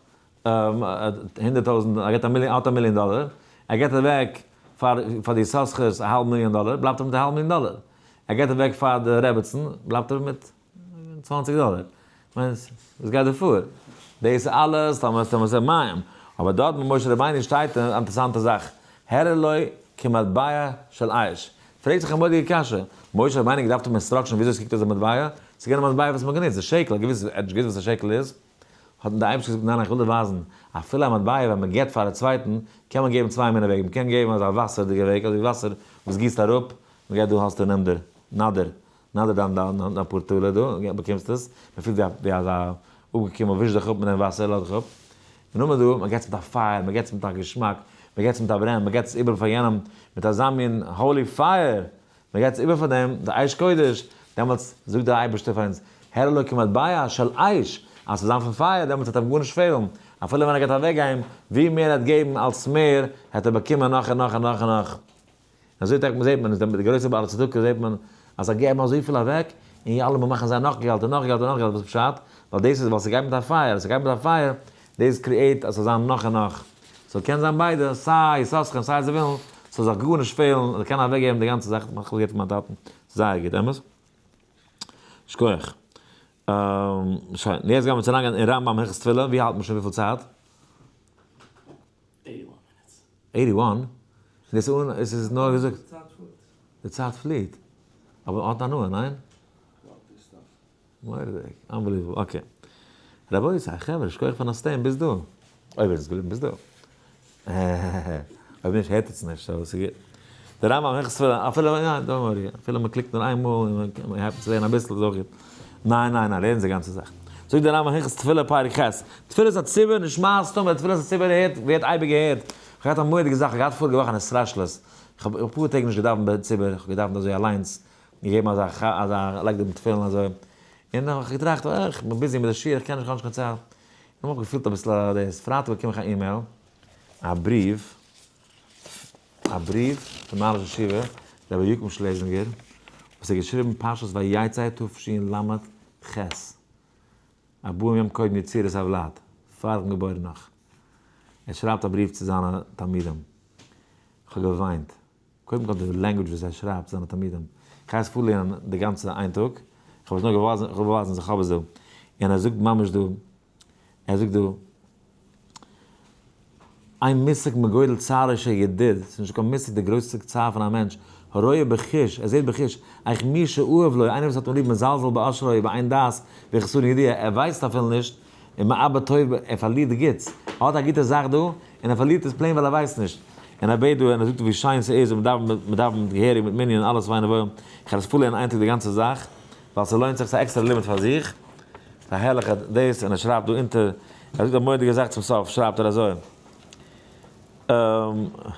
100,000, ער געבט א מיליאן, האט א מיליאן דאלער, ער געבט אוועק פאר פאר די יששכר'ס א האלב מיליאן דאלער, בלייבט ער מיט א האלב מיליאן דאלער. ער געבט אוועק פאר די רעבעצן, בלייבט ער מיט 20 דאלער. כ'מיין, וואס גייט דא פאר? דאס אלעס טאמער טאמער ס'איז מים. אבער דארט ביי משה רבינו שטייט אן אינטערעסאנטע זאך, הראה לו כמטבע של אש. פרעגט זיך א מורא'דיגע קשיא, משה רבינו געדארפט האבן instruction וויאזוי ס'קוקט אויס א מטבע? ס'איז געווען א מטבע וואס מ'האט גענוצט, די שקל, האט געוואוסט, ער האט נישט געוואוסט וואס א שקל איז, האט אים דער אייבערשטער געזאגט, ניין איך וויל דיר ווייזן, אפילו א מטבע ווען מ'געבט פאר א צווייטן, קען מען געבן צוויי מיני וועגן, מ'קען געבן אזא וואסערדיגע וועג, אזוי ווי וואסער וואס גיסט אראפ, מ'געבט דא האסטו נעם דיר, נאדיר, נאדיר דיין דיין פאר טאלער דא, באקומסט עס, מ'פילט ווי א ווי אזא אפגעקומען, וויש דיך אפ מיט דעם וואסער, לאז דיך אפ. און נאכדעם דא, מ'געבט עס מיט א פייער, מ'געבט עס מיט א געשמאק, מ'געבט עס מיט א ברען, מ'געבט עס איבער פאר יענעם מיט אזא מין holy fire, מ'געבט עס איבער פאר דעם, די אש קודש, דעמאלטס זאגט דער אייבערשטער פאר אונז, הראה לו כמטבע של אש, אז ס'זאל זיין פון פייער, דעמאלטס וועט אים גארנישט פעלן, אפילו ווען ער גייט אוועקגיין, ווי מער ער וועט געבן, אלס מער העט ער באקומען נאך און נאך און נאך און נאך. אזוי טאקע זעט מען, די גרויסע בעלי צדקה זעט מען אז זיי געבן אזויפיל אוועק, און י אלעמאל מאכן זיי נאך געלט און נאך געלט און נאך געלט, וואס פשט? ווייל דאס איז ווייל ס'גייט מיט א פייער, ס'גייט מיט א פייער, דאס create אז ס'זאל זיין נאך און נאך. so קען זיין ביידע, סיי יששכר און סיי זבולון, ס'זאל זיך גארנישט פעלן, זיי קענען אוועקגעבן די גאנצע זאך, כ'האב געהערט פון מיין טאטן, זייער גוט, אמת? שכוח. שוין, יעצט גיימיר צו אריינגיין אין רמב ם הלכות תפילה, ווי האלט מען שוין וויפיל צייט? 81? דאס אן עס איז נאר געזאגט.
די צייט פליט.
די צייט פליט. אבער האט הנאה, ניין? מורא'דיג. unbelievable. okay. רבותי, חברה, שכוח פארן stay ן ביז דא. אויב איר זענט געבליבן ביז דא. אויב נישט הערט עטס נישט, אבער ס'איז גוט. דער רמב ם הלכות תפילה, אפילו, ניין, don't worry, אפילו מ'קליקט נאר איין מאל און מ'הייבט אן צו לערנען אביסל איז אויך גוט. ניין, ניין, ניין, לערן די גאנצע זאך. זאגט דער רמב ם הלכות תפילה פרק ח', תפילת הציבור נשמעת תמיד, תפילת הציבור הערט, ווערט אייביג געהערט. כ'האב געהאט א מורא'דיגע זאך, כ'האב געהאט פאריגע וואך אן התרשלות, כ'האב אפאר טעג נישט געדאווענט בציבור, כ'האב געדאווענט אזוי אליינס, געגעבן אזא אזא לייג דעם תפילין אזוי, און האב איך געטראכט, אה, כ'בין busy מיט די שיעור, כ'קען נישט, כ'האב נישט קיין צייט. און האב איך געפילט אביסל דאס, פרייטאג באקום איך א אימעיל, א בריוו, א בריוו פון מיין ראש ישיבה רבי יוקם שלעזינגער, וואס האט געשריבן פרשת ויצא תשל"ח, ארבעים יום קודם יצירת הוולד, פאר איך בין געבוירן נאך. ער שרייבט א בריוו צו זיינע תלמידים. איך האב געוויינט. קודם כל די language וואס ער שרייבט צו זיינע תלמידים. איך גיי עס פארלערנען די גאנצע איין טאג. איך האב עס נאר געווייזן, איך וויל ווייזן אז איך האב עס דא. און ער זאגט ממש דא, ער זאגט דא, אין מושג מגודל צערו של ידיד, ס'איז נישטא קיין מושג די גרויסע צער פון א מענטש, הרואה בחוש, ער זעט בחוש, איך מי שאוהב לו, איינער וואס האט אים ליב מזלזל באשרו ובאין דעת וחסרון ידיעה, ער ווייסט אפילו נישט, און מאבד טוב, ער פארלירט די גוטס, ער האט א גוטע זאך דא, און ער פארלירט עס plain ווייל ער ווייסט נישט, און ער בעט דא און ער זאגט ווי שיין ס'איז און מ'דאווענט געהעריג מיט מנין און אלעס פיין און וואויל, איך וועל עס פארלערנען איין טאג די גאנצע זאך, ווייל ס'לוינט זיך, ס'איז א עקסטערע לימוד פאר זיך. א הערליכע דאס, און ער שרייבט דא אונטער, ער זאגט א מורא'דיגע זאך צום סוף, שרייבט ער אזוי,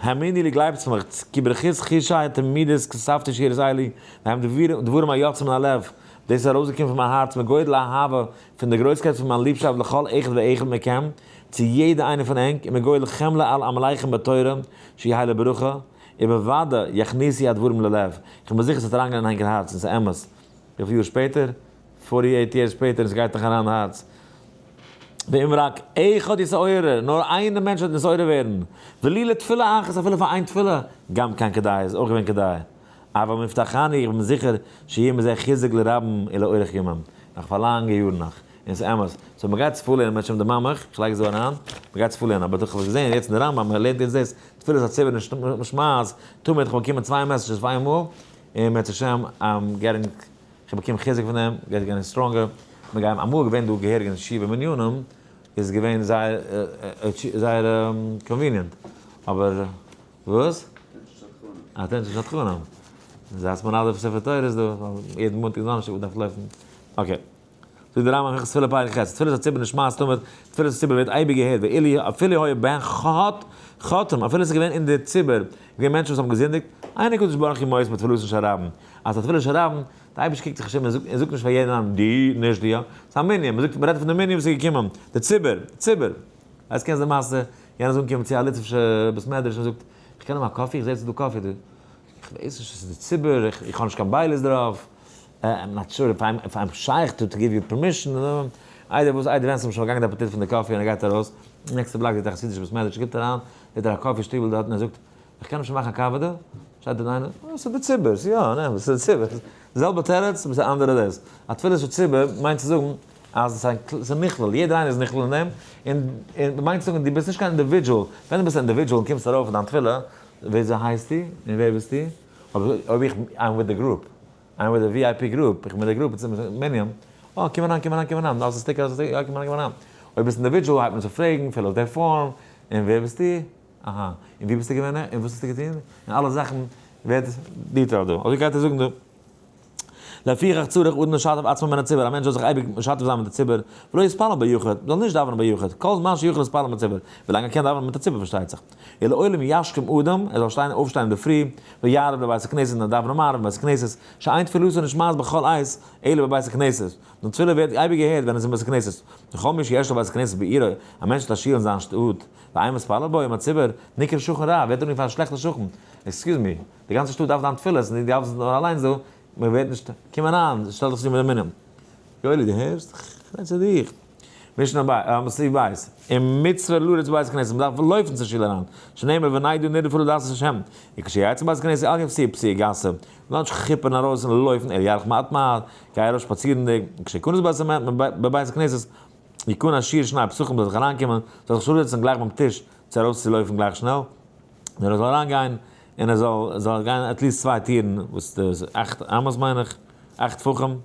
האמיני לי גלייבטס מיך, כי ברכות חושי תמידות כתבתי שירות אלו, והם דברים היוצאים מן הלב, דאס איז ארויסגעקומען פון מיין הארץ מגודל האהבה, פון די גרויסקייט פון מיין ליבשאפט לכל אחד ואחד מכם, צו יעדע איינער פון ענק, ומגודל חמלה על עמליכם בתורה, שיהא לברכה, ובוודאי יכניסו הדברים ללב, איך בין זיכער ס'וועט אריינגיין אין ענקער הארץ, און ס'איז אמת. וויפיל יאר שפעטער? 48 years שפעטער און ס'גייט נאך אריין אין הארץ. ואם רק אחד יתעורר, נאר איין מענטש וועט נתעורר ווערן, ולו לתפילה אחת אפילו פאר איין תפילה, גם כן כדאי, איז אויך געווען כדאי. אבל מבטחני, איך בין זיכער, שיהיה מזה חיזוק לרבים ולאורך ימים. נאך פאר לאנגע יארן נאך. און ס'איז אמת. so מ'גייט עס פארלערנען מיט שם די מאמעך, איך לייג עס דא אריין, מ'גייט עס פארלערנען, אבער איך האב עס געזען יעצט אין די רמב ם, מ'לערנט יעצט דאס, תפילת הציבור נשמעת תמיד, איך האב באקומען צוויי messages אויף איינמאל, און אם ירצה השם, I'm getting, איך באקום חיזוק פון דעם, גייט getting stronger, מיר גייען, אמאל געווען דא געהעריג אין ישיבה מנינים, איז געווען זייער זייער convenient, אבער וואס? attention שדכנים. זייטס מנדב ספר תורות דא, ווייל יעדן מאנטאג און דאנערשטאג מ'דארף לויפן. okay. זאגט דער רמב ם הלכות תפילה פרק ח', תפילת הציבור נשמעת תמיד, תפילת הציבור ווערט אייביג געהערט, ואילו אפילו היה בהן חוטאים, אפילו עס איז געווען אין די ציבור, געווען מענטשן וואס האבן געזינדיגט, אין הקדוש ברוך הוא מואס מתפילתן של רבים, אז א תפילה של רבים, די אייבערשטער קוקט זיך נישט אום און זאגט נישט פאר יעדן איינעם דו, נישט דו, יא, ס'איז א מנין, מ'זאגט, מ'רעדט פון די מנין וואס איז געקומען, די ציבור, ציבור. ווייסט קענסט די מעשה, יענער איז אנגעקומען צו א ליטווישע בית מדרש און זאגט, איך קען האבן א coffee? איך זע ס'איז דא coffee דא. איך ווייס נישט, עס איז די ציבור, איך האב נישט קיין בעלות דערויף, I'm not sure if I'm שייך to give you permission, איידער וואס איידער ווען ס'איז אים שוין פארגאנגען די אפעטיט פון די coffee און ער גייט ארויס, נעקסטע בלאק זעט ער א חסידישע בית מדרש, ער קומט אריין, זעט ער א coffee שטיבל דארט און ער זאגט, איך קען אפשר מאכן א קאווע דא? שטייט דארט איינער, אה, ס'איז די ציבור, ס'איז יא, נע, ס'איז די ציבור, די זעלבע תירוץ, אבער ס'איז אנדערע דאס. א תפילת של ציבור מיינט צו זאגן אז ס'איז נכלל, יעדער איינער איז נכלל אין דעם, און און מיינט צו זאגן דו ביסט נישט קיין individual, ווען דו ביסט א individual און קומסט ארויף אין דיין תפילה, וויאזוי הייסטו און ווער ביסטו? אבער אויב איך, I'm with the group, I'm with the VIP group, איך בין מיט די גרופ, מנין, אה, קום אריין, קום אריין, קום אריין, האסט א sticker, האסט א sticker, יא, קום אריין, קום אריין. אויב ביסט individual הייבט מען צו פרעגן, fill אויס די form, און ווער ביסטו? אהא, און ווי ביסטו געווען און וואס האסטו געטון? און אלע זאכן ווערט detailed דא. אזוי גייט ער זאגן דא. לפיכך צריך אדם לשתף עצמו מן הציבור, א מענטש זאל זיך אייביג משתף זיין מיט די ציבור, ולא יתפלל ביחיד, זאל נישט דאווענען ביחיד, כל זמן שיכול להתפלל עם הציבור, ווילאנג ער קען דאווענען מיט א ציבור פארשטייט זיך. ולעולם ישכים אדם, ער זאל שטיין אויפשטיין אינדערפרי, ויערב לבית הכנסת און דאווענען מעריב אין בית הכנסת, שאין תפילתו נשמעת בכל עת, אלא בבית הכנסת. די תפילה ווערט אייביג געהערט ווען עס איז אין בית הכנסת. וכל מי שיש לו בית הכנסת בעירו, א מענטש האט א שול אין זיין שטאט, ואין מתפלל בו עם הציבור, נקרא שכן רע, ווערט אנגערופן א שלעכטער שכן. excuse me, די גאנצע שטאט דארף דיין תפילות און דו דאווענסט נאר אליינס דא, מען ווערט נישט, קום אריין, שטעל דיך צו מיט די מנין. יואלי דו הערסט? כ'רעד צו דיך. משנה ב', סעיף ב', ומצוה לרוץ בית הכנסת, מען דארף לויפן צום שול אריין, שנאמר ונדעה נרדפה לדעת השם, וכשיצא מבית הכנסת אל יפסיע פסיעה גסה, מען זאל נישט כיפערן ארויס און לויפן, אלא ילך מעט מעט, גיי ארויס שפאצירנדיג, וכשיכנס בבית הכנסת, יכנס שיעור שני פסחים זאל זיך אריינקומען, זאל זיך נישט אראפזעצן גלייך ביים טיש צו ארויסצולויפן גלייך שנעל, נאר ער זאל אריינגיין און ער זאל זאל גיין at least צוויי טירן, וואס איז אכט אמות מיין איך, אכט טפחים,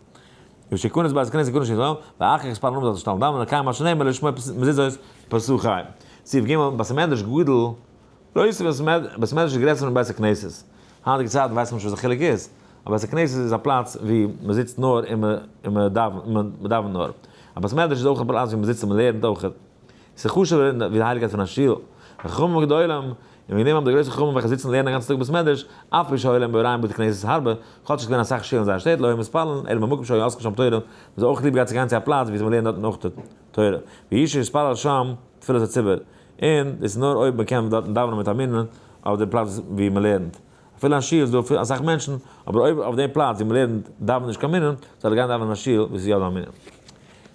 ושיכנס בית הכנסת יכנס שיעור, ואחר כך יתפלל נאכדעם זאל זיך שטעלן דאווענען, לקיים מה שנאמר לשמוע מזוזות פתחי. סעיף ג', בית המדרש גדול גרויסע בית המדרש איז גרעסער פון בית הכנסת. היינטיגע צייטן ווייסט מען נישט וואס די חילוק איז. א בית הכנסת איז א פלאץ ווי מען זיצט נאר און מען דאווענט נאר. א בית מדרש איז אויך א פלאץ ווי מען זיצט און מען לערנט אויך. עס איז חשוב'ער ווי די הייליגקייט פון א שול. וחכמים גדולים, און וועגן דעם האבן די גרויסע חכמים וועלכע זיצן און לערנען א גאנצן טאג בית מדרש, אף על פי שהיו להם בעריהם בתי כנסת הרבה, כאטש עס איז געווען אסאך שולן אין זייער שטעטל, היו מתפללין, אלא במקום שהיו עוסקין שם תורה, מען זאל אויך ליב געהאט צו גיין צו א פלאץ ווי מען לערנט דארטן אויך תורה. והוא שיתפלל שם תפילת הציבור. און דאס איז נאר אויב מען קען דארטן דאווענען מיט א מנין אויף די פלאץ ווי מען לערנט. אפילו אין שול איז דא אסאך מענטשן, אבער אויב אויף דעם פלאץ ווי מען לערנט דאווענט נישט קיין מנין, זאל ער גיין דאווענען אין א שול וואו ס'איז יא דא א מנין.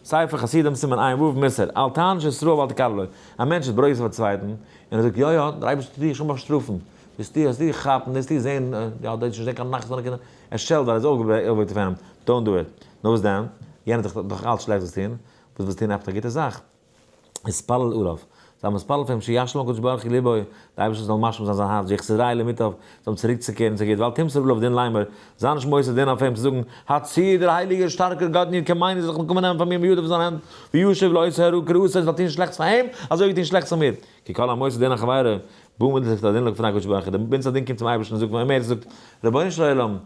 ספר חסידים סימן ע"ו מוסר, אל תעניש את רעהו ואל תקללו, א מענטש איז ברוגז אויף א צווייטן, און ער זאגט יא יא, דער אייבערשטער טוט דיך שוין באשטראפן, וועסטו וועסטו דיך כאפן, וועסטו זען, יא דו וועסט נישט זען קיין נחת פון די קינדער, ער שעלט ווייל ער איז אויפגעוועקט אויף אים, don't do it. נו וואס דען? יענער האט דאך אלץ שלעכטס געטון, וואס ווילסטו טון עפעס א גוטע זאך? התפלל עליו, זיי מתפלל פאר אים שישלים הקדוש ברוך הוא לבו, דער אייבערשטער זאל משלים זיין זיין הארץ, ויחזירהו למוטב, זאל אים צוריקצוקערן צו גוט, ואל תמסור עליו דין לאמר, זיי נישט מוסר דין אויף אים צו זאגן, הצי דער הייליגער שטארקער גאט ניר כמיין זיך נקמה נעמען פאר מיר מידו פון זיין הענט, וישב לעושה הרע כרעתו, זאל טון שלעכטס פאר אים, אזוי ווי טון שלעכטס פאר מיר. כי כל המוסר דין על חברו, בא מידת הדין לפני הקדוש ברוך הוא, דער מידת הדין קומט צום אייבערשטן און זאגט, ואומר, זאגט, רבונו של עולם,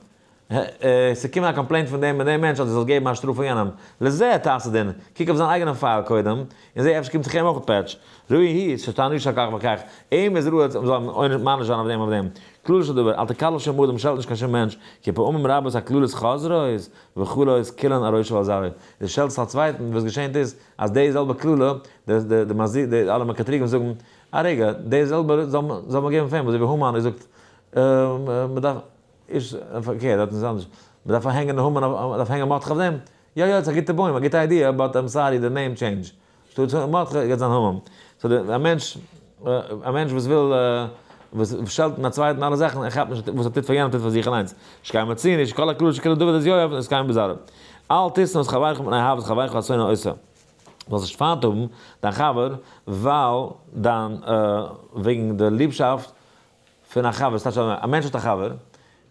ס'קומט א complaint פון דעם און דעם מענטש אז ער זאל געבן א שטראף פאר יענעם. לזה תעשה דין, קוק אויף זיין אייגענעם file קודם, און זע אפשר קומט זיך אים אויך פעטש. ראוי הוא שתעניש על כך וכך, אים איז ראוי אז מ'זאל אים מעניש זיין אויף דעם אויף דעם. כללו של דבר, אל תקלל שום אדם, שעלט נישט קיין שום מענטש, כי פעמים רבות הקללות חוזרות וכלות כולן על ראשו ועל זרעו. דו שעלטסט א צווייטן, וואס געשענט איז, אז די זעלבע קללה, די אלע מקטריגים זאגן, א רגע, די זעלבע זאל מען געבן פאר אים, אזוי ווי המן, ער זאגט, מ'דארף. איז פארקערט דארט איז אנדערש, מען דארף הענגען המן אויף, מען דארף הענגען מרדכי אויף דעם, יא יא ס'איז א גוטע בוים א גוטע idea but I'm sorry די name change, שטאטס מרדכי גייט זיין המן, so די א מענטש א מענטש וואס וויל וואס שעלטן א צווייטן אלע זאכן ער כאפט נישט וואס ער טוט פאר יענעם טוט פאר זיך אליינס, שכן מצינו שכל הקללות שקילל דוד את יואב נתקיימו בזרעו, אל תשנא את חברך מפני אהבת חברך השונא אותו, זאלסט נישט פיינט האבן דיין חבר ווייל דיין וועגן די ליבשאפט פון א חבר, ס'טייטש אז א מענטש האט א חבר,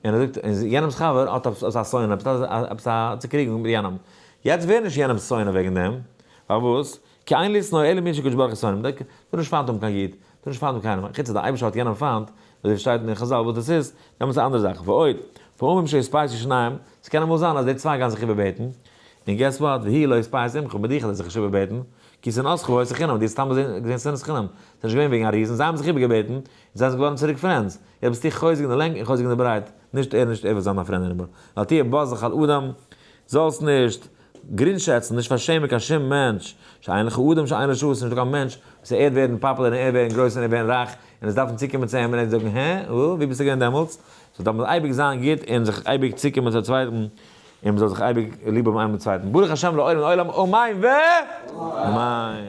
און ער זאגט, און יענעמ'ס חבר האט עפעס א שונא, עפעס עפעס א צוקריגונג מיט יענעם. יעצט ווער נישט יענעמ'ס שונא וועגן דעם, פארוואס? כי אין לשנוא אלא מי שהקדוש ברוך הוא שונא, מ'טאר נישט פיינט האבן קיין איד, מ'טאר נישט פיינט האבן קיינעם, חוץ אז דער אייבערשטער האט יענעם פיינט, אזוי ווי שטייט אין חזל וואס דאס איז, דעמאלטס איז א אנדערע זאך. ועוד, פעמים שיתפייסו שניהם, ס'קען אמאל זיין אז די צוויי גייען זיך איבערבעטן, און guess what, והוא לא יתפייס עמך, מיט דיך האט ער זיך נישט איבערבעטן, כי שנאתך היתה חינם, דו האסט סתם געזען שנאת חינם, ס'איז נישט געווען וועגן א reason, זיי האבן זיך איבערגעבעטן, און זיי זענען געווארן צוריק friends, יעצט ביסטו חוזק אין די לענג און חוזק אין די ברייט, נישט ער נישט ער וויל זיין דיין friend anymore, ואל תהיה בז לכל אדם, זאלסט נישט גרינגשעצן, נישט פארשעמען קיין שום מענטש, שאין לך אדם שאין לו שעה, ס'איז נישטא קיין מענטש וואס ער וועט ווערן פאפולער און ער ווערן גרויס און ער ווערן רייך, און עס דארפן צוקומען צו אים און ער וועט זאגן הע? וואו ביסטו געווען דעמאלטס? so דארף מען אייביג זיין גוט און זיך אייביג צוקומען צו א צווייטן, און מען זאל זיך אייביג ליב האבן איינעם דעם צווייטן, ברוך השם לעולם לעולם אמן ואמן.